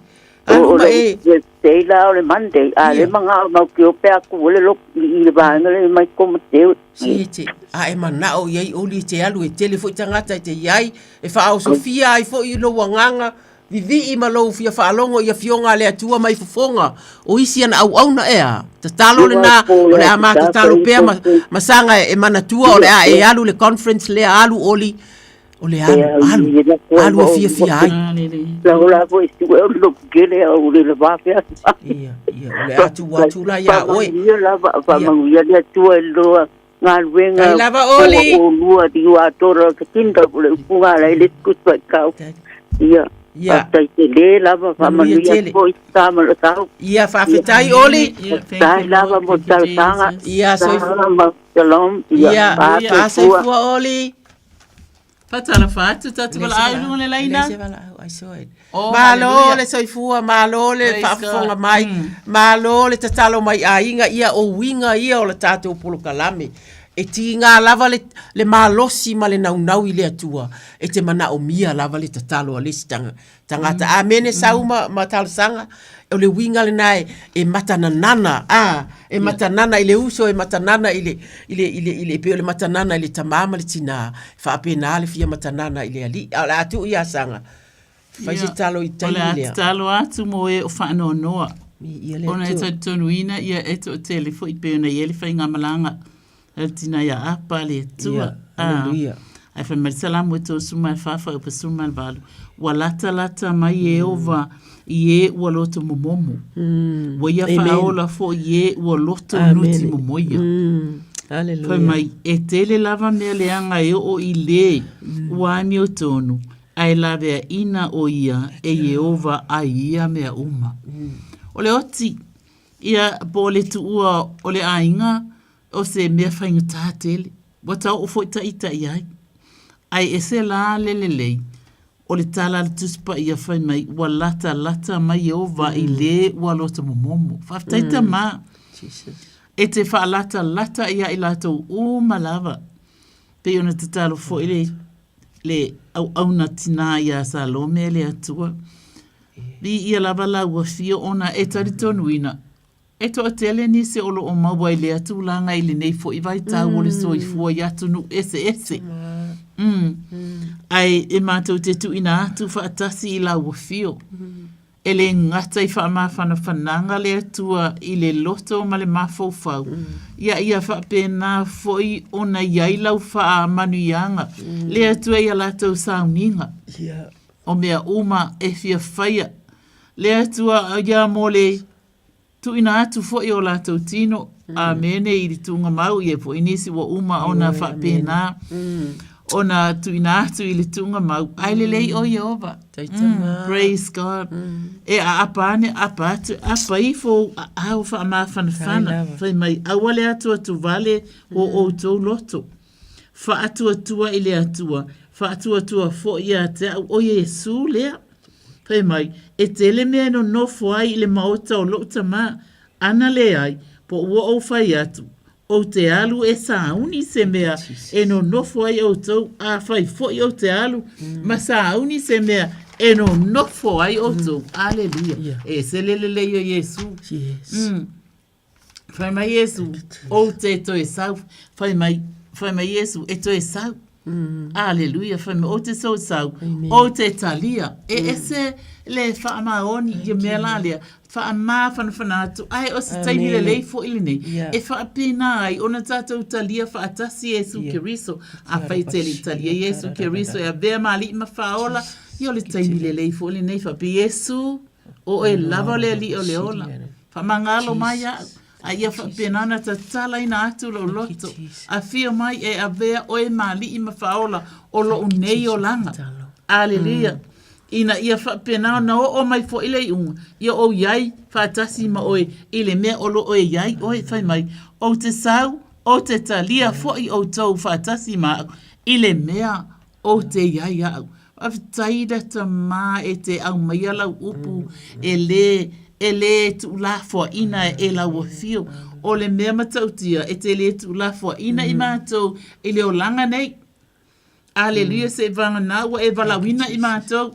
Alu ma e. Te la o le Monday, a le manga o mau ki o pe aku o le lo i le vaenga le mai ko ma te. Si e te, a e manao i ai oli e te alu e tele foi tangata e te iai, e whaaosofia ai foi i lou agaga. vivii ma lou fia faalogo i afioga a le Atua mai fofoga o isi ana auauna ea. Tatalo lena, o le a ma tatalo pea ma, ma saga e manatua o le a e alu le conference lea, alu Oli, o le alu, alu, alu e fiafia ai. La foi tu e lo kele au le la va fea. Ia, ia, o le a tu atu la ia oe. Ia lava, faamanuia le Atua i loa galuega. Tai lava, Oli. O lua di ua tora ka tinda o le upuga la ile kutu ai kau. Ia. Ia. Faafetai tele lava, Manuia faamanuia tele. foi sa ma lo tau. Ia, faafetai, Oli. Faafetai lava mo talosaga. Ia, soifua. Ma shalom. Ia, Ia, faasoifua, Oli. Faatalofa atu tatou valaau i luga o le laina. Oh, Malo hallelujah. le soifua, malo le Praise faafofoga God. mai, malo le tatalo mai aiga, ia o uiga ia o le tatou polokalame. E tiga lava le, le malosi ma le naunau i le Atua, e te manaomia lava le tatalo a le isi tanga, tagata. Amene sau ma, ma talosaga, o le uiga lena e, e matananana, a, e matanana i le uso, e matanana i le, i le, i le, i le, e pei o le matanana i le tamā ma le tinā, e faapena le fia matanana i le Alii. A o le a tuu ia Saga, fai se talo i O le taimi a lea. tatalo atu mo e o faanoanoa. Ia le Ona e Atua. talitonuina ia e toatele foi pei ona i ai le faigamalaga a le tina ia Apa le Atua. Ia, haleluia. Ae fai mai le Salamo e 34 fuaiupu 18, Ua latalata mai Ieova i e ua loto momomo. Ua ia Amen. faaola foi i e ua loto Amene. nuti momoia. Haleluia. Fai mai, e tele lava mea leaga e oo i le ua amiotonu, ae laveaina o ia e Ieova ai ia mea uma. O le oti, ia po o le tuua o le aiga, o se mea faigata tele, ua tau oo foi ita i ai. Ae ese la le lelei, o le tala a le Tusi Paia fai mai, ua latalata mai Ieova i le ua loto momomo. Faafetai Tama, e te faalatalata ia i latou uma lava. Pei ona tatalo foi le, le auauna tinā iā Salome e le Atua. Viia lava lau afio ona e talitonuina, E toatele nisi o lo o maua i lea tulaga i lenei foi vaitau o le soifua i atunuu eseese. Mm. Ae e matou te tuuina atu faatasi i lau afio. E le gata i faamafanafanaga le Atua i le loto ma le mafaufau, ia ia faapena foi ona i ai lau faamanuiaga le Atua i a latou sauniga o mea uma e fia faia le Atua ia mo le Tuuina atu foi o latou tino, Amene, i le tuugamau, ia foi nisi ua uma ona faapena ona tuuina atu i le tuugamau, ae lelei o Ieova. Praise God. E aapa ane, aapa atu, aapa ifo ou aao faamafanafana, fai mai, aua le atuatuvale o outou loto. Faatuatua i le Atua, faatuatua foi ia te au, o Iesu lea. Fai mai, e tele mea e nonofo ai i le maota o lou tamā, ana leai, po ua ou fai atu, ou te alu e sauni se mea e nonofo ai outou, afai foi ou te alu ma sauni se mea e nonofo ai outou. Aleluia. E ese le lelei o Iesu. Mm. Fai mai Iesu, ou te toe sau. Fai mai, fai mai Iesu, e toe sau. Aleluia, fai mai, ou te toe sau, ou te talia. E ese le faamaoni i mea la lea, faamafanafana atu, ae o se taimi lelei foi lenei, e faapena ai ona tatou talia faatasi Iesu Keriso. Afai e te le i talia Iesu Keriso e avea ma Alii ma Faaola, ia o le taimi lelei foi lenei, faapea Iesu, O oe lava o le Alii o le ola. Faamagalo mai au, a ia faapena ona tatalaina atu lou loto. Afio mai e avea oe ma Alii ma Faaola o lou nei olaga. Aleluia. Ina ia faapena ona oo mai foi le iuga, ia ou i ai faatasi ma oe i le mea o lo o e i ai oe. Fai mai, Ou te sau, ou te talia foi outou faatasi ma au i le mea Ou te i ai au. Faafetai le Tamā e te aumaia lau upu e lē, e lē tuulafoaina e lau afio. O le mea matautia e te lē tuulafoaina i matou i le olaga nei. Aleluia se i vagana ua e valaauina i matou.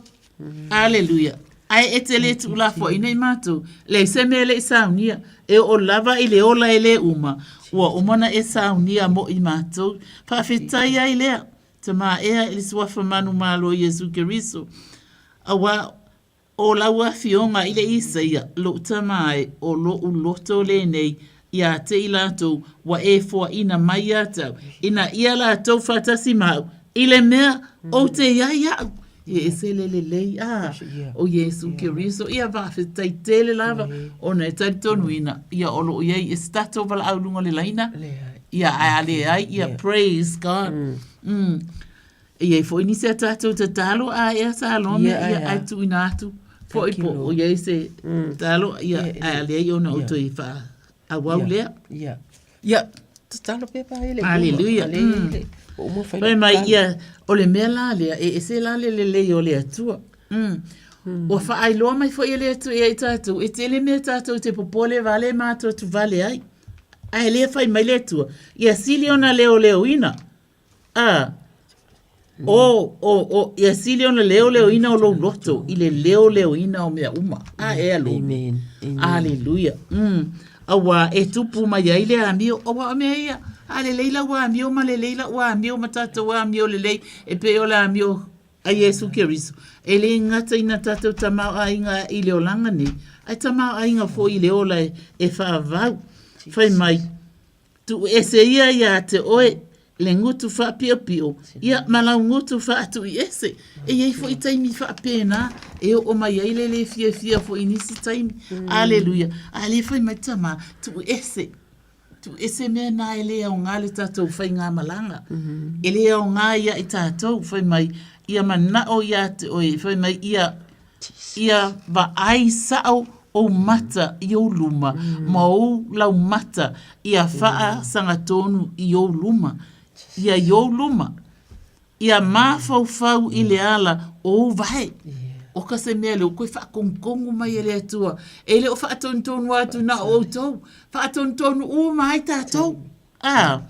Aleluia. Ae e te lē tuulafoaina i matou, leai se mea e le i saunia, e oo lava i le ola e lē uma, ua uma ona e saunia mo i matou. Faafetai ai lea. Tama ea i le Suafa manumalo o Iesu Keriso, auā O lau afioga i le Isaia, lou tama e, o lou loto lenei ia te i latou ua e foaina mai ia te au, ina ia latou faatasi ma au, i le mea ou te i ai au. E ese le lelei, a, o Iesu Keriso, ia faafetai tele lava, ona e talitonuina, ia o lo o i ai e se tatou valaau i luga o le laina, ia ae a leai, ia praise God. Mm. E i ai foi nisi a tatou tatalo a ea Salome, ia, ia ae tuuina atu foi po o i ai se tatalo, ia, ae a leai ona o toe faaauau lea. Ia, ia, tatalo pea pa ele. Hallelujah. Fai mai, ia, o le mea la lea, e ese la le lelei o le Atua. Ua faailoa mai foi e le Atua ia i tatou, e tele mea tatou te popole vale ma atuatu vale ai. Ae le fai mai le Atua, ia sili ona leoleoina. A, o, o, o, ia sili ona leoleoina o lou loto i le leoleoina o mea uma. A, e alo. Amen. Amen. Aleluia. Mm. Auā e tupu mai ai le amio, auā o mea ia, a lelei lau amio ma lelei la'u amio ma tatou amio lelei, e pei o le amio a Iesu Keriso, e le gata ina tatou tamaoaiga i le olaga nei, ae tamaoaiga foi i le ola e, e faavavau. Fai mai, Tuu ese ia iā te oe le gutu faapiopio, ia ma lau gutu faatuiese. E i ai foi taimi faapena e oo mai ai le lē fiafia foi i nisi taimi. Aleluia! A lē fai mai tamā, tuu ese, tuu ese mea na e lē aoga le tatou faigamalaga. E lē aoga ia i tatou, fai mai, ia manao iā te oe, fai mai, ia Ia vaai sao ou mata i ou luma, ma ou laumata ia faasagatonu i ou luma, ia i ou luma. Ia mafaufau i le ala o ou vae. O ka se mea lea ua toe faakonukogu mai e le Atua, e le o faatonutonu atu na o outou, faatonutonu uma ai tatou. A,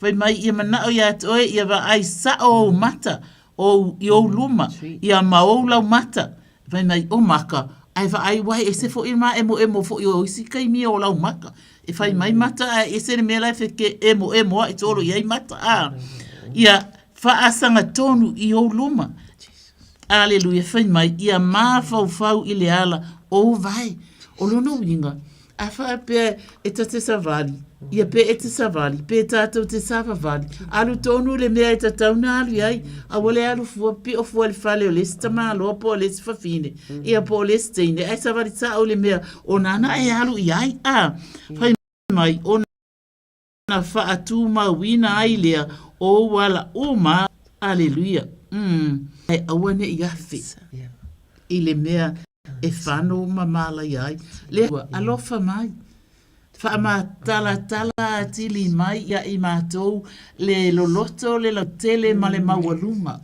fai mai ia manao iā te oe, ia vaai sao ou mata, ou, i ou luma, ia ma ou laumata. Fai mai, o maka, ae vaai ua ese foi ma emoemo foi o isi taimi o laumata. E fai mai mata ae ese le mea la e feke emoemo ai solo i ai mata. A, ia faasagatonu i ou luma. Aleluia, fai mai, ia mafaufau i le ala o ou vae. O lona uiga, a faapea e ta te savali, ia pe e te savali, pe tātou te savavali, alu tonu le mea e tatau na alu i ai, aua le alu fua, pio fua i le fale o le isi tamāloa po o le isi fafine, ia po o le isi teine, ae savali sa'o i le mea o nāna e alu i ai, a, fai mai, o ona faatumauina ai lea o ou ala uma. Aleluia. Mm. Ae aua ne i afe i le mea e whano ma mālaia ai. Le Atua, alofa mai. Faamatalatala atili mai ia i mātou le loloto, le lautele ma le maualuga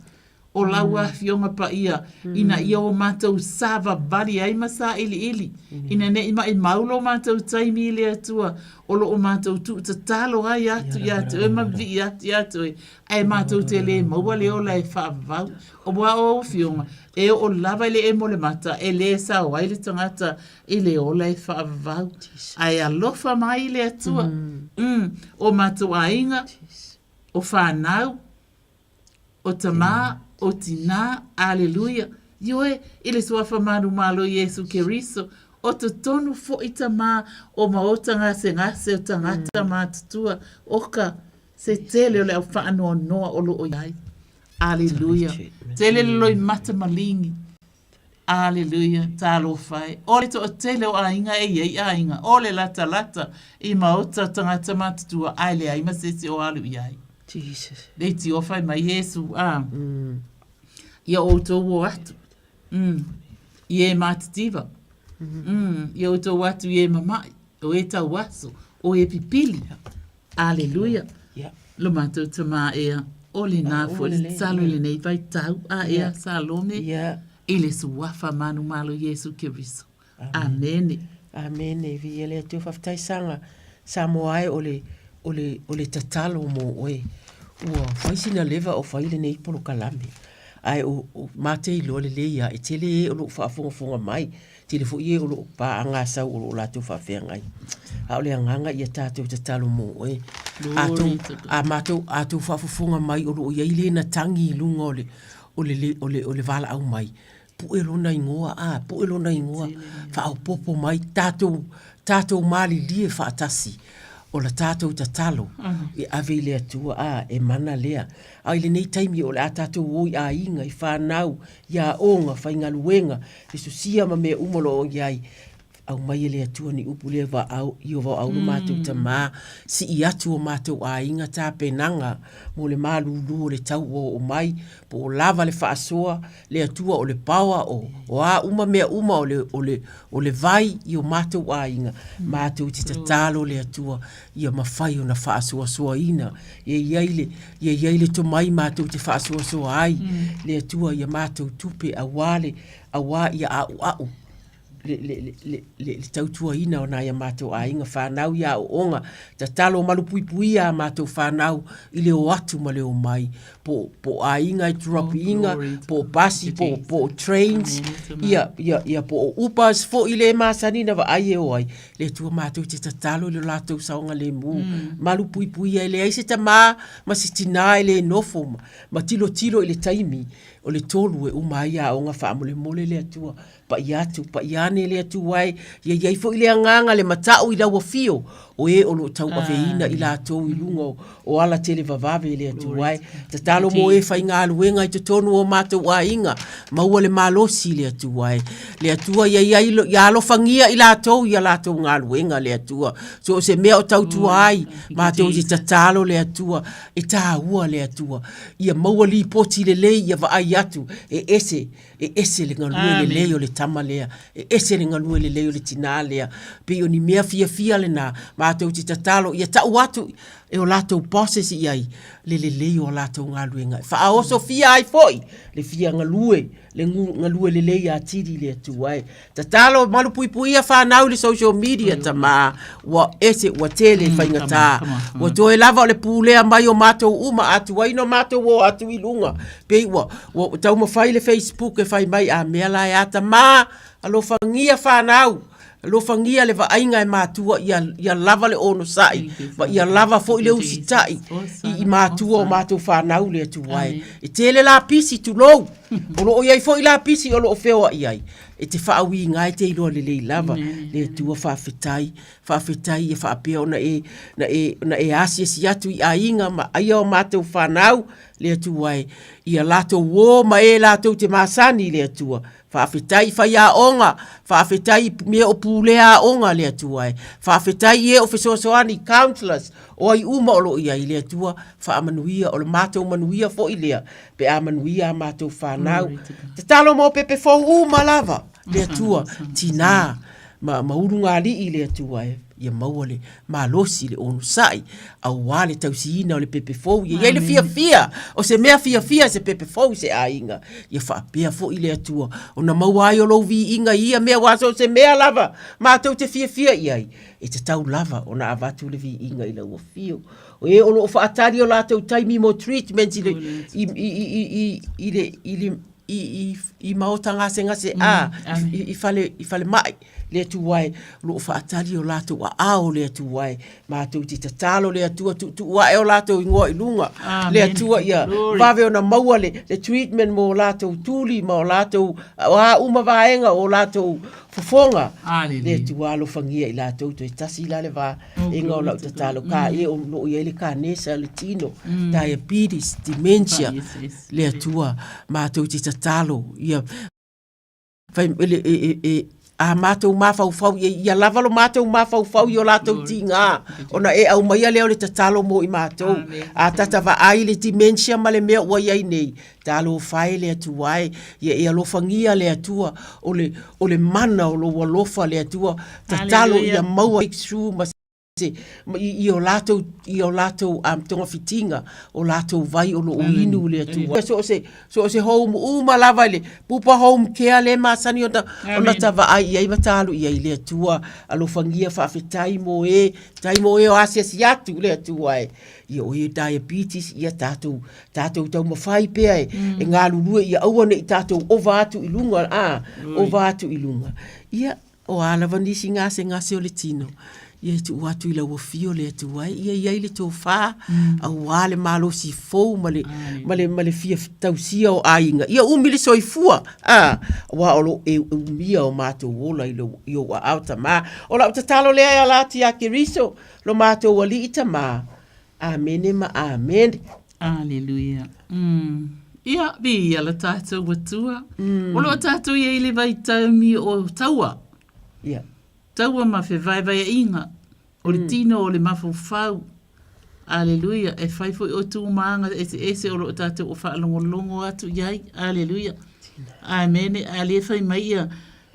o lau Afioga Paia, ina ia o matou savavali ai ma sailiili, ina ne i maimau lo matou taimi i le Atua, o lo o matou tuutatalo ai atu ia te Oe ma vivii atu ia te Oe, ae matou te lē maua le ola e faavavau. Aua o Au Afioga, e oo lava i le emo o le mata, e lē sao ai le tagata i le ola e faavavau. Ae alofa mai le Atua, o matou aiga, o fanau, O tamā, o tinā, aleluia, ioe, i le Suafa manumalo Iesu Keriso, o totonu foʻi tamā o maota gasegase o tagata matutua, oka, se tele o le au faanoanoa o loo iai. Aleluia. Tele le loimata maligi. Aleluia, talofa e. O le toatele o aiga e i ai aiga, o le latalata i maota o tagata matutua ae leai ma se isi o alu i ai. Jesus. Le tio fai mai Iesu, a. Ia outou o atu. Mm. I e matitiva. Mm. Ia outou atu i e mama'i, o e tauaso, o e pipili. Aleluia. Lo matou tamā ea, o lenā foi le tatalo i lenei vaitau, a ea, Salome, i le Suafa manumalo Iesu Keriso. Amene. Amene, viia le Atua, faafetai Saga, Samoa e o le, o le, o le tatalo mo oe. Ua fai sina leva o fai lenei polokalame, ae o, o mate iloa lelei lava, e tele e o lo o faafogafoga mai, Tele foi e o lo o paagasau o lo o latou faafeagai. A o le agaga ia tatou tatalo mo oe. A tou, a matou, a tou faafofoga mai o lo o i ai lena tagi i luga o le, o le, o le, o le valaau mai. Pue lona igoa, a, pue lona igoa, faaopoopo mai, tatou, tatou malilie faatasi, o la tatou tatalo, e ave i le Atua, a, e mana lea. A i lenei taimi o le a tatou o i aiga, i fanau, i aoga, faigaluega, le sosia ma mea uma o lo o i ai, aumai e le Atua ni upu lea vaau, i o vaoau lo matou tamā, sii atu o matou aiga tapenaga mo le malūlū o le tau ua oo mai, po o lava le faasoa, le Atua o le paoa, o, o a uma mea uma o le, o le, o le vai i o matou aiga, matou te tatalo le Atua ia mafai ona faasoasoaina, ia i ai le, ia i ai le tomai matou te faasoasoa ai, le Atua ia matou tupe auā le, auā ia a'ua'u le tautuaina o nai a matou aiga fanau i aoaoga, tatalo malupuipuia a matou fanau i le o atu ma le o mai, po o aiga e drop ina, po o pasi, po o trains, ia, ia, ia po o Ubers foi le masani na vaai e o ai, le Atua matou te tatalo i lo latou saogalemu, malupuipuia e leai se tama ma se tina e le nofo ma tilotilo i le taimi o le 3 e uma ai aoga faamolemole le Atua. Paia atu, paia ane le Atua e, ia i ai foi le agaga le mata'u i lau afio o e o lo o tauaveina i latou i luga o, o ala televavave le Atua e. Tatalo mo e faigaluega i totonu o matou aiga, maua le malosi le Atua e. Le Atua ia i ai, ia alofagia i latou i a latou galuega le Atua. So o se mea o tautua ai, matou te tatalo le Atua, e taua le Atua. Ia maua lipoti lelei ia vaai atu e ese E ese le galue lelei o le tama lea, e ese le galue lelei o le tinā lea. Pei o ni mea fiafia lenā, matou te tatalo ia tau atu e o latou bosses i ai le lelei o a latou galuega e faaosofia ai foi le fia galue, le galue lelei atili i le Atua e. Tatalo malupuipuia fanau i le social media tamā, ua ese, ua tele faigata. Ua toe lava o le pulea mai o matou uma a tuai ona matou o atu i luga. Pei ua, ua taumafai le Facebook e fai mai a mea la e atamā, alofagia fanau, alofagia le vaaiga e matua ia, ia lava le onosai ma ia lava foi le usitai i, i matua o matou fanau le Atua e. E tele lapisi, tulou, o lo o i ai foi lapisi o lo o feoai ai. E te faauiga e te iloa lelei lava le Atua faafetai, faafetai ia faapea ona e, na e, na e asiasi atu i aiga ma aia o matou fanau le Atua e, ia latou ō ma e latou te masani le Atua. Faafetai i faiaoga, faafetai i mea o pulea aoga le Atua e. Faafetai i e o fesoasoani, counsellors, o ai uma o lo o i ai le Atua, faamanuia, o le matou manuia foi lea pe a manuia a matou fanau. Tatalo mo pepe fou uma lava, le Atua, tinā ma, ma ulugalii le Atua e, ia maua le malosi, le onosai, auā le tausiina o le pepe fou. Ia i ai le fiafia, o se mea fiafia se pepe fou i se aiga. Ia faapea foi le Atua, ona maua ai o lou viiga i ia mea, aua so o se mea lava matou te fiafia i ai, e tatau lava ona avatu le viiga i lau afio. O e o lo o faatali o latou taimi mo treatment i le, i, i, i, i, i le, i le, i, i, i maota gasegase a, i, i fale, i falemai le Atua e, o lo o faatali o latou aao le Atua e. Matou te tatalo le Atua, tuutuu ae o latou igoa i luga. Le Atua ia vave ona maua le, le treatment mo latou tuli ma o latou, o a uma vaega o latou fofoga. Le Atua alofagia i latou toe tasi la le va. E nga o lau tatalo ka e o loo i ai le kanesa le tino, diabetes, dementia, le Atua matou te tatalo ia fai le e e e a matou mafaufau ia, ia lava lo matou mafaufau i o latou tiga ona e aumaia lea o le tatalo mo i matou. A tata vaai le dementia ma le mea ua i ai nei, Talofa e le Atua e, ia e alofagia le Atua, o le, o le mana o lou alofa le Atua, tatalo ia maua breakthrough ma se, i, i o latou, i o latou um, togafitiga, o latou vai o lo o inu le Atua. So o se, so o se home uma lava i le Pupa Home Care le masani ona, ona ta vaai i ai ma ta alu i ai le Atua, alofagia faafetai mo e, tai mo e o asiasi atu le Atua e. Ia o e diabetes, ia tatou Tatou taumafai pea e, e galulue ia aua ne i tatou ova atu i luga, a, ova atu i luga. Ia, o a lava nisi gasegase o le tino. Ia e tuu atu i lau afio le Atua e ia i ai le tofa, auā le malosi fou ma le, ma le, ma le fia tausia o aiga. Ia umi le soifua, a, aua o lo o e umia o matou ola i, lo, i ou aao Tamā. O lau tatalo lea e ala atu ia Keriso, lo matou Alii Tamā. Amene ma Amene. Aleluia. Mm. Ia, viia la tātou Atua. Mm. O lo o tātou ia i le vaitaumi o taua. Ia. Taua ma fevaevaeaiga o le tino o le mafaufau. Aleluia. E fai foi o tūmāga eseese o lo o tātou o faalogologo atu i ai. Aleluia. Amene. A le fai mai ia,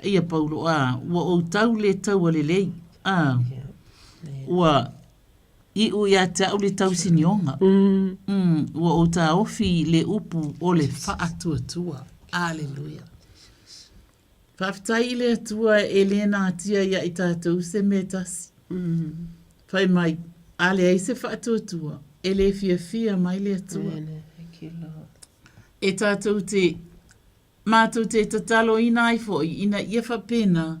ia Paulo, a, ua ou tau le taua lelei. A, ua iu ia te au le tausinioga. Mm, ua ou taofi le upu o le faatuatua. Aleluia. Faafetai i le Atua e le natia ia i tatou se mea tasi. Fai mai, a leai se faatuatua, e le fiafia mai le Atua. E tatou te, matou te tataloina ai foi ina ia faapena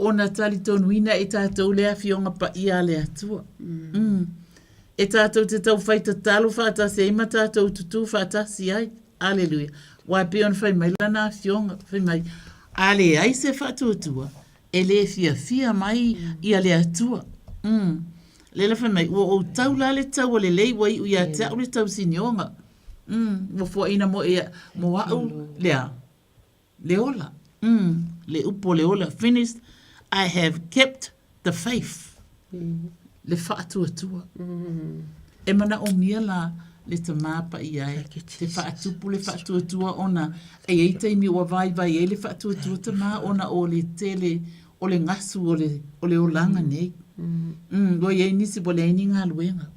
ona talitonuina e tatou le Afioga Paia a le Atua. Mm. E tatou te taufai tatalo faatasi ai ma tatou tutū faatasi ai. Aleluia. Aua e pei ona fai mai lana afioga, fai mai, a leai se faatuatua, e le fiafia mai ia le Atua. Mm. Lea la fai mai, ua ou tau la le taua lelei ua iu ia te au le tausinioga. Mm. Ua fuaina mo, ia, mo au le a? Le ola. Mm. Le upu o le ola. Finished. I have kept the faith. Le faatuatua. E manaomia la le tamā paia e te faatupu le faatuatua ona e i ai taimi ua vaivai ai le faatuatua tamā ona o le tele o le gasu o le, o le olaga nei. Mm, ua i ai nisi ua leai ni galuega.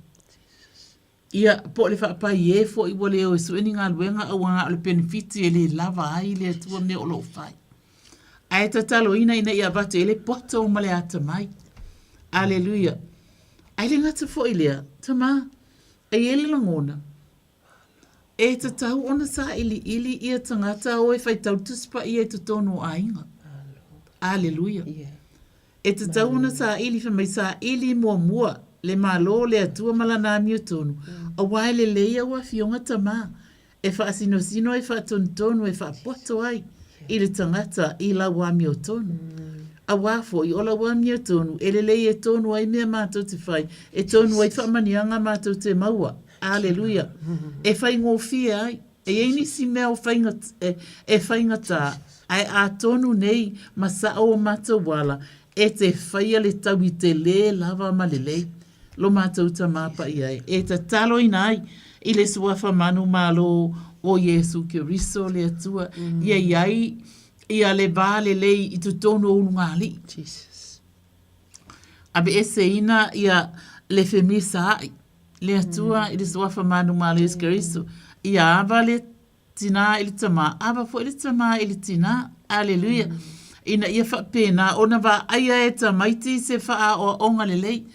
Ia, po o le faapai ē foi ua le o e sue ni galuega aua na o le penefiti e le lava ai le Atua mea o lo o fai. Ae tataloina ina ia avatu i ai le poto ma le atamai. Aleluia. Ae le gata foi i lea, Tamā, e i ai le lagona, e tatau ona sailiili ia tagata o e faitau le Tusi Paia i totonu o aiga. Aleluia. E tatau ona saili, fai mai, saili muamua le Malo o le Atua ma Lana amiotonu, aua e lelei au afioga tamā, e faasinosino, e faatonutonu, e faapoto ai i le tagata i lau amiotonu. Aua foi o lau amiotonu e lelei e tonu ai mea mātou te fai, e tonu ai faamaniaga mātou te maua. Aleluia! E faigofie ai. E i ai nisi mea o faiga, e, e faigata, ae a tonu nei ma sao o matou ala, e te whaia le tau i te lē lava ma lelei lo matou Tamā Paia e, e tataloina ai i le Suafa manumalo o Iesu Keriso le Atua, ia i ai ia le va lelei i totonu o ulugalii. Jesus. Aveeseina ia le femisaai, le Atua i le Suafa manumalo Iesu Keriso, ia ava le tinā i le tamā, ava foi le tamā i le tinā. Aleluia. Ina ia faapena ona vaaia e tamaiti se faaoaoga lelei.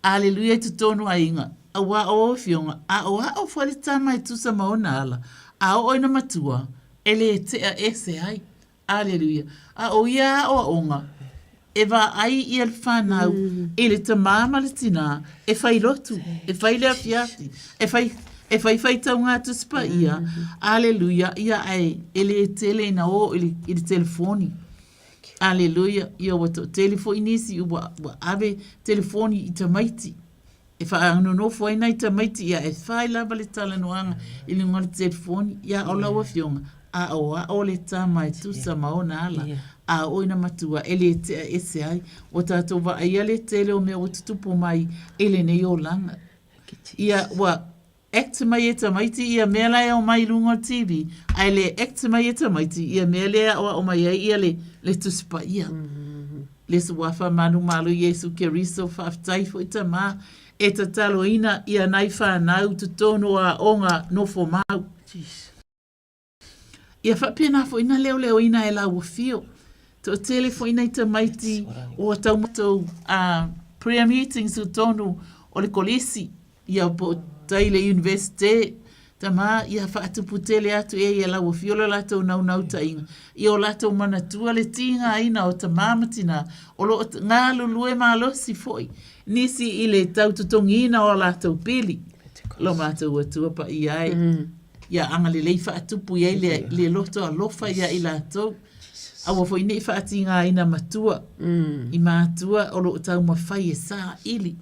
Aleluia i totonu aiga, auā o afioga, aoao foi le tama e tusa ma ona ala, a oo ina matua, e le tea ese ai. Aleluia. A o ia aoaoga, e vaai ia le whanau i le tamā ma le tinā, e whai lotu, e whai le afiafi, e whai, e whai whai tau ngā tusi paia. Aleluia. Ia ae, e le tele ina o i le, i le telefoni. Aleluia. Ia ua toatele foi nisi ua, ua ave telefoni i tamaiti. E whaanonofo ai nai tamaiti ia e whai lava le talanoaga i luga o le telefoni ia o lau afioga a o ao le tama e tusa ma ona ala a oo ina matua e le tea ese ai ua tatou vaaia le tele o mea ua tutupu mai i lenei olaga ia ua act mai e tamaiti ia mea la e aumai i luga o le TV ae le act mai e tamaiti ia mea lea e aoao mai ai ia le, le Tusi Paia. Le Suafa Manumalo Iesu Keriso, faafetai foi tamā e tataloina ia nai whanau totonu o aoga nofo mau. Jesus. Ia faapena foi na leoleoina e lau afio. Toatele foi nai tamaiti ua tau matou prayer meetings i totonu o le kolisi, ia po o tai le universite. Tama, ia faatupu tele atu e ia lau afio lo latou naunautaiga, ia o latou manatua le tigaina o tamā ma tinā, o lo o galulue malosi foi nisi i le tau totogiina o a latou pili. Lo matou Atua paia e, ia agalelei faatupu i ai le, le loto alofa ia i latou. Aua foi ne i faatigaina matua i matua o lo o taumafai e saili.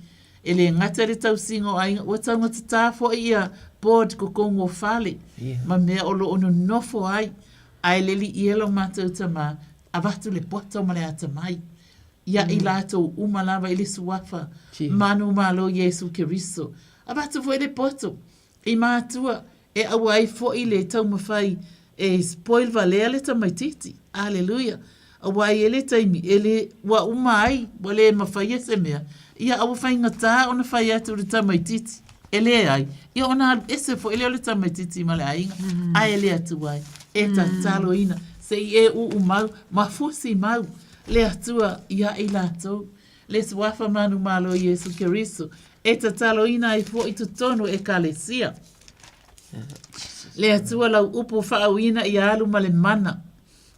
E le gata i le tausiga o aiga, ua taugatatā foi ia board totonu o fale ma mea o lo o nonofo ai. Ae le liia lo matou tama, avatu le poto ma le atamai ia i latou uma lava i le suafa manumalo Iesu Keriso. Avatu foi le poto i matua e aua ai foi le taumafai e spoil valea le tamaitiiti. Aleluia! Aua e i ai le taimi e le, ua uma ai, ua le mafaia se mea, ia a ua faigata ona fai atu i le tamaitiiti, e leai, ia ona alu ese foi lea o le tamaitiiti ma le aiga, ae le Atua e, e tataloina, se i e uu mau ma fusi mau le Atua ia i latou. Le Suafa Manumalo Iesu Keriso, e tataloina ai foi totonu Ekalesia. Le Atua lau upu faauina ia alu ma le mana,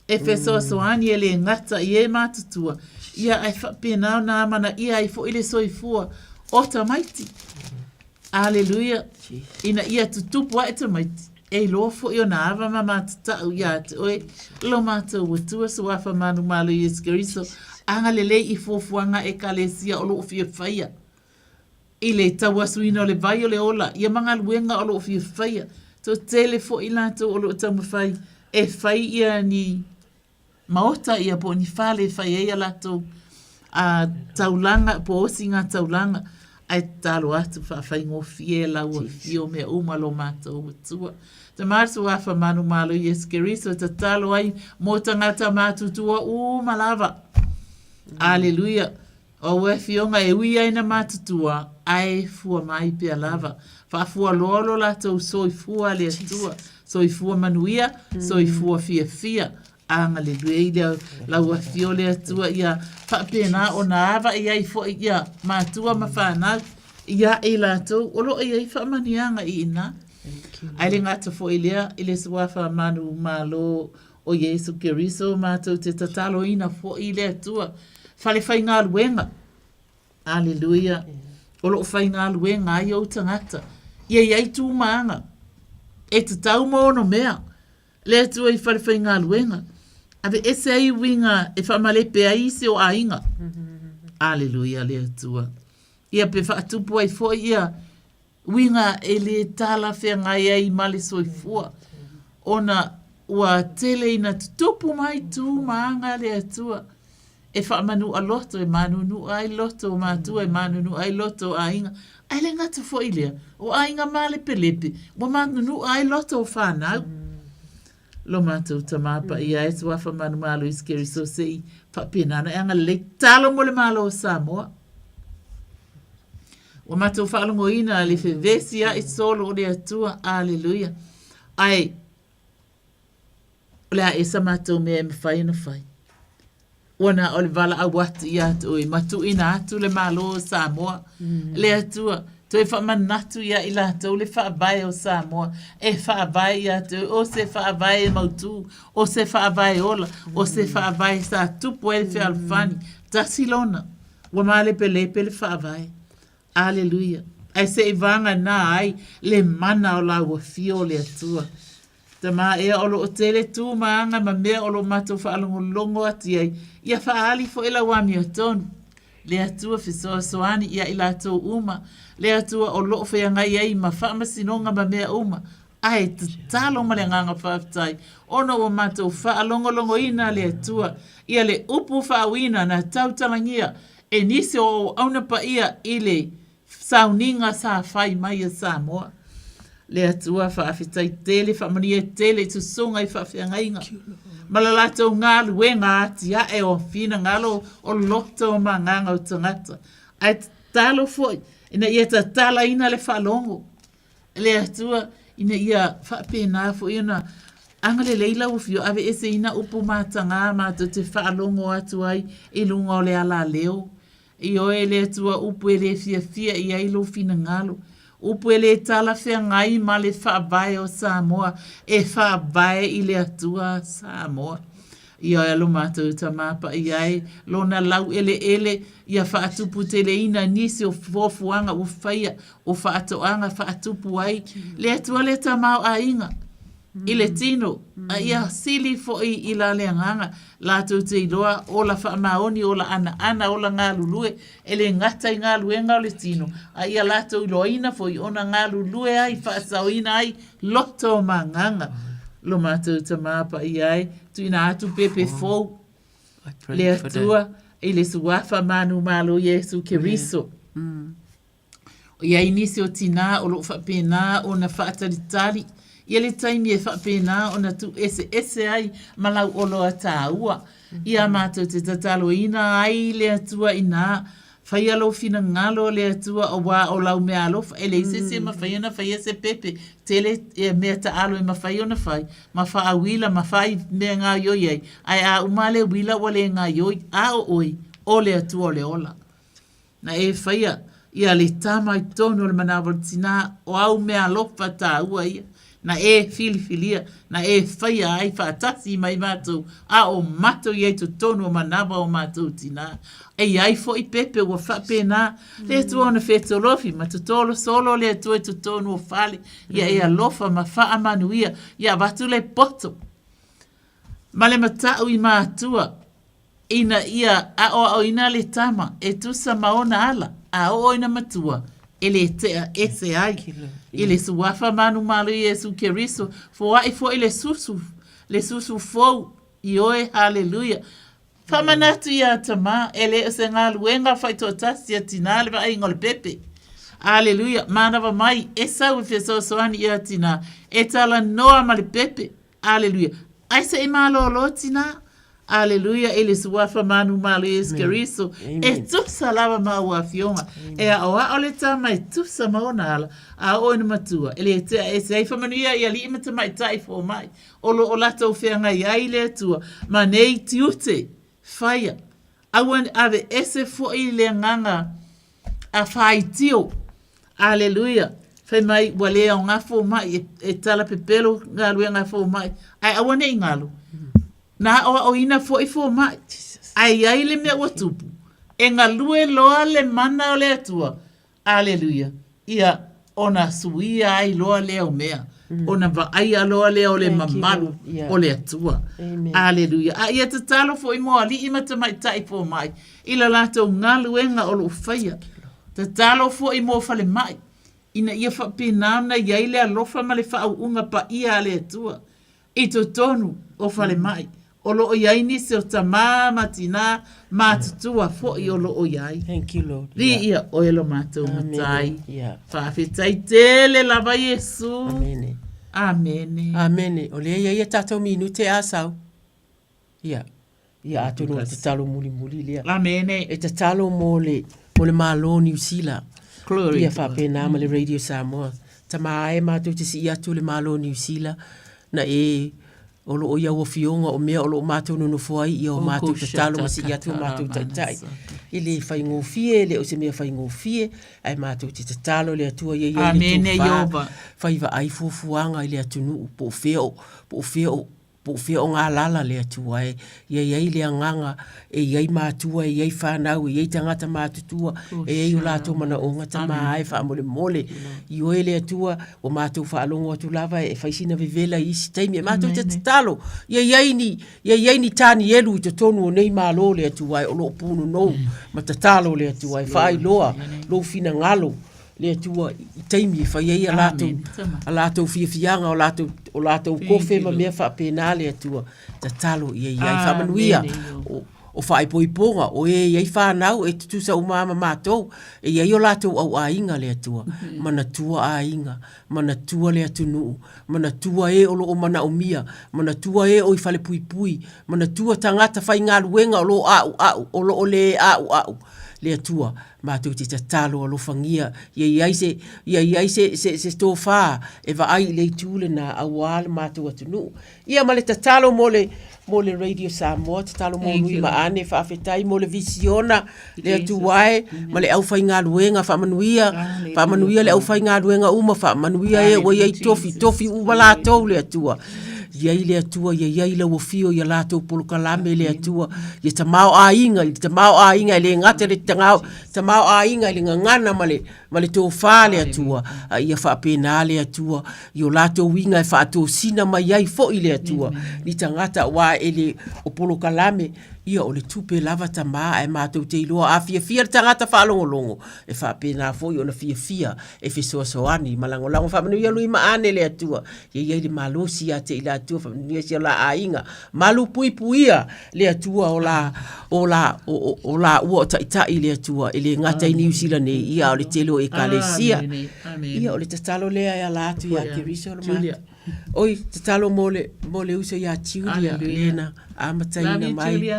e fesoasoani e le gata i e matutua, ia ae faapena ona amanaia ai foi le soifua o tamaiti. Aleluia! Ina ia tutupu ae tamaiti, e iloa foi ona ava ma matatau ia te oe, lo matou Atua Suafa Manumalo Iesu Keriso, agalelei i fuafuaga a Ekalesia o lo o fia faia i le tauasuina o le vai o le ola, ia ma galuega o lo o fia faia. Toatele foi latou o lo o taumafai e fai ia ni maota ia po o ni fale e fai ai a latou a taulaga po o osiga taulaga ae tatalo atu faafaigofie lau afio mea uma lo matou Atua. Tama Suafa Manumalo Iesu Keriso e tatalo ai mo tagata matutua uma lava. Aleluia. O ua afioga e ui ai na matutua, ae fua mai pea lava. Faafualoa lo latou soifua le Atua, soifua manuia, soifua fiafia. Agalelei le lau afio le Atua ia faapena ona ava i ai foi ia matua ma fanau ia i latou o lo o i ai faamanuiaga i ina. Ae le gata foi lea i le Suafa Manu Malo o Iesu Keriso matou te tataloina foi i le Atua falefaigaluega. Aleluia. O lo o faigaluega ai ou tagata. Ia i ai tūmāga. E tatau ma ono mea. Le Atua i falefaigaluega. Ave ese ai uiga e faamalepe ai isi o aiga. Aleluia le Atua. Ia pe faatupu ai foi ia uiga e le talafeagai ai ma le soifua, ona ua tele ina tutupu mai tu ma aga a le Atua e faamanu'a loto, e manunu'a ai loto o matua, e manunu'a ai loto o aiga, ae le gata foi i lea, o aiga malepelepe, ua manunu'a ai loto o fanau. Lo matou Tama Paia e Suafa Manumalo Iesu Keriso se i faapena ona e agalelei talo mo le Malo o Samoa. Ua matou faalogoina le fevesi ae solo o le Atua. Aleluia. Ae o le a ea sa matou mea e mafai ona fai? Ua na o le valaau atu ia te oe ma tuuina atu le Malo o Samoa. Le Atua, toe faamanatu ia i latou le Faavae o Samoa, e faavae ia te oe, o se Faavae e mautū, o se Faavae ola, o se Faavae sa tupu ai le fealofani. Tasi lona, ua malepelepe le Faavae. Aleluia. Ae se i vagana ai le mana o lau afio o le Atua. Tama ea o lo o tele tu ma aga ma mea o lo o matou faalogologo atu i ai, ia faaali foi lau amiotonu. Le Atua fesoasoani ia i latou uma, le Atua o lo o feagai ai ma faamasinoga ma mea uma, ae tatalo ma le agaga faafetai, ona ua matou faalogologoina le Atua ia le upu faauina na tautalagia e nisi o auauna paia i le sauniga sa fai mai e Samoa. Le Atua faafetai tele, faamanuia tele i susuga i faafeagaiga ma la latou galuega atiae o finagalo o loto ma agaga o tagata. Ae tatalo foi ina ia tatalaina le faalogo le Atua ina ia faapena foi ona agalelei lau Afioga, aveeseina upu matagā matou te faalogo atu ai i luga o le alaleo. Ioe le Atua upu e le fiafia i ai lou finagalo. Upu e lē talafeagai ma le Faavae o Samoa e faavae i le Atua Samoa. Ioe lo matou Tama Paia e, Lona laueleele ia faatuputeleina nisi o fuafuaga ua faia, o faatoaga faatupu ai le Atua le tamaoaiga i le tino, a ia sili foi i la le agaga latou te iloa ola faamaoni, ola anaana, ola galulue, e le gata i galuega o le tino, a ia latou iloaina foi ona galulue ai, faasaoina ai loto ma agaga. Lo matou Tama Paia e, tuuina atu pepe fou le Atua i le Suafa manumalo Iesu Keriso. O i ai nisi o tinā o lo o faapena ona faatalitali ia le taimi e faapena ona tuueseese ai ma lau oloa taua. Ia matou te tataloina ai le Atua inā Faia lou finagalo le Atua auā o lau meaalofa, e leai se isi e mafai ona faia se pepe tele ia mea taalo e mafai ona fai, ma faauila ma fai mea gaoioi ai, ae a uma le uila ua le gaoioi, a o oe, o le Atua o le ola. Na e faia ia le tama i totonu o le manawa o le tinā, o au meaalofa taua ia, na e filifilia, na e faia ai faatasi mai matou, a o matou i ai totonu o manava o matou tinā. E i ai foi pepe ua faapena le Atua ona fetolofi ma totolo solo le Atua i totonu o fale, ia e alofa ma faamanuia, ia avatu le poto ma le matau i matua. Ina ia aʻoaʻoina le tama e tusa ma ona ala, a oo ina matua, e lē tea ese ai. I le Suafa manumalo Iesu Keriso, foaʻi foi le susu, le susu fou, ioe, haleluia. Faamanatu iā Tamā, e le o se galuega faitoatasi a tinā le vaaiga o le pepe. Aleluia, manava mai, e sau e fesoasoani iā tinā, e talanoa ma le pepe. Aleluia. Ai se i malōlō tinā. Aleluia i le Suafa manumalo Iesu Keriso, e tusa lava ma au afioga. E aʻoaʻo le tama e tusa ma ona ala, a oo ina matua, e lē tea ese ai faamanuia i alii ma tamaitai fomai, o lo o latou feagai ai le Atua ma nei tiute faia. Aua ne aveese foi le agaga a faitio. Aleluia! Fai mai ua le aoga fomai e, e tala pepelo galuega a fomai, ae aua ne i galo. Na aʻoaʻoina foi fomai, ae i ai le mea ua tupu, e galue loa le mana o le Atua Aleluia! Ia, ona suia ai loa lea o mea, ona vaaia loa lea o le mamalu o le Atua. Aleluia! A ia tatalo foi mo alii ma tamaitai fomai i la latou galuega o lo o faia. Tatalo foi mo falemai, ina ia faapena ona i ai le alofa ma le faauuga paia a le Atua. I totonu o falemai, o lo o i ai nisi o tamā ma tinā matutua foi o lo o i ai. Thank you, Lord. Viia oe lo matou Matai. Yeah. Faafetai tele lava Iesu. Amene. Amene. Amene. O lea ia ia tatou minute a sau. Ia. Ia atonu o le tatalo mulimuli lea. Amene. E tatalo mo le, mo le Malo o Niu Sila. Glory Ia faapena ma le Radio Samoa. Tama e matou te sii atu le Malo o Niu Sila na e o lo o i au afioga o mea o lo o matou nonofo ai ia o matou tatalo ma sii atu o matou taitai. E le faigofie, e le o se mea faigofie, ae matou te tatalo le Atua ia i ai le tofa, fai vaai fuafuaga i le atunuu po o fea o, po o fea o, po o fea o galala le Atua e ia i ai le agaga e i ai matua, e i ai fanau, e i ai tagata matutua, e i ai o latou manaoga tama e faamolemole. I oe le Atua, ua matou faalogo atu lava e fai sina vevela i isi taimi. E matou te tatalo, ia i ai ni, ia i ai ni Tanielu i totonu o nei Malo le Atua e o lo o punonou ma tatalo le Atua e faailoa lou finagalo le Atua i taimi e fai ai a latou, a latou fiafiaga, o latou, o latou kofe ma mea faapena le Atua. Tatalo ia i ai faamanuia. O, o faaipoipoga, o e i ai whanau, e tutusa uma ma mātou, e i ai o latou au aiga le Atua. Manatua aiga, manatua le atunuu, manatua e o lo o manaomia, manatua e o i falepuipui, manatua tagata faigaluega o lo o a'ua'u, o lo o lē a'ua'u. Le Atua, matou te tatalo alofagia, ia i ai se, ia i ai se, se, se tofā e vaai i le itu lenā auā le matou atunuu. Ia ma le tatalo mo le, mo le Radio Samoa, tatalo mo Nui ma Ane, faafetai mo le visiona, le Atua e, ma le aufaigaluega, faamanuia, faamanuia le aufaigaluega uma, faamanuia e ua i ai tofi, tofi uma latou le Atua. Ia i le Atua, ia i ai lau afio i a latou polokalame le Atua, ia tamaoaiga, i le tamaoaiga e le gata i le tamaoaiga i le gagana ma le, ma le tofa le Atua, a ia faapena le Atua i o latou uiga e faatosina mai ai foi le Atua ni tagata aua e le o polokalame, ia o le tupe lava tama ae matou te iloa a fiafia le tagata faalogologo e faapena foi ona fiafia e fesoasoani ma lagolago. Faamanuia lui ma ane le Atua, ia i ai le malosi ia te i latou, faamanuia si o la aiga, malupuipuia le Atua o la, o la, o, o la ua o taitai le Atua, e le gata i Niu Sila nei, ia a o le tele o ekalesia. Ia o le tatalo lea e ala atu ia Keriso le matou. Oi, tatalo mo le, mo le uso ia Julia, lena amataina mai.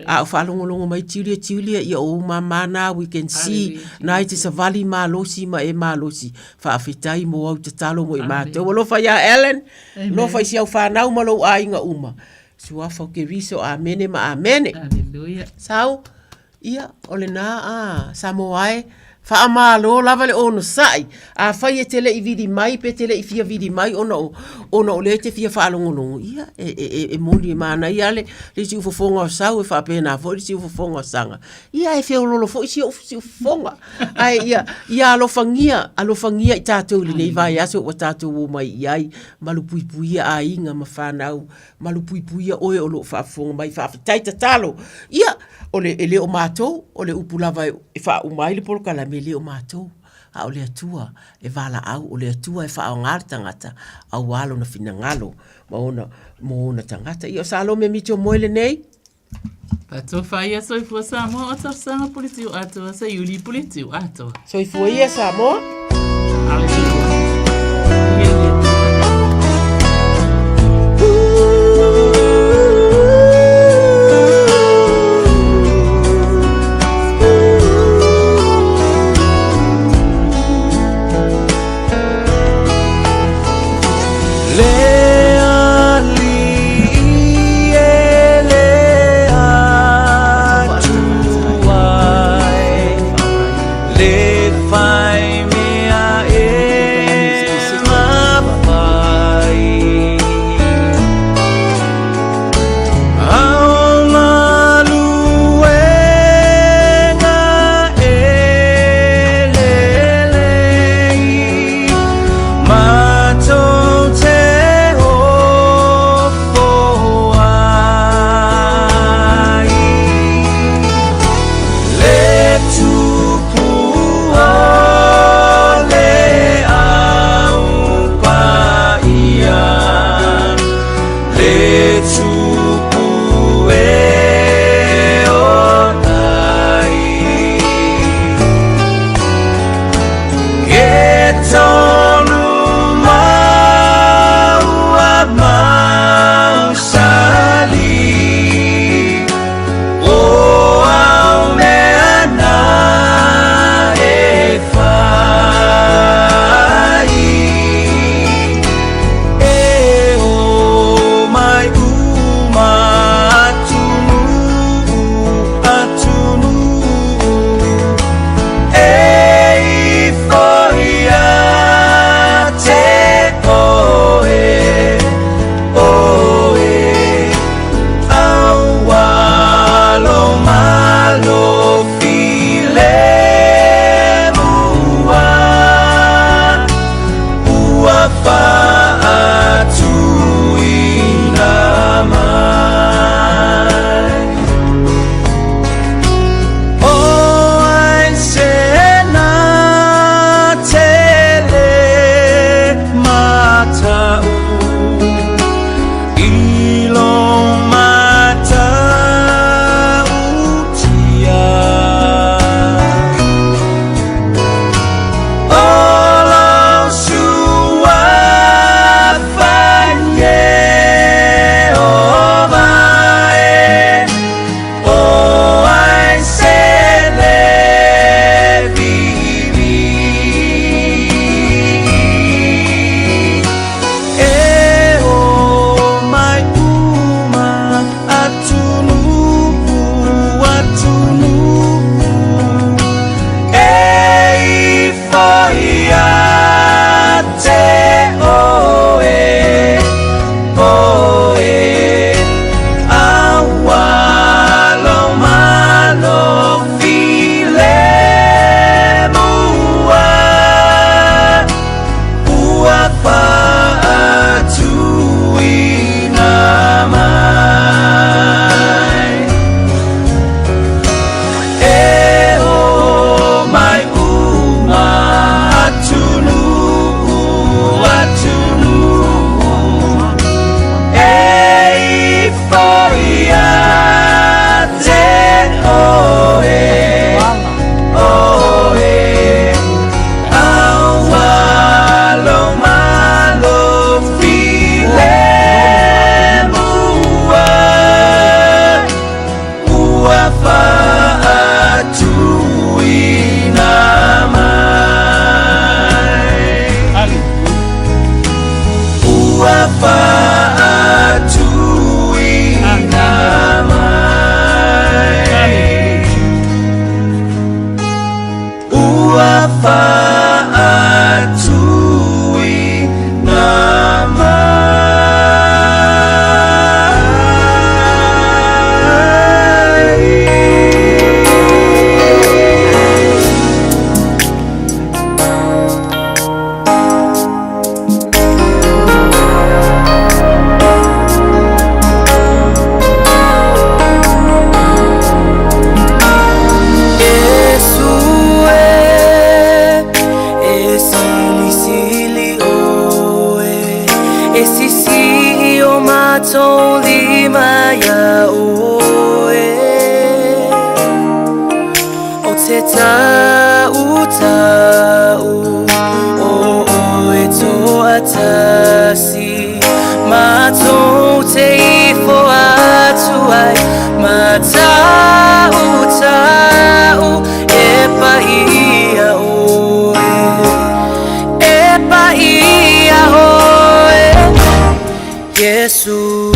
A o faalogologo mai Julia, Julia, ia o ou mama na, we can see, na e te savali malosi ma e malosi. Faafetai mo au tatalo mo i matou. Alofa ia Ellen, alofa i si au whanau ma lou aiga uma. Suafa o Keriso, amene ma amene. Hallelujah. Sau, ia, o lena a Samoa e, faamalo lava le onosai. Afai e te le i vili mai pe te le i fia vili mai ona o, ona o lea e te fia faalogologo, ia, e, e, e, e moni e manaia le, le siufofoga o Sau e faapena foi le siufofoga o Saga. Ia, e feololo foi si ou siufofoga. Ae ia, ia alofagia, alofagia i tatou i lenei vaiaso ua tatou omai i ai, malupuipuia aiga ma fanau Malupuipuia oe o lo o faafofoga mai, faafetai tatalo. Ia, o le, e le o matou, o le upu lava e faauma ai le polokalame, e le o matou, a o le Atua e valaau, o le Atua e faaaoga le tagata aua lona finagalo ma ona, mo ona tagata. Ia, o Salome Mitchell Moe lenei. Patofa ia soifua Samoa o tausaga puletiu atoa se iuli puletiu atoa. Soifua ia Samoa. E sisi i o mātou lima ia oe. O te tau tau o oe toa tasi. Mātou te ifo atu ai, ma tau tau e pa ia oe. E pa ia oe, Yesu.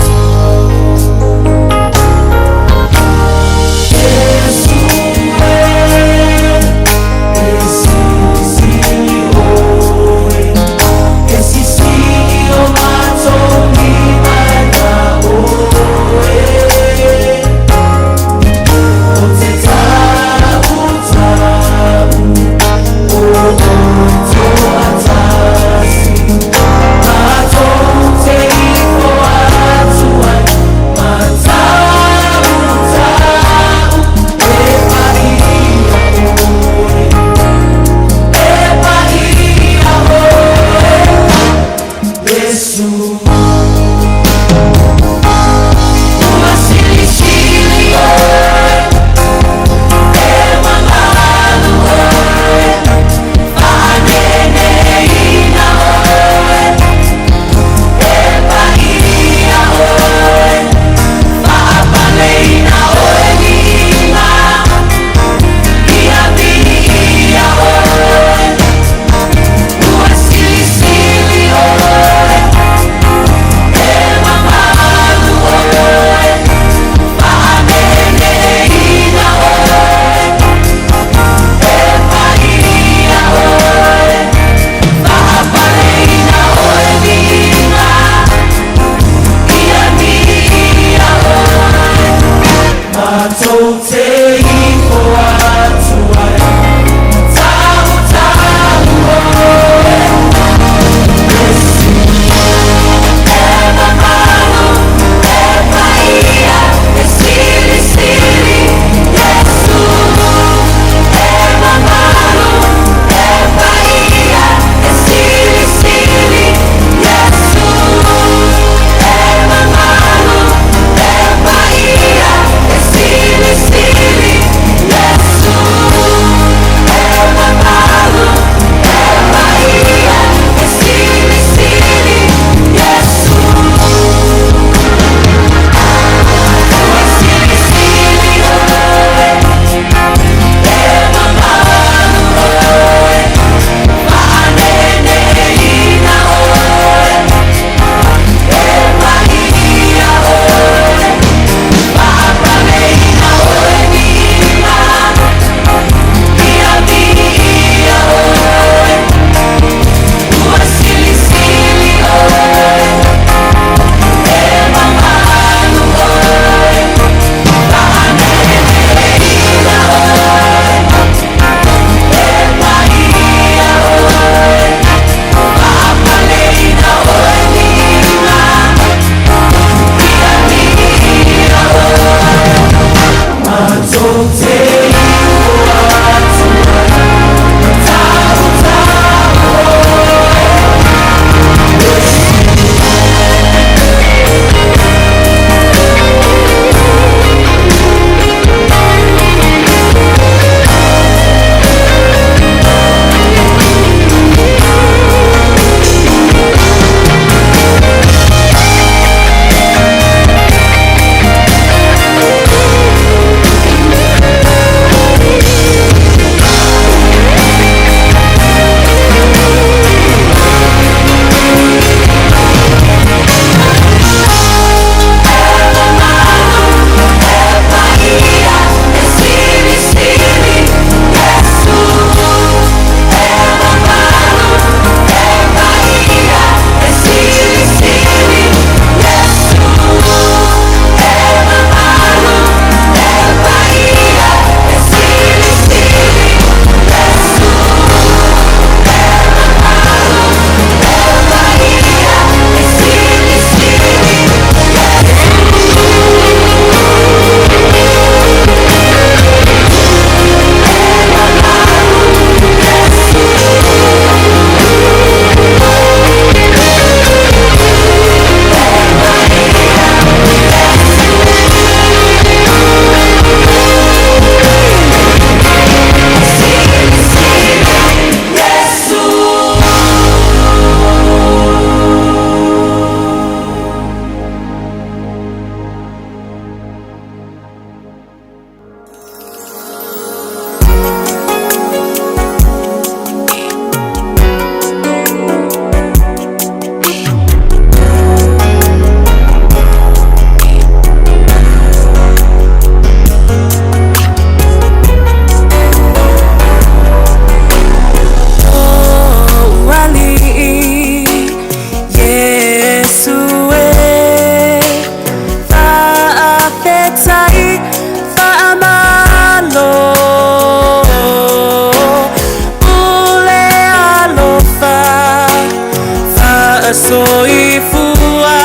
Soifua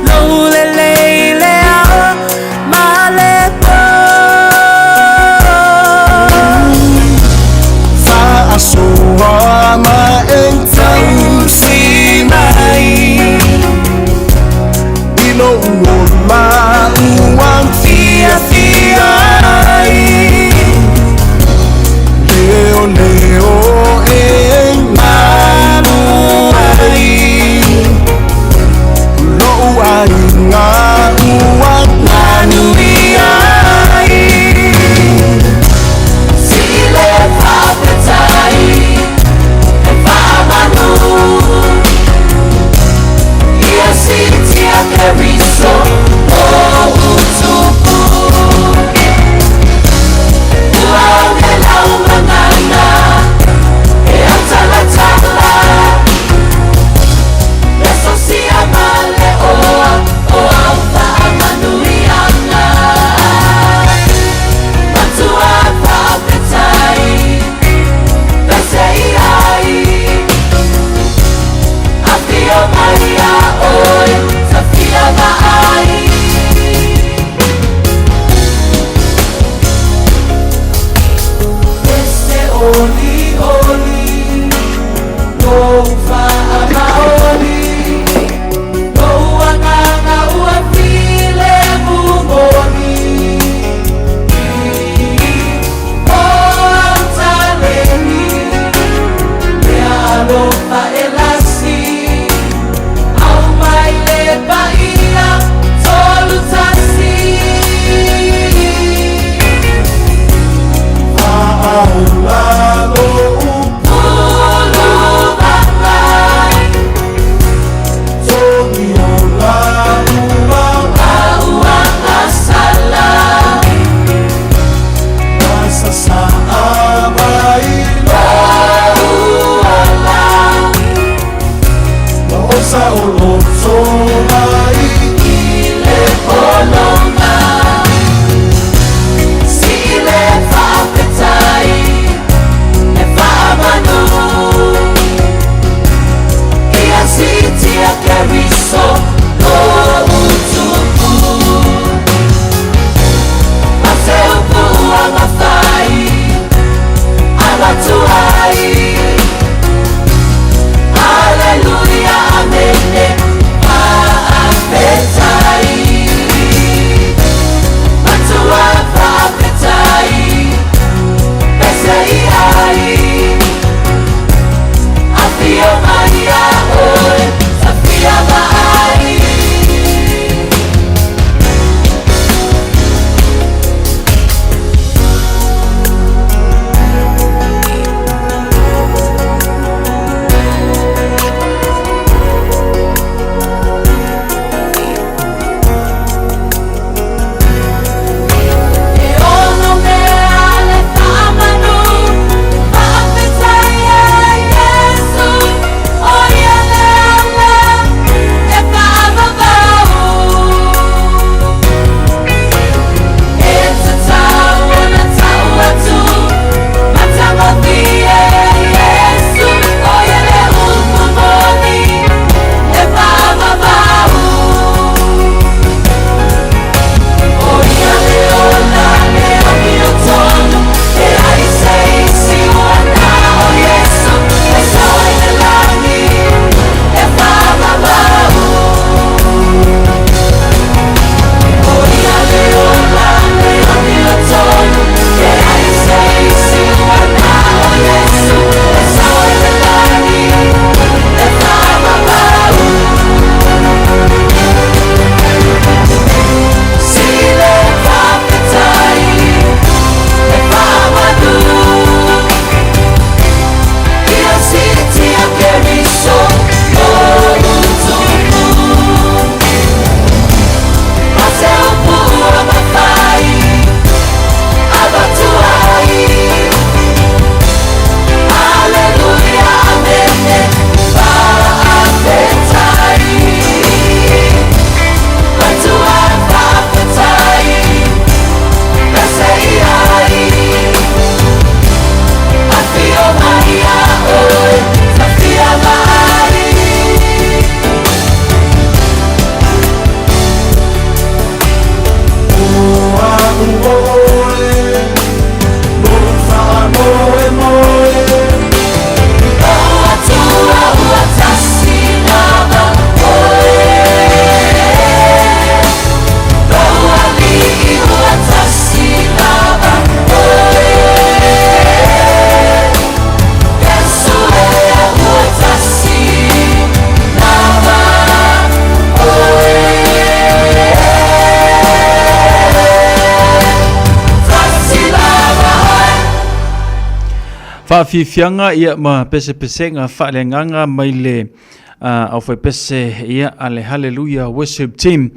lou lelei le ao ma le po. Faasoa ma e tausi mai I lou ola ua fiafia ai. Leo leo e malu ai Lou aiga ua manuia ai. Sile faafetai e faamanu ia siitia Keriso lou tupu. Ua oge lau gagana e autalatala le sosia ma le oa o au faamanuiaga. Matua faafetai pese i ai afio mai ia oe tafia vaai. Ese oli oli lou faamaoni lou agaga ua filemu moni. O autaleni le alofa e lasi au mai le paia tolu tasi. Faaola lou Puluvaga togi ola ua auaga sala Masasaa mai lou ola Maosa o loto mai le pologa. Sile faafetai e faamanu ia siitia Keriso lou tupu. Ma se upu ua mafai avatu ai. Aleluia, amene. Faafiafiaga ia ma pesepesega faaleagaga mai le aufaipese ia a le Hallelujah Worship Team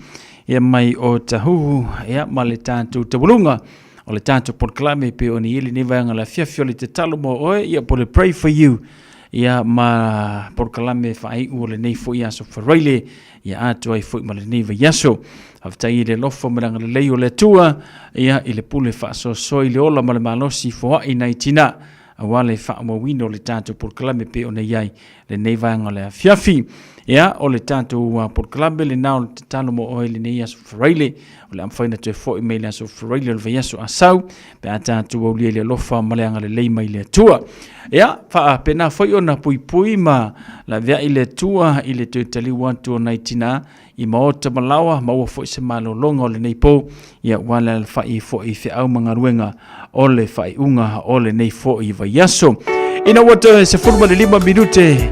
ia mai o Tahuhu ia ma le tatou taualuga o le tatou polokalame pei ona i ai lenei vaega o le afiafi o le tatalo mo oe ia po o le Pray for You ia ma polokalame faaiu o lenei foi aso Faraile ia atoa ai foi ma lenei vaiaso. Faafetai i le alofa ma le agalelei o le Atua ia i le pule faasoasoa i le ola ma le malosi foai nai tina aua le faaauauina o le tatou polokalame pei ona i ai lenei vaega o le afiafi. Ia, o le tatou polokalame lena o le tatalo mo oe i lenei aso Faraile, o le a mafai ona toe foi mai le aso Faraile o le vaiaso a sau, pe a tatou aulia i le alofa ma le agalelei mai le Atua. Ia, faapena foi ona puipui ma laveai le Atua i le toe taliu atu o nai tina i maota ma laoa, maua foi se malologa o lenei po, ia ua le alafai foi i feau ma galuega o le faaiuga o lenei foi vaiaso. Ina ua toe 15 minute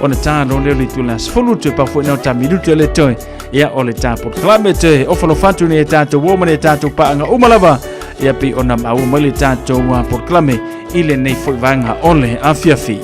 ona tā lo leo le itula 10 toe pau foi nao tā minute le toe ia o le tā polokalame te ofalofa atu nei e tātou uo ma nei tātou paanga uma lava ia pei ona maua mai le tātou polokalame i lenei foi vaega o le afiafi.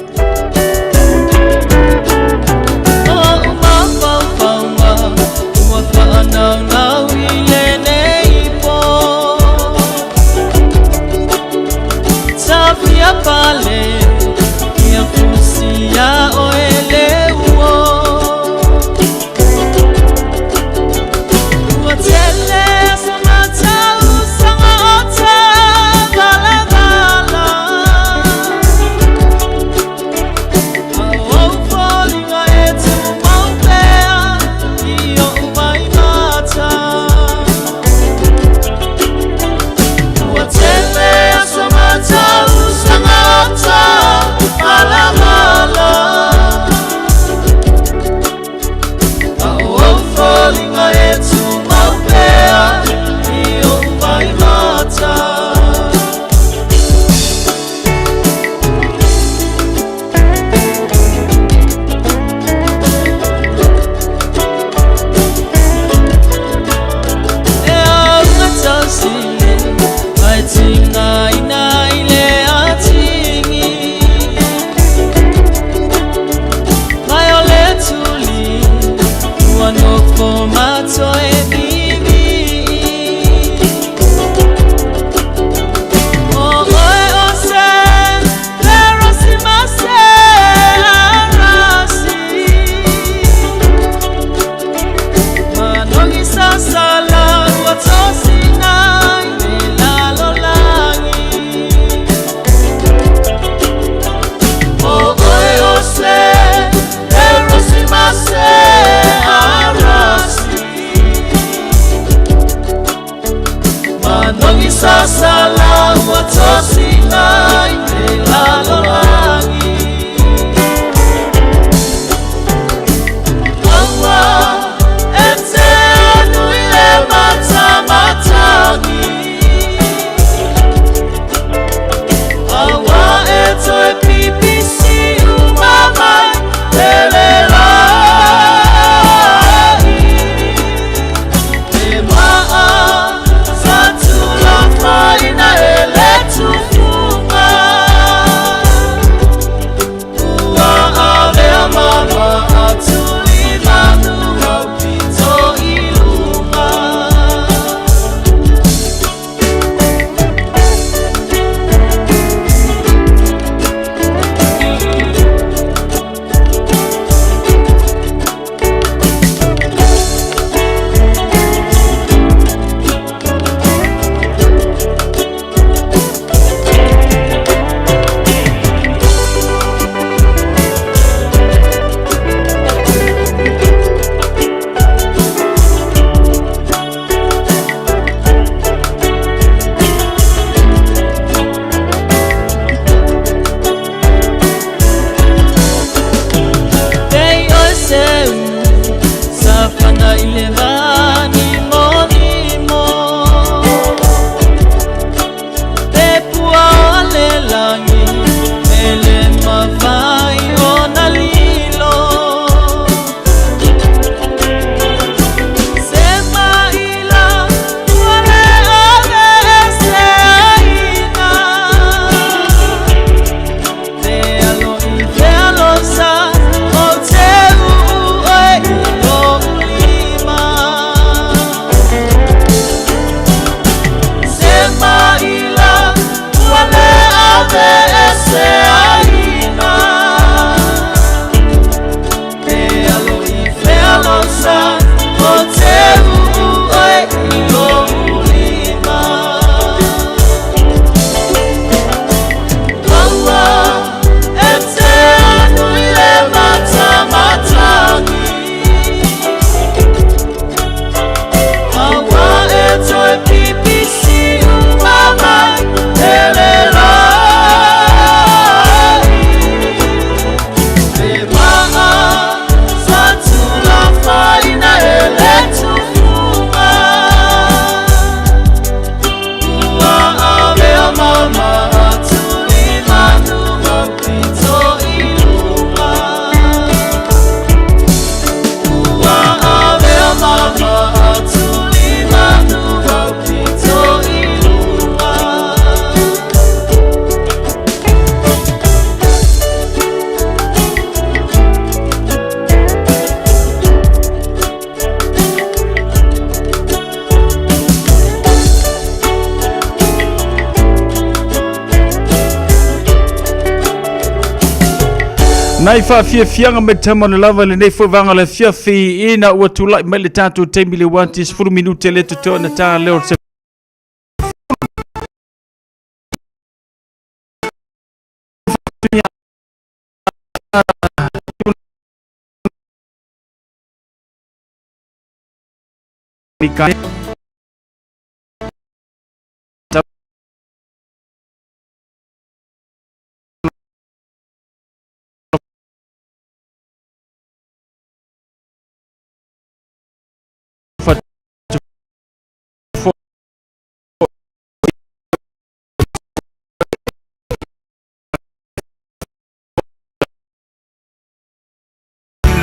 Nai faafiafiaga mai tama le lava lenei foi vaega o le afiafi ina ua tulai mai le tatou taimi le uati 10 minute le totoe na ta leo se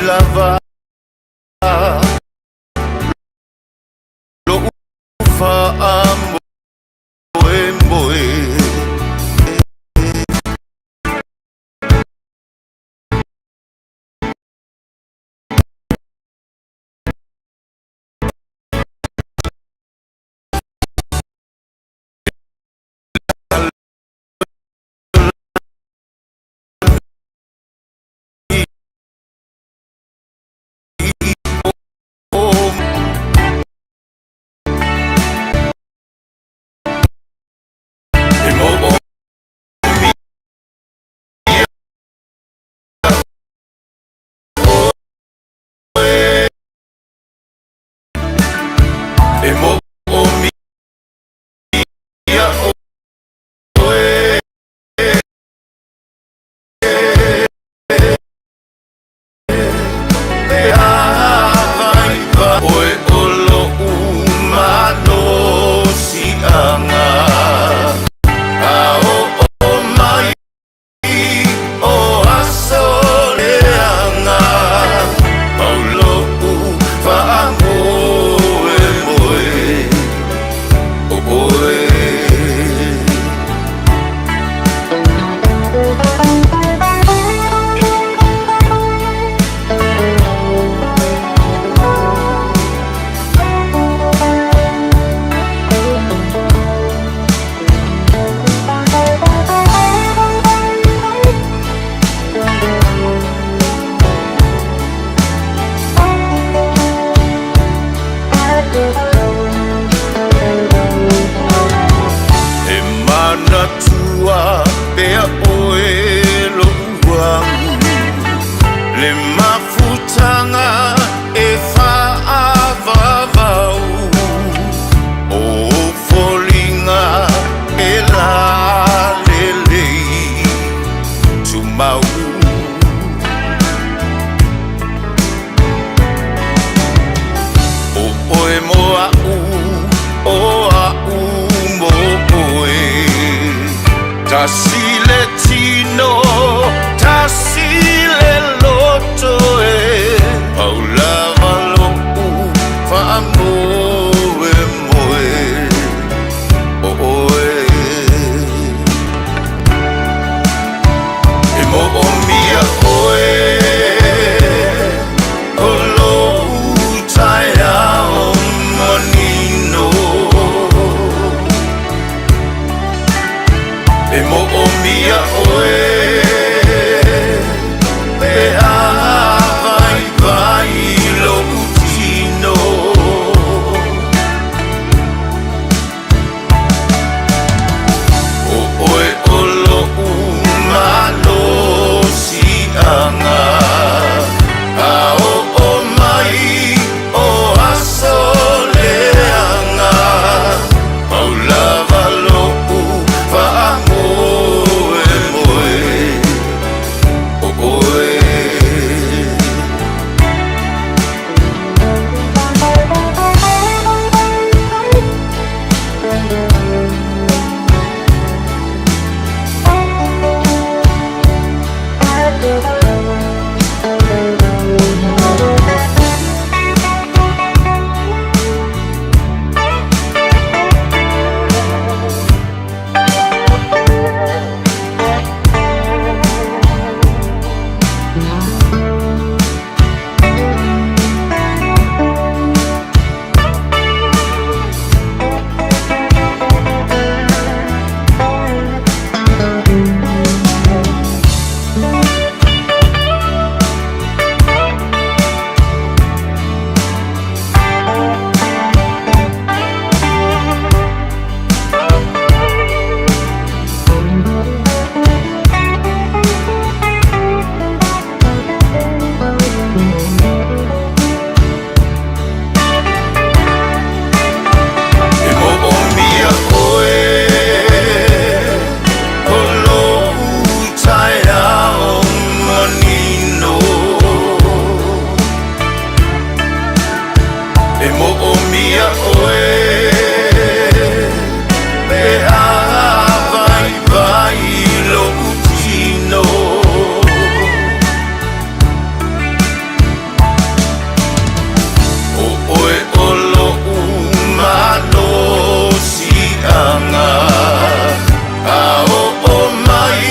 Lava lo'u faamoemoe. E moomia oe. E moomia oe. E avaiva oe o lo'u malosi'aga. A oo mai o aso leaga, pau lo'u faamoemoe o oe. E manatua pea oe lo'u agu, le mafutaga e fa'avavau, o foliga e lalelei tumau. O oe mo a'u, o a'u mo oe. Tasi le tino, tasi le loto e. Pau lava lo'u faamoemoe o oe. E moomia oe o lo'u taeao manino. E moomia. Mo'omia oe pe a vaivai lo'u tino. O oe o lo'u malosi'aga, a o'o mai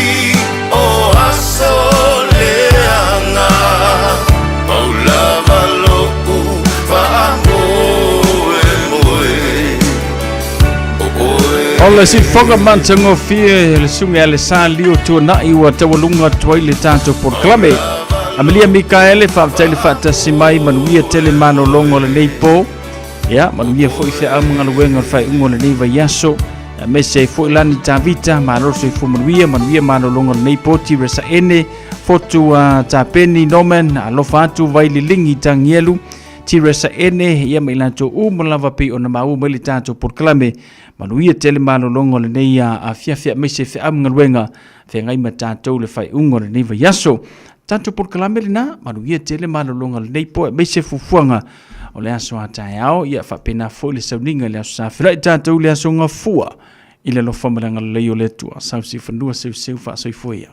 o aso leaga, pau lava lo'u fa'amoemoe o oe. O le sifoga matagofie le susuga ia le Sa Lio Tuanai ua taualuga atu ai le tatou polokalame. Amelia Mikaele, faafetai le faatasi mai, manuia tele malologa o lenei po. Ia, manuia foi feau ma galuega o le faaiuga o lenei vaiaso. Aemaise ai foi Lani Tavita, malo le soifua manuia, manuia malologa o lenei po, Tiresa Ene, Fotu uh, Tapeni Norman, alofa atu Vai Liligi Tagielu, Tiresa Ene, ia ma i latou uma lava pei ona maua mai le tatou polokalame. Manuia tele malologa o lenei afiafi aemaise feau ma galuega feagai ma tatou le faaiuga o lenei vaiaso. Tatou polokalame lena, manuia tele malologa o lenei po aemaise fuafuaga o le aso a taeao, ia faapena foi le sauniga i le aso sa feiloai tatou i le aso Gafua i le alofa ma le agalelei o le Atua. Sausi fanua seuseu faasoifua ia.